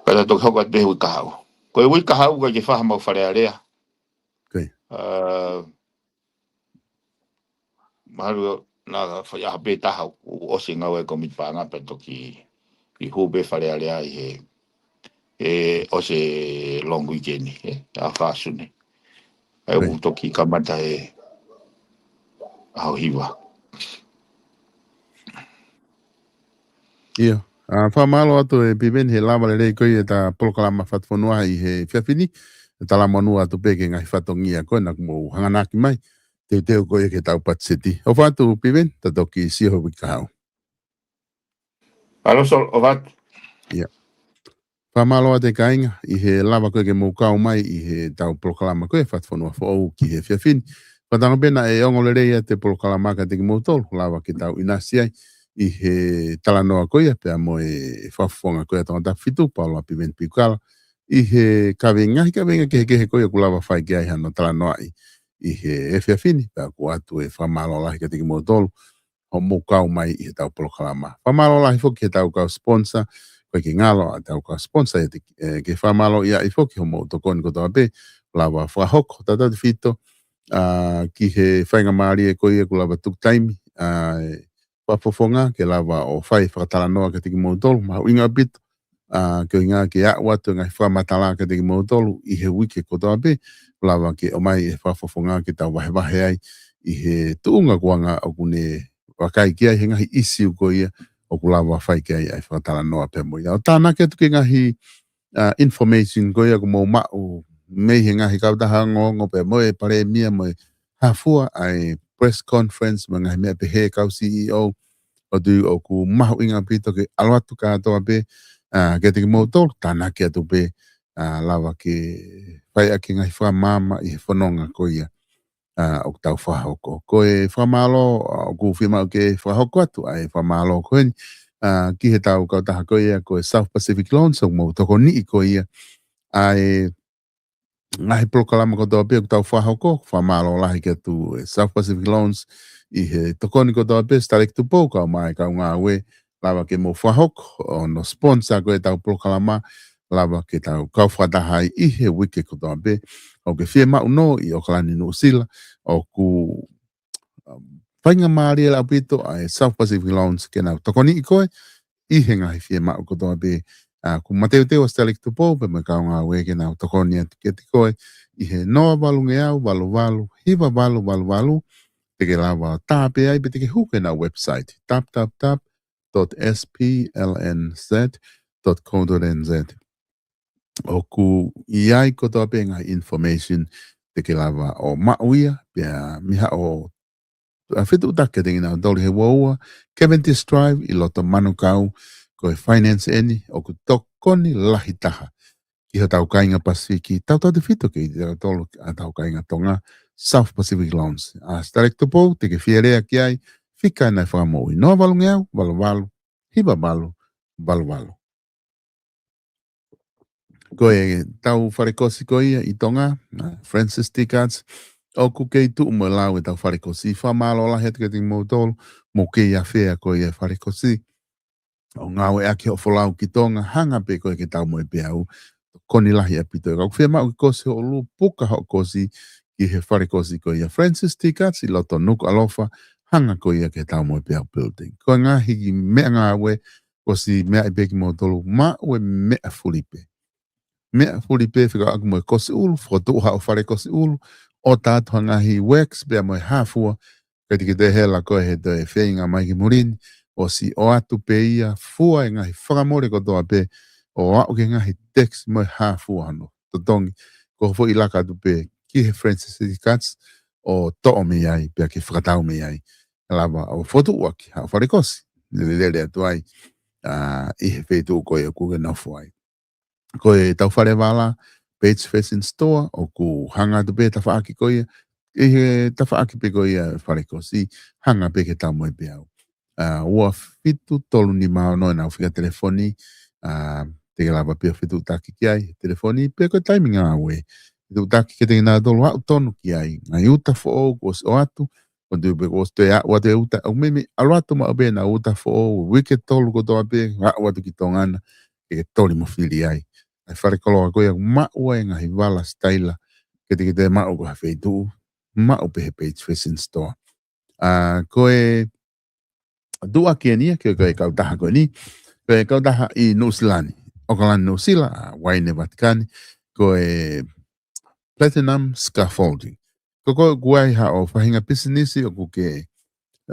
ka ta toki hoko atu pē he uike kahaʻu. Ko e uike kahaʻu ʻikai ke fai ha mau Fale Alea. ʻA, mahalo naʻa fai ʻaho pē taha ʻoku ʻosi e ngāue ʻa e kōmiti paʻanga pea toki hū pē Fale Alea ʻi he, ʻe ʻosi e long weekend, ʻe, ʻa Fā Sune. ʻAi ʻoku toki kamata he ʻaho hiva. ʻIo, ʻa, fakamālō atu ʻe Piveni he lava lelei ko ia ʻeta polokalama Fatufonua ʻi he efiafi ni, talamonū atu pē ki he ngaahi fatongia ko ē naʻa mou hanganaki mai, teuteu ko ia ki heʻetau patiseti. ʻOfa atu Piveni, ta toki sio he uike kahaʻu. Mālō Solo, ʻofa atu. ʻIo. Fakamālō atu ʻe kāinga, ʻi he lava ko ē ke mou kau mai ʻi heʻetau polokalama ko ē Fatufonua Foʻou ki he efiafi ni. Fakatauange pē naʻe ongo lelei ʻa e polokalama kiate kimoutolu, lava ke tau ʻinasi ai ʻi he talanoa ko ia, pea mo e fakafofonga ko ia ʻa Tongatapu fitu, Paula Piveni Piukala, ʻi he kaveinga, ngaahi kaveinga kehekehe ko ia ʻoku lava fai ki ai hano talanoaʻi ʻi he efiafi ni, pea ʻoku ʻoatu e fakamālō lahi kiate kimoutolu, hoʻomou kau mai ʻi heʻetau polokalama. Fakamālō lahi foki ki heʻetau kau sponsor, ko e ke ngalo ʻa ʻetau kau sponsor, ʻe te, ʻe, ke fakamālō ia ʻi foki hoʻomou tokoni kotoa pē, lava fakahoko, tautautefito, ʻa, ki he faingamālie ko ia ʻoku lava tuku taimi, ʻa, e fakafofonga, ke lava ʻo fai fakatalanoa kiate kimoutolu, mahuʻinga ʻaupito, ʻa, ko e ʻuhinga ke aʻu atu e ngaahi fakamatala kiate kimoutolu ʻi he uike kotoa pē, lava ke ʻomai e fakafofonga ke tau vahevahe ai ʻi he tuʻunga kuo hanga ʻoku ne vakai ki ai he ngaahi ʻisiū ko ia ʻoku lava fai ki ai ʻa e fakatalanoa pea mo ia. ʻO tānaki atu ki he ngaahi, ʻa, information ko ia ʻoku mou maʻu mei he ngaahi kautaha ongoongo pea mo e palēmia mo e hā fua ʻa e press conference mo e ngaahi meʻa pehē kau C E O, ʻoku ou tui ʻoku mahuʻinga ʻaupito ke ʻalu atu kātoa pē, ʻa, kiate kimoutolu, tānaki atu pē, ʻa, lava ke fai ʻaki e ngaahi fakamaama ʻi he fononga ko ia, ʻa, ʻoku tau fakahoko. Ko e fakamālō, ʻa, ʻoku fiemaʻu ke fakahoko atu, ʻa, e fakamālō ko eni, ʻa, ki heʻetau kautaha ko ia, ko e South Pacific Loans, ʻoku mou tokoniʻi ko ia ʻa e ngaahi polokalama kotoa pē ʻoku tau fakahoko, fakamālō lahi ki he ʻa e South Pacific Loans ʻi he tokoni kotoa pē, Starlink Tupou, kau mai kau ngāue, lava ke mou fakahoko, ʻo hono sponsor ko ē ʻetau polokalama, lava ke tau kau fakataha ai ʻi he uike kotoa pē. ʻOku ke fiemaʻu nō ʻi ʻOkalani, Nuʻusila, ʻoku, um, faingamālie ʻaupito ʻa e South Pacific Loans ke nau tokoniʻi koe ʻi he ngaahi fiemaʻu kotoa pē. ʻA, ʻoku mateuteu ʻa Stalek Tupou pea mo e kau ngāue ke nau tokoni atu kiate koe ʻi he noa valu ngeau valu valu hiva valu valu valu. Te ke lava ʻo tā pē ai pe te ke hū ki heʻenau website, w w w dot s p l n z dot co dot n z. ʻOku ʻi ai kotoa pē ngaahi information te ke lava ʻo maʻu ia, pea mei haʻo, ʻa, fetuʻutaki kiate kinautolu he ua ua Cavendish Drive ʻi loto Manukau. Ko e finance ʻeni ʻoku tokoni lahi taha ki hotau kāinga Pasifiki, tautautefito kiate kitautolu ʻa hotau kāinga Tonga, South Pacific Loans. ʻA Stalek Tupou te ke fie lea ki ai, fika ʻena ʻe fakamoʻui, noa valu ngeau valu valu hiva valu valu valu. Ko ʻetau falekosi ko ia ʻi Tonga, ʻa, Francis Tickets, ʻoku kei tuʻu mo e lau ʻetau falekosi. Fakamālō lahi atu kiate kimoutolu, mou kei afea ko ia e falekosi ʻo ngāueʻaki hoʻo folau ki Tonga, hanga pē koe ke tau mo e peau. Tokoni lahi ʻaupito. Ka ʻoku fiemaʻu ke kosi hoʻo lū, puka hoʻo kosi ki he falekosi ko ia Francis Tickets ʻi loto Nukuʻalofa, hanga ko ia ki he Tau mo e Peau Building. Ko e ngaahi meʻangāue, ʻosi meaʻi pē kimoutolu, maʻu e meʻa fulipē. Meʻa fulipē fekauʻaki mo e kosi ʻulu, fokotuʻu haʻo falekosi ʻulu, ʻo tā atu ha ngaahi wax pea mo e hā fua, ka te ke toe hela koe he toe feinga mai ki muli ni, ʻosi ʻoatu pē ia, fua e ngaahi fakamole kotoa pē, ʻo aʻu ki he ngaahi tax mo e hā fua hono totongi, ko hoʻo foʻi laka atu pē ki he Francis Tickets, ʻo toʻo mei ai, pea ke fakatau mei ai. Lava ʻo fokotuʻu ʻaki haʻo falekosi, lele atu ai, ʻa, ʻi he feituʻu ko ia ʻoku ke nofo ai. Ko ʻetau fale vala, Page Fashion Store, ʻoku hanga atu pē tafaʻaki ko ia, ʻi he tafaʻaki pē ko ia falekosi, hanga pē ki he Tau mo e Peau. ʻA, ua fitu tolu nima ono ʻenau fika telefoni, ʻa, te ke lava pē ʻo fetuʻutaki ki ai, telefoni, pe ko e taimi ngāue. Fetuʻutaki kiate kinautolu ʻoku tonu ki ai. Ngaahi uta foʻou kuo ʻosi ʻoatu, ʻoku ou tui pē kuo ʻosi toe aʻu atu e uta, ʻoku meimei ʻalu atu maʻu pē ʻenau uta foʻou, uike tolu kotoa pē, aʻu atu ki Tonga na, ke ke toli mo fili ai. ʻA e fale koloa ko ia, maʻu ai e ngaahi vala sitaila, ke te ke toe maʻu ko ha feituʻu, maʻu pē he Page Fashion Store. ʻA, ko e tuʻuaki ʻeni ia, ko e, ko e kautaha ko ʻeni, ko e kautaha ʻi Nuʻusila ni, ʻOkalani, Nuʻusila, ʻa, Uaine Vatikani, ko e Platinum Scaffolding. Ko koe ʻoku ʻi ai haʻo faʻahinga pisinisi ʻoku ke,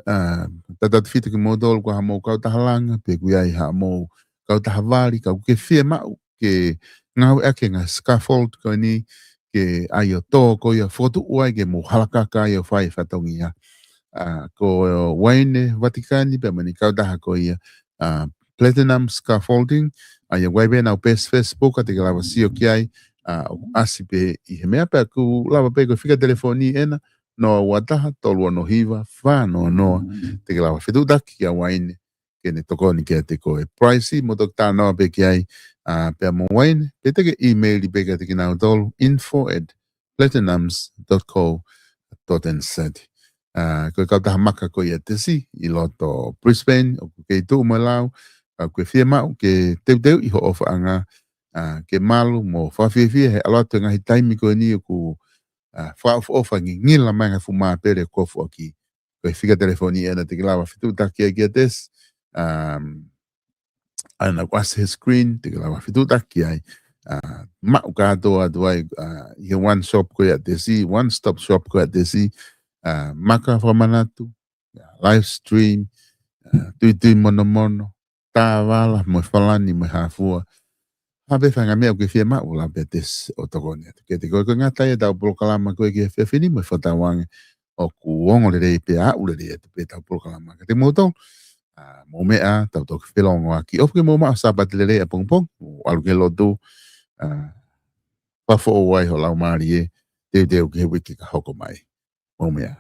ʻa, tautautefito kimoutolu ko haʻamou kautaha langa, pe ʻoku ʻi ai haʻamou kautaha vali, ka ʻoku ke fiemaʻu ke ngāueʻaki e ngaahi scaffold ko ʻeni, ke ʻai ʻo tō ko ia, fokotuʻu ai ke mou halakaka ai ʻo fai e fatongia. ʻA, ko Uaine Vatikani pea mo ʻene kautaha ko ia, ʻa, Platinum Scaffolding, ʻa ia ʻoku ʻi ai pē ʻenau page Facebook, ʻa, te ke lava sio ki ai, ʻa, ʻoku ʻasi pē ʻi he meʻa pea ʻoku lava pē ko e fika telefoni ʻena, noa ua taha, tolu ono hiva, fā noa noa, te ke lava fetuʻutaki kia Uaine, ke ne tokoni kiate koe. Price, mou toki talanoa pē ki ai, ʻa, pea mo Uaine, pe te ke email pē kiate kinautolu, info at platinums dot co dot n z. ʻA, ko e kautaha maka ko ia ʻa Tesi, ʻi loto Brisbane, ʻoku kei tuʻu mo e lau, ʻa, ʻoku ke fiemaʻu ke teuteuʻi hoʻo ʻofaʻanga, ʻa, ke malu mo fakafiefia he ʻalu atu e ngaahi taimi ko ʻeni ʻoku, ʻa, fakaʻofoʻofa ngingila mai ngaahi fuʻu māpele kofuʻaki. Ko e fika telefoni ʻena te ke lava fetuʻutaki ai kia Tesi, um, ʻa ena ʻoku ʻasi he screen, te ke lava fetuʻutaki ai, ʻa, maʻu kātoa atu ai, ʻa, ʻi he one shop ko ia ʻa Tesi, one stop shop ko ia ʻa Tesi, ʻa, maka fakamanatu, ʻa, live stream, ʻa, tuitui monomono, tā vala, mo e falani, mo e hā fua. Ha pē faʻahinga meʻa ʻoku ke fiemaʻu, lava pē ʻa Tesi ʻo tokoni atu kiate koe. Ko e ngata ia ʻetau polokalama ko ē ki he efiafi ni mo e fakatauange ʻoku ongo lelei pea aʻu lelei atu pē ʻetau polokalama kiate kimoutolu. ʻA, mou meʻa, tau toki felōngoaki. ʻOfa ke mou maʻu ha Sāpate lelei ʻapongipongi, mou ʻalu ki he lotu, ʻa, fakafoʻou ai ho laumālie, teuteu ki he uike ka hoko mai. Mou meʻa.